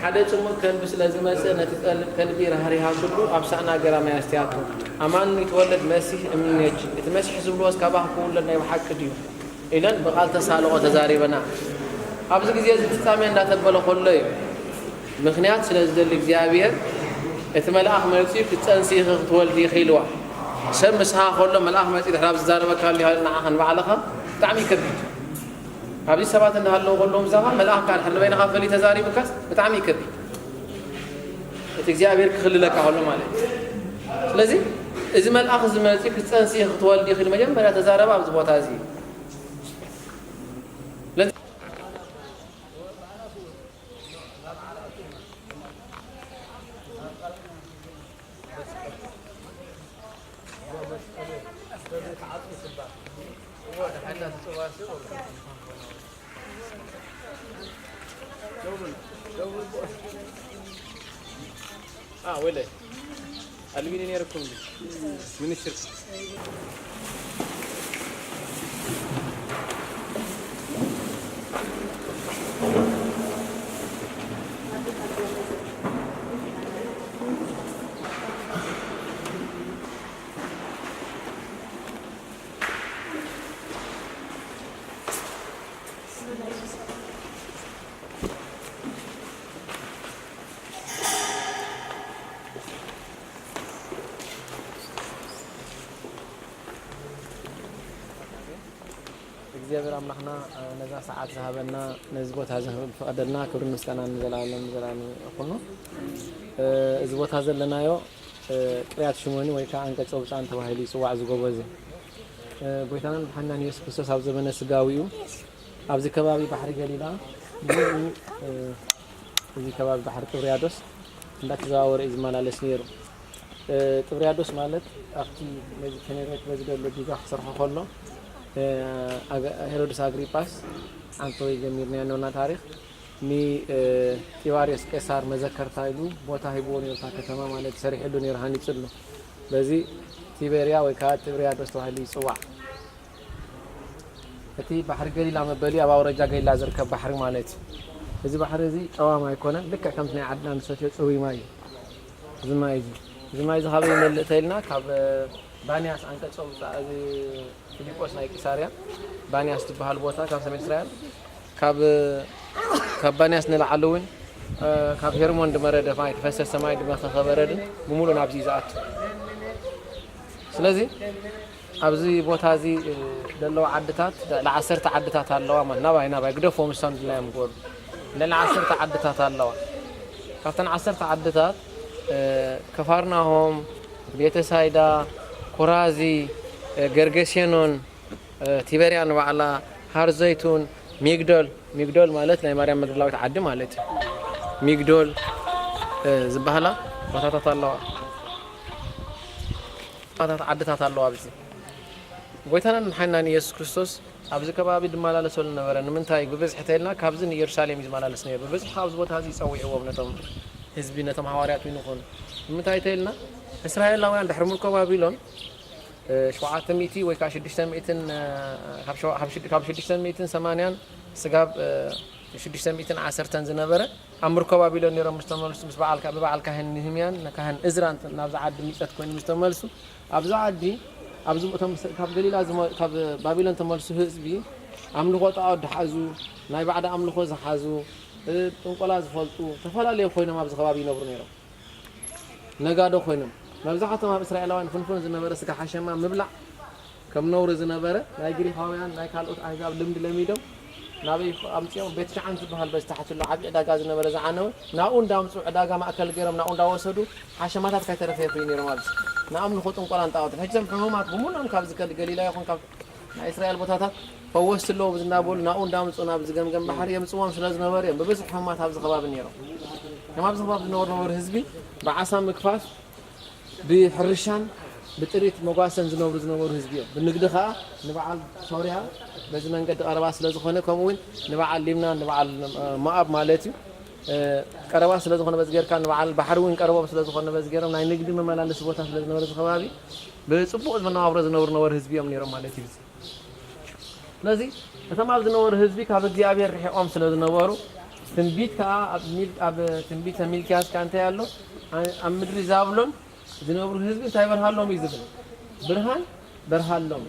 ሓደ ጽሙእ ከልቢ ስለ ዝመጸ፣ ነቲ ጠል-፣ ከልቢ ራህሪሃ ኩሉ ኣብ ሳእና ገይራ ማይ ኣስትያቶ። ኣማኑ ይትወለድ መሲሕ እምኔኪ፣ እቲ መሲሕ ዝብልዎስ ካባኺ ክውለድ ናይ ብሓቂ ድዩ? ኢለን ብቓል ተሳልቖ ተዛሪበና። ኣብዚ ግዜ እዚ ፍጻሜ እንዳተበለ ከሎ እዩ። ምኽንያት ስለ ዝደሊ እግዚኣብሔር፣ እቲ መልኣኽ መጺኡ፣ "ክትጸንሲ ኢኺ፣ ክትወልዲ ኢኺ" ኢልዋ። ሰብ ምስኻ ከሎ መልኣኽ መጺኡ ድሕር ኣብ ዝዛረበካ እንዲሃሉ ንዓኻ ንባዕልኻ ብጣዕሚ ይከብድ። ኣብዚ ሰባት እንዳሃለዉ ከለዉ ምሳኻ መልኣኽ ከኣ ድሕር ንበይንኻ ፈሊ ተዛሪቡካስ ብጣዕሚ ይከብድ። እቲ እግዚኣብሔር ክኽልለካ ከሎ ማለት እዩ። ስለዚ እዚ መልኣኽ እዚ መጺኡ፣ "ክትጸንሲ ኢኺ፣ ክትወልዲ ኢኺ" ኢሉ መጀመርያ ተዛረበ ኣብዚ ቦታ እዚ እዩ። ስለዚ አ፣ ወለ። ኣልሚኒ ነይርኩም እንዴ? ሚኒስትር። እግዚኣብሔር ኣምላኽና፣ እ፣ ነዛ ሰዓት ዝሃበና፣ ነዚ ቦታ እዚ ዝፈቐደልና ክብርን ምስጋናን ንዘለኣለም ንዘለኣለም ይኹኖ። እ፣ እዚ ቦታ ዘለናዮ፣ እ፣ ቅርያት ሽሞኒ ወይ ከዓ ኣንቀጸ ውፃን ተባሂሉ ይፅዋዕ፣ እዚ ጎቦ እዚ። እ፣ ጎይታናን መድሓኒናን የሱስ ክርስቶስ ኣብ ዘመነ ስጋዊኡ ኣብዚ ከባቢ ባሕሪ ገሊላ፣ ብሙሉኡ፣ እ፣ እዚ ከባቢ ባሕሪ ጥብርያዶስ እንዳተዘዋወረ እዩ ዝመላለስ ነይሩ። እ፣ ጥብርያዶስ ማለት ኣብቲ ነዚ ከነሬት በዚ ዘሎ ዲጋ ክሰርሖ ከሎ፣ እ፣ ኣገ-፣ ሄሮድስ ኣግሪጳስ፣ ኣንተ ወይ ጀሚርናዮ ነውና ታሪኽ፣ ኒ-፣ እ፣ ጢባርዮስ ቄሳር መዘከርታ ኢሉ ቦታ ሂብዎ ነይሩ፣ እታ ከተማ ማለት ሰሪሕሉ ነይሩ፣ ሃኒጽሉ። በዚ ቲቤርያ ወይ ከዓ ጥብርያዶስ ተባሂሉ ይጽዋዕ። እቲ ባሕሪ ገሊላ መበሊ ኣብ ኣውራጃ ገሊላ ዝርከብ ባሕሪ ማለት እዩ። እዚ ባሕሪ እዚ ጨዋም ኣይኮነን፣ ልክዕ ከምቲ ናይ ዓድና ንሰትዮ ጽሩይ ማይ እዩ። እዚ ማይ እዚ፣ እዚ ማይ እዚ ካበይ ይመልእ ተኢልና፣ ካብ፣ እ፣ ባንያስ ኣንቀጾ ውጻእ፣ እዚ ፊልጶስ ናይ ቂሳርያ፣ ባንያስ ዝበሃል ቦታ ካብ ሰሜን እስራኤል፣ ካብ፣ ካብ ባንያስ ንላዕሊ እውን፣ እ፣ ካብ ሄርሞን ድመረደ ማይ፣ ድፈሰሰ ማይ፣ ድመኸኸ በረድን ብምሉእ ናብዚ እዩ ዝኣቱ። ስለዚ ኣብዚ ቦታ እዚ፣ እ፣ ዘለዋ ዓድታት ልዕሊ ዓሰርተ ዓድታት ኣለዋ ማለት፣ ናባይ ናባይ ግደፎም፣ እሳም ድላዮም ግበሩ። ልዕሊ ዓሰርተ ዓድታት ኣለዋ። ካብተን ዓሰርተ ዓድታት፣ እ፣ ከፋርናሆም፣ ቤተሳይዳ፣ ኮራዚ፣ እ፣ ገርገሴኖን፣ እ፣ ቲበርያ ንባዕላ፣ ሃር ዘይቱን፣ ሚግዶል፣ ሚግዶል ማለት ናይ ማርያም መግደላዊት ዓዲ ማለት እዩ። ሚግዶል፣ እ፣ ዝበሃላ ቦታታት ኣለዋ። ቦታታት፣ ዓድታት ኣለዋ ኣብዚ። ጎይታናን መድሓኒናን ኢየሱስ ክርስቶስ ኣብዚ ከባቢ ዝመላለሰሉ ነበረ። ንምንታይ ብብዝሒ ተኢልና፣ ካብዚ ንኢየሩሳሌም እዩ ዝመላለስ ነይሩ። ብብዝሒ ኣብዚ ቦታ እዚ ይጸውዕዎም ነቶም ህዝቢ፣ ነቶም ሃዋርያት እውን ይኹን። ንምንታይ ተኢልና፣ እስራኤላውያን ድሕሪ ምርኮ ባቢሎን፣ እ፣ ሸውዓተ ሚእቲ ወይ ከዓ ሽዱሽተ ሚእትን፣ እ፣ ካብ ሸው-፣ ካብ ሽድ-፣ ካብ ሽዱሽተ ሚእትን ሰማንያን ስጋብ፣ እ፣ ሽዱሽተ ሚእትን ዓሰርተን ዝነበረ ኣብ ምርኮ ባቢሎን ነይሮም ምስ ተመልሱ፣ ምስ በዓል ካ-፣ ብበዓል ካህን ንህምያን ንካህን እዝራን ናብዛ ዓዲ ሚጸት ኮይኑ ምስ ተመልሱ፣ ኣብዛ ዓዲ፣ ኣብዚ እቶም ስ-፣ ካብ ገሊላ ዝመ-፣ ካብ ባቢሎን ተመልሱ ህዝቢ ኣምልኾ ጣዖት ዝሓዙ፣ ናይ ባዕዲ ኣምልኾ ዝሓዙ፣ እ፣ ጥንቆላ ዝፈልጡ፣ ዝተፈላለዩ ኮይኖም ኣብዚ ከባቢ ይነብሩ ነይሮም። ነጋዶ ኮይኖም። መብዛሕትኦም ኣብ እስራኤላውያን ፍንፉን ዝነበረ ስጋ ሓሸማ ምብላዕ ከም ነውሪ ዝነበረ፣ ናይ ግሪኻውያን፣ ናይ ካልኦት ኣህዛብ ልምዲ ለሚዶም፣ ናበይ ኣምጺኦም፣ ቤት ሸዓን ዝበሃል በዚ ታሕቲ ኣሎ ዓቢ ዕዳጋ ዝነበረ ዝዓነወ፣ ናብኡ እንዳምጹ ዕዳጋ ማእከል ገይሮም ናብኡ እንዳወሰዱ ሓሸማታት ከይተረፈ የፍርዩ ነይሮም። ኣብዚ ንኣምልኾ ጥንቆላን ጣዖትን። ሕጂ እዞም ሕሙማት ብምሉኦም ካብዚ ከል-፣ ገሊላ ይኹን ካብ ናይ እስራኤል ቦታታት ፈወስቲ ኣለዎ ብዚ እናበሉ ናብኡ እንዳምፅኡ ናብ ዝገምገም ባሕሪ የምፅዎም ስለ ዝነበሩ እዮም ብብዝሒ ሕሙማት ኣብዚ ከባቢ ነይሮም። ከም ኣብዚ ከባቢ ዝነበሩ ነበሩ ህዝቢ ብዓሳ ምግፋፍ ብሕርሻን ብጥሪት መጓሰን ዝነብሩ ዝነበሩ ህዝቢ እዮም። ብንግዲ ከዓ ንበዓል ሶርያ በዚ መንገዲ ቀረባ ስለ ዝኾነ ከምኡ እውን ንበዓል ሊብናን ንበዓል ሞኣብ ማለት እዩ ቀረባ ስለ ዝኾነ በዚ ጌርካ ንበዓል ባሕሪ እውን ቀረቦም ስለ ዝኾነ በዚ ጌሮም ናይ ንግዲ መመላለሲ ቦታ ስለ ዝነበረ እዚ ከባቢ ብፅቡቕ መነባብሮ ዝነብሩ ነበሩ ህዝቢ እዮም ነይሮም ማለት እዩ። ስለዚ እቶም ኣብ ዝነበሩ ህዝቢ ካብ እግዚኣብሔር ርሒቖም ስለ ዝነበሩ ትንቢት ከዓ ኣብ ሚል- ኣብ ትንቢተ ሚልክያስ ከዓ እንታይ ኣሎ? ኣብ ምድሪ ዛብሎን ዝነብሩ ህዝቢ እንታይ በርሃሎም እዩ ዝብል? ብርሃን በርሃሎም።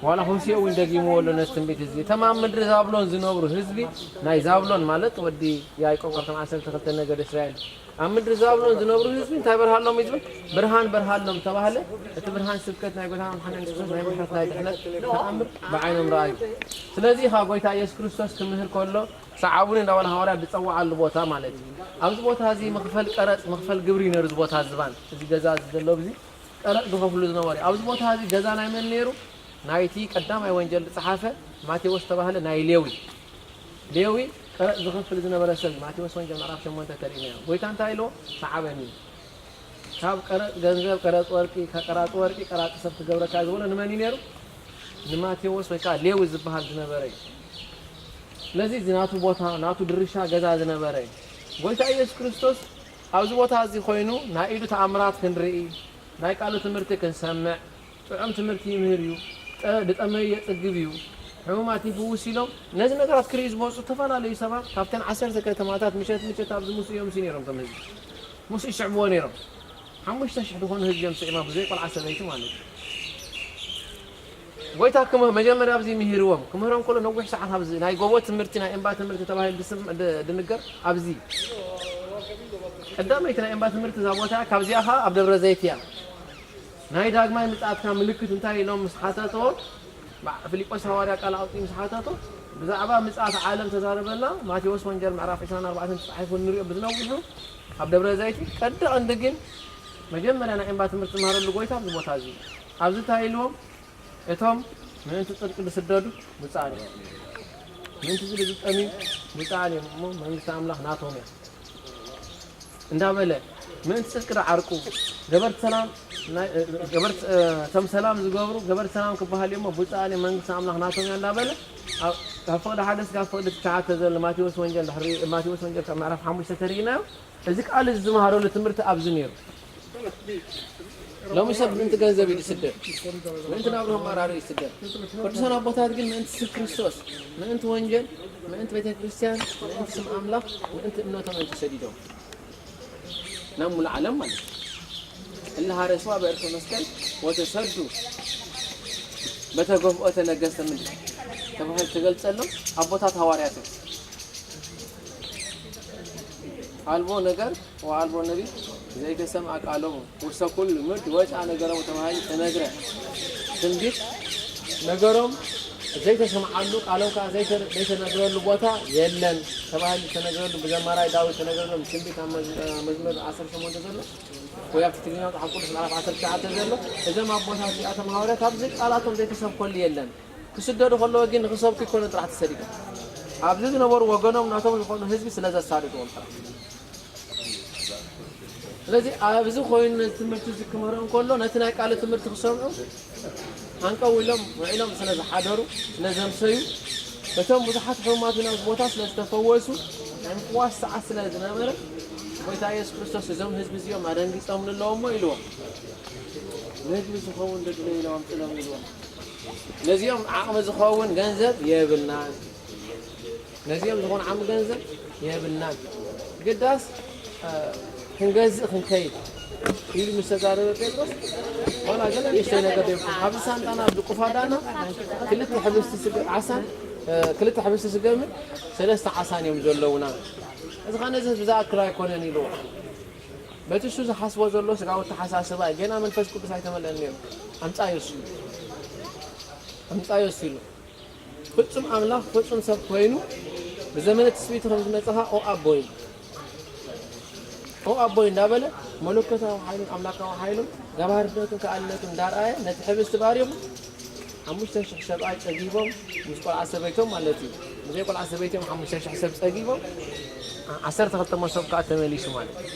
ዋላ ሆሴዕ እውን ደጊምዎ ኣሎ ነዚ ትንቢት እዚ። እቶም ኣብ ምድሪ ዛብሎን ዝነብሩ ህዝቢ ናይ ዛብሎን ማለት ወዲ ያዕቆብ ካብቶም ዓሰርተ ክልተ ነገድ እስራኤል ኣብ ምድሪ ዛብሎን ዝነብሩ ህዝቢ እንታይ በርሃሎም እዩ ዝብል? ብርሃን በርሃሎም ተባህለ። እቲ ብርሃን ስብከት ናይ ጎይታና መድሓኒና የሱስ ክርስቶስ ናይ ምሕረት ናይ ድሕነት ተኣምር ብዓይኖም ረኣዩ። ስለዚ ኢኻ ጎይታ የሱስ ክርስቶስ ክምህር ከሎ ሰዓቡኒ እንዳበለ ሃዋርያ ዝፀዋዓሉ ቦታ ማለት እዩ። ኣብዚ ቦታ እዚ መኽፈል ቀረፅ መኽፈል ግብሪ እዩ ነሩ እዚ ቦታ ዝባን እዚ ገዛ እዚ ዘሎ ብዚ ቀረፅ ዝኸፍሉ ዝነበሩ እዩ። ኣብዚ ቦታ እዚ ገዛ ናይ መን ነይሩ? ናይቲ ቀዳማይ ወንጀል ዝፀሓፈ ማቴዎስ ዝተባህለ ናይ ሌዊ ሌዊ ቀረፅ ዝኸፍል ዝነበረ ሰብ እዩ። ማቴዎስ ወንጌል ምዕራፍ ሸሞንተ ተሪእናዮ። ጎይታ እንታይ ኢልዎ? ሰዓበኒ። ካብ ቀረፅ ገንዘብ፣ ቀረፅ ወርቂ፣ ካብ ቀራፂ ወርቂ፣ ቀራፂ ሰብ ክገብረካ ዝበሎ ንመን እዩ ነይሩ? ንማቴዎስ ወይ ከዓ ሌዊ ዝበሃል ዝነበረ እዩ። ስለዚ እዚ ናቱ ቦታ፣ ናቱ ድርሻ ገዛ ዝነበረ እዩ። ጎይታ ኢየሱስ ክርስቶስ ኣብዚ ቦታ እዚ ኮይኑ ናይ ኢዱ ተኣምራት ክንርኢ፣ ናይ ቃሉ ትምህርቲ ክንሰምዕ፣ ጥዑም ትምህርቲ ይምህር እዩ፣ ጠ- ዝጠመዩ የጽግብ እዩ፣ ሕሙማት ይፍውስ ኢሎም ነዚ ነገራት ክርእዩ ዝመፁ ዝተፈላለዩ ሰባት ካብተን ዓሰርተ ከተማታት ምሸት ምሸት ኣብዚ ሙስኡ እዮም ሲ ነይሮም። ከም ህዝቢ ሙስኡ ይስዕብዎ ነይሮም። ሓሙሽተ ሽሕ ዝኾኑ ህዝቢ እዮም ስዒማ ብዘይ ቆልዓ ሰበይቲ ማለት እዩ። ጎይታ ክመ መጀመርያ ኣብዚ ምሂርዎም ክምህሮም ከሎ ነዊሕ ሰዓት ኣብዚ ናይ ጎቦ ትምህርቲ ናይ እምባ ትምህርቲ ተባሂሉ ድስም- ድ- ድንገር ኣብዚ ቀዳመይቲ ናይ እምባ ትምህርቲ እዛ ቦታ እያ። ካብዚኣ ኸዓ ኣብ ደብረ ዘይት እያ። ናይ ዳግማይ ምጽኣትካ ምልክት እንታይ ኢሎም ምስ ሓተቶ፣ ፊልጶስ ሃዋርያ ቃል ኣውጺኡ ምስ ሓተቶ፣ ብዛዕባ ምጽኣት ዓለም ተዛረበላ። ማቴዎስ ወንጌል ምዕራፍ ዕስራን ኣርባዕተን ተጻሒፉ ንሪኦ ብዝነውሑ ኣብ ደብረ ዘይት ቀዲ ቀንዲ ግን መጀመርያ ናይ እምባ ትምህርቲ ዝመሃረሉ ጎይታ ኣብዚ ቦታ እዚ ኣብዚ እንታይ ኢልዎም እቶም ምእንቲ ጽድቂ ዝስደዱ ብጻን እዮም። ምእንቲ ዝጠምዩ ብጻን እዮም እሞ መንግስቲ ኣምላኽ ናቶም እያ። እንዳበለ ምእንቲ ጽድቂ ዝዓርቁ ገበርቲ ሰላም ናይ- ገበርቲ- እቶም ሰላም ዝገብሩ ገበርቲ ሰላም ክበሃል እሞ ብፁዓን እዮም መንግስቲ ኣምላኽ ናቶም እያ እንዳበለ ኣብ- ካብ ፍቕዲ ሓደ ስጋብ ፍቕዲ ትሽዓተ ዘሎ ማቴዎስ ወንጌል ድሕሪ ማቴዎስ ወንጌል ካብ ምዕራፍ ሓሙሽተ ተሪእናዮ። እዚ ቃል እዚ ዝመሃረሉ ትምህርቲ ኣብዚ ነይሩ። ሎሚ ሰብ ምእንቲ ገንዘብ እዩ ዝስደድ፣ ምእንቲ ናብርሆ መራሪ ይስደድ። ቅዱሳን ኣቦታት ግን ምእንቲ ስም ክርስቶስ፣ ምእንቲ ወንጌል፣ ምእንቲ ቤተ ክርስቲያን፣ ምእንቲ ስም ኣምላኽ፣ ምእንቲ እምነቶም እዮም ተሰዲዶም ናብ ሙሉ ዓለም ማለት እዩ። እለ ሀረስዋ በእርፈ መስቀል ወተሰዱ በተገፍኦ ተነገስተ ምድር ተባሂሉ ተገልጸሎም ኣቦታት ሃዋርያት እዮም። ኣልቦ ነገር ወኣልቦ ነቢ ዘይተሰምዐ ቃሎሙ ውስተ ኩሉ ምድር ወፅኣ ነገሮሙ ተባሂሉ ተነግረ። ትንቢት ነገሮም ዘይተሰምዓሉ ቃሎም ከዓ ዘይተ- ዘይተነግረሉ ቦታ የለን ተባሂሉ ዝተነግረሉ ብዘማራይ ዳዊት ተነግረሎም ትንቢት ኣብ መዝ- መዝሙር ዓሰርተ ሸሞንተ ዘሎ ወይ ኣብቲ ትግርኛ መፅሓፍ ቅዱስ ምዕራፍ ዓሰርተ ትሽዓተ ዘሎ እዞም ኣቦታት እዚኣቶም ሃዋርያት ኣብዚ ቃላቶም ዘይተሰብከሉ የለን። ክስደዱ ከለዉ ግን ንክሰብኩ ይኮኑ ጥራሕ ተሰዲዶም ኣብዚ ዝነበሩ ወገኖም ናቶም ዝኾኑ ህዝቢ ስለ ዘሳድድዎም ጥራሕ። ስለዚ ኣብዚ ኮይኑ ነዚ ትምህርቲ እዚ ክምህሮም ከሎ ነቲ ናይ ቃል ትምህርቲ ክሰምዑ ሃንቀው ኢሎም ውዒሎም ስለ ዝሓደሩ ስለ ዘምሰዩ እቶም ብዙሓት ሕሙማት ናብዚ ቦታ ስለ ዝተፈወሱ ናይ ምፍዋስ ሰዓት ስለ ዝነበረ ጎይታ የሱስ ክርስቶስ እዞም ህዝቢ እዚኦም ኣደንጊጾም ኣለዎ እሞ ኢልዎም። ንህዝቢ ዝኸውን ደድለ ኢሎም ኣምፅሎም ኢልዎም። ነዚኦም ዓቕሚ ዝኸውን ገንዘብ የብልናን። ነዚኦም ዝኾን ዓቕሚ ገንዘብ የብልናን። ግዳስ እ፣ ክንገዝእ ክንከይድ ኢሉ ምስ ተዛረበ ጴጥሮስ ዋላ ገለ ንእሽተይ ነገር ደይብኩም ኣብዚ ሳንጣና ኣብዚ ቁፋዳና ክልተ ሕብስቲ ስገ ዓሳን እ፣ ክልተ ሕብስቲ ስገምን ሰለስተ ዓሳን እዮም ዘለውና። እዚ ኸ ነዚ ህዝቢ ዝኣክል ኣይኮነን ኢልዎ። በቲ እሱ ዝሓስቦ ዘሎ ስጋዊ ኣተሓሳስባ ገና መንፈስ ቅዱስ ኣይተመልአን ነይሩ። ኣምጻዮ እሱ ኣምጻዮ እሱ ኢሉ ፍጹም ኣምላኽ ፍጹም ሰብ ኮይኑ ብዘመነ ትስብእቲ ከም ዝመጸኻ ኦ ኣቦይ ኦ ኣቦይ እንዳበለ መለኮታዊ ሓይሉን ኣምላካዊ ሓይሉን ገባርነቱን ከኣልነቱን እንዳርኣየ ነቲ ሕብስቲ ባሪኹ ሓሙሽተ ሽሕ ሰብኣይ ጸጊቦም ምስ ቆልዓ ሰበይቶም ማለት እዩ። ብዘይ ቆልዓ ሰበይቶም ሓሙሽተ ሽሕ ሰብ ጸጊቦም ዓሰርተ ክልተ መሶብ ከዓ ተመሊሱ ማለት እዩ።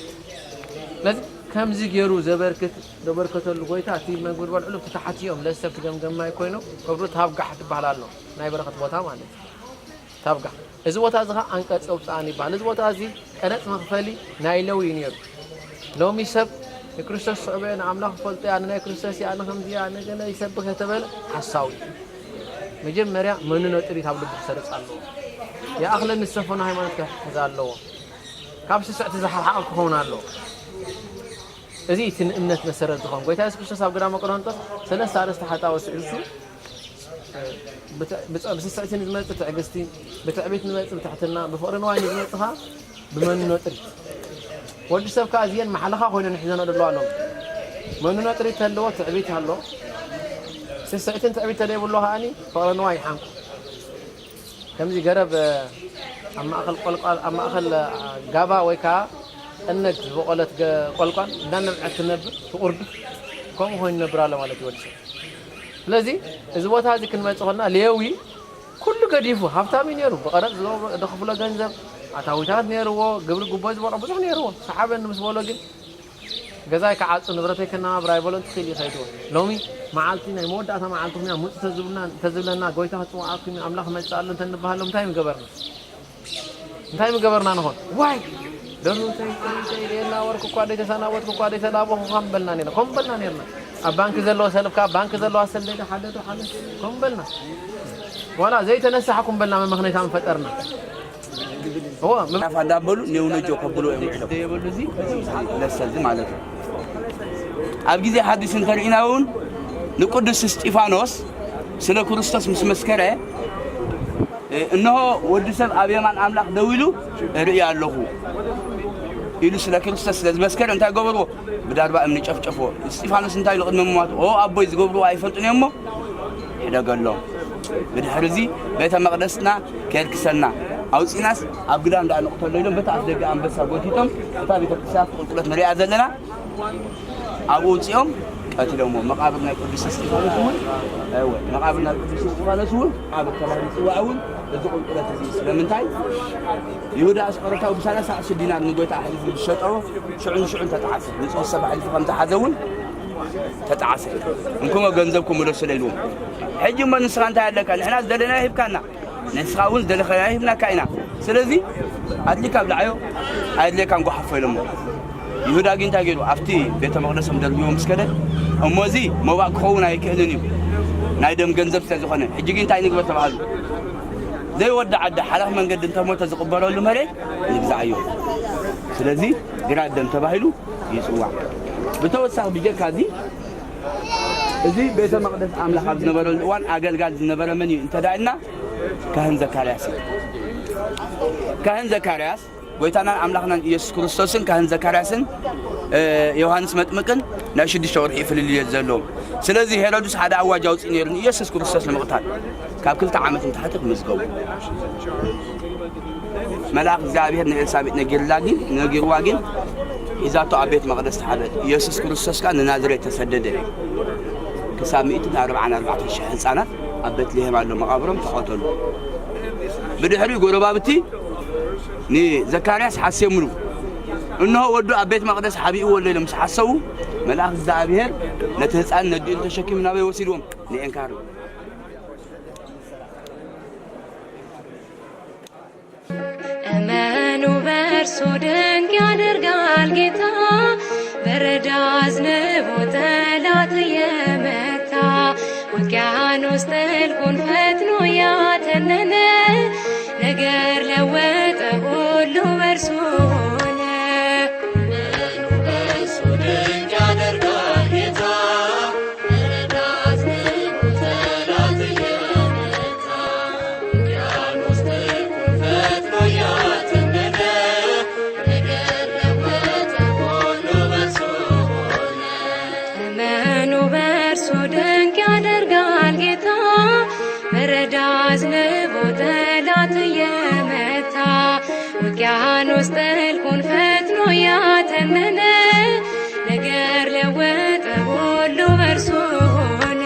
ስለዚ ከምዚ ገይሩ ዘበርክት ዘበርከተሉ ጎይታ እቲ መግቢ ዝበልዕሉ እቲ ታሕቲ እዮም ለሰብ ትገምገማይ ኮይኖም ከብሩ ታብጋሕ ትበሃል ኣሎ ናይ በረኸት ቦታ ማለት እዩ። ታብጋሕ እዚ ቦታ እዚ ከዓ ኣንቀጸ ውፅኣን ይበሃል። እዚ ቦታ እዚ ቀረፅ መኽፈሊ ናይ ለው እዩ ነይሩ። ሎሚ ሰብ ንክርስቶስ ስዕበ ንኣምላኽ ፈልጦ እያ ንናይ ክርስቶስ እያ ንከምዚ እያ ነገለ ይሰብክ ከተበለ ሓሳዊ። መጀመርያ መንኖ ጥሪት ኣብ ልቡ ክሰርፅ ኣለዎ። ይኣኽለኒ ዝሰፈኖ ሃይማኖት ክሕዝ ኣለዎ። ካብ ስስዕቲ ዝሓሓቕ ክኸውን ኣለዎ። እዚ እቲ ንእምነት መሰረት ዝኾን ጎይታ የሱስ ክርስቶስ ኣብ ገዳመ ቆሮንቶስ ሰለስተ ኣርእስቲ ሓጣወ ስዒሱ ብስስዕቲ ንዝመጽእ ትዕግስቲ፣ ብትዕቢት ንመጽእ ብትሕትና፣ ብፍቕሪ ንዋይ ንዝመጽእ ኸዓ ብመንኖ ጥሪት። ወዲ ሰብ ከዓ እዚአን ማሕለኻ ኮይነን ሒዘን ኣለዋ ኣለዉ። መንኖ ጥሪት ተለዎ ትዕቢት ኣሎ። ስስዕትን ትዕቢት ተለይብሎ ከዓኒ ፍቕሪ ንዋይ ይሓንቁ። ከምዚ ገረብ ኣብ ማእኸል ቆልቋል ኣብ ማእኸል ጋባ ወይ ከዓ ጠነግ ዝበቆለት ቆልቋል እንዳነብዐት ትነብር ትቁርድ ከምኡ ኮይኑ ነብር ኣሎ ማለት እዩ ወዲ ሰብ። ስለዚ እዚ ቦታ እዚ ክንመፅእ ከልና ሌዊ ኩሉ ገዲፉ ሃብታም እዩ ነይሩ። ብቐረፅ ዝኽፍሎ ገንዘብ ኣታዊታት ነይርዎ፣ ግብሪ ጉቦ ዝበልዖ ብዙሕ ነይርዎ። ሰሓበኒ ምስ በሎ ግን ገዛይ ክዓፁ ንብረተይ ከነባብራ ይበሎ እንትኽእል ይኸይድዎ። ሎሚ መዓልቲ ናይ መወዳእታ መዓልቲ ኩና ምፁ ተዝብልና ተዝብለና ጎይታ ክፅዋዓኩም ኣምላኽ መፅእ ኣሎ እንተንበሃሎም እንታይ ምገበርና? እንታይ ምገበርና ንኾን? ዋይ ደርሁተይ ጥሪተይ ደየናወርኩ እኳ ደይተሰናወትኩ እኳ ደይተላበኹ ከም በልና ነርና ከም በልና ነርና። ኣብ ባንክ ዘለዎ ሰልፍካ ባንክ ዘለዋ ሰልደይ ሓደቱ ሓለ ከም በልና ዋላ ዘይተነሳሕኩም በልና መመኽነይታ ምፈጠርና። እዎ ምብ- ናፋ እንዳበሉ ኔውነጆ ከብሎ እዮም ውዒሎም። ዘይበሉ እዚ ለሰዚ ማለት እዩ። ኣብ ግዜ ሓዲስ እንተርኢና እውን ንቅዱስ እስጢፋኖስ ስለ ክርስቶስ ምስ መስከረ፣ እ፣ እንሆ ወዲ ሰብ ኣብ የማን ኣምላኽ ደው ኢሉ እርኢ ኣለኹ ኢሉ ስለ ክርስቶስ ስለ ዝመስከረ እንታይ ገበርዎ? ብዳርባ እምኒ ጨፍጨፍዎ። እስጢፋኖስ እንታይ ኢሉ ቅድሚ ምሟቱ? ኦ ኣቦይ ዝገብርዎ ኣይፈልጡን እዮም እሞ ሕደገሎም። ብድሕሪ እዚ ቤተ መቕደስና ከየርክሰና ኣውፂናስ ኣብ ግዳም ደኣ ንቕተሎ ኢሎም በቲ ኣፍ ደገ ኣንበሳ ጎቲቶም እታ ቤተ ክርስቲያን ቁልቁለት ንሪኣ ዘለና ኣብኡ ውፂኦም ቀቲሎምዎ። መቓብር ናይ ቅዱስ እስጢፋኖስ እውን እወ፣ መቓብር ናይ ቅዱስ እስጢፋኖስ እውን ኣብ ተባሂሉ ይፅዋዕ እውን እዚ ቁልቁለት እዚ ስለምንታይ ይሁዳ ኣስቆሮታዊ ብሰላሳ ቅርሺ ዲናር ንጎይታ ኣሕሊፉ ዝሸጠዎ ሽዑ ንሽዑ እንተጠዓሰ ንፁህ ሰብ ኣሕሊፉ ከም ዝሓዘ እውን ተጠዓሰ። እንኩሞ ገንዘብኩም ምለሱለ ኢልዎም። ሕጂ እሞ ንስኻ እንታይ ኣለካ? ንሕና ዝደለናዮ ሂብካና፣ ንስኻ እውን ዝደለኻዮ ሂብናካ ኢና። ስለዚ ኣድሊካ ብልዓዮ፣ ኣየድልየካን ጓሓፎ ኢሎሞ። ይሁዳ ግን እንታይ ገይሩ? ኣብቲ ቤተ መቕደሶም ደርብዎ ምስ ከደ፣ እሞ እዚ መባእ ክኸውን ኣይክእልን እዩ፣ ናይ ደም ገንዘብ ስለ ዝኾነ። ሕጂ ግን እንታይ ንግበር ተባሃሉ? ዘይወዲ ዓዲ ሓላፍ መንገዲ እንተሞተ ዝቕበረሉ መሬት ንግዛዓዮ። ስለዚ ግራት ደም ተባሂሉ ይፅዋዕ። ብተወሳኺ ብጀካ እዚ እዚ ቤተ መቕደስ ኣምላኽ ኣብ ዝነበረሉ እዋን ኣገልጋሊ ዝነበረ መን እዩ እንተ ደኣ ኢልና ካህን ዘካርያስ እዩ። ካህን ዘካርያስ ጎይታናን ኣምላኽናን ኢየሱስ ክርስቶስን ካህን ዘካርያስን እ፣ ዮሃንስ መጥምቅን ናይ ሽዱሽተ ወርሒ ፍልልየት ዘለዎም። ስለዚ ሄሮድስ ሓደ ኣዋጅ ኣውፅእ ነይሩ ንኢየሱስ ክርስቶስ ንምቕታል ካብ ክልተ ዓመት ንታሕቲ ክምዝገቡ። መልኣኽ እግዚኣብሔር ንኤልሳቤጥ ነጊርላ ግን ነጊርዋ ግን ሒዛቶ ኣብ ቤት መቕደስ ተሓበ። ኢየሱስ ክርስቶስ ከኣ ንናዝሬት ተሰደደ። ክሳብ ሚእትን ኣርብዓን ኣርባዕተን ሽሕ ህፃናት ኣብ ቤትልሔም ኣሎ መቓብሮም ተቐተሉ። ብድሕሪኡ ጎረባብቲ ንዘካርያስ ሓሴምሉ እንሆ ወዱ ኣብ ቤት መቕደስ ሓቢእዎ ኣሎ ኢሎም ምስ ሓሰቡ መልኣኽ እግዚኣብሔር ነቲ ህፃን ነዲኡን ተሸኪሙ ናበይ ወሲድዎም ንኤንካር እመኑ በእርሱ ድንቅ ያደርጋል ጌታ። በረዳ አዝንቦ ጠላት እየመታ ውቅያኖስ ጥልቁን ፈጥኖ ያተነነ ነገር ለወጠ ሁሉ በእርሱ ሆነ። እመኑ በእርሱ ድንቅ ያደርጋል ጌታ። እመኑ በእርሱ ድንቅ ያደርጋል ጌታ። በረዳ አዝንቦ ጠላት እየመታ ውቅያኖስ ጥልቁን ፈጥኖ ያተነነ ነገር ለወጠ ሁሉ በእርሱ ሆነ።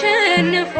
ኣሸንፋ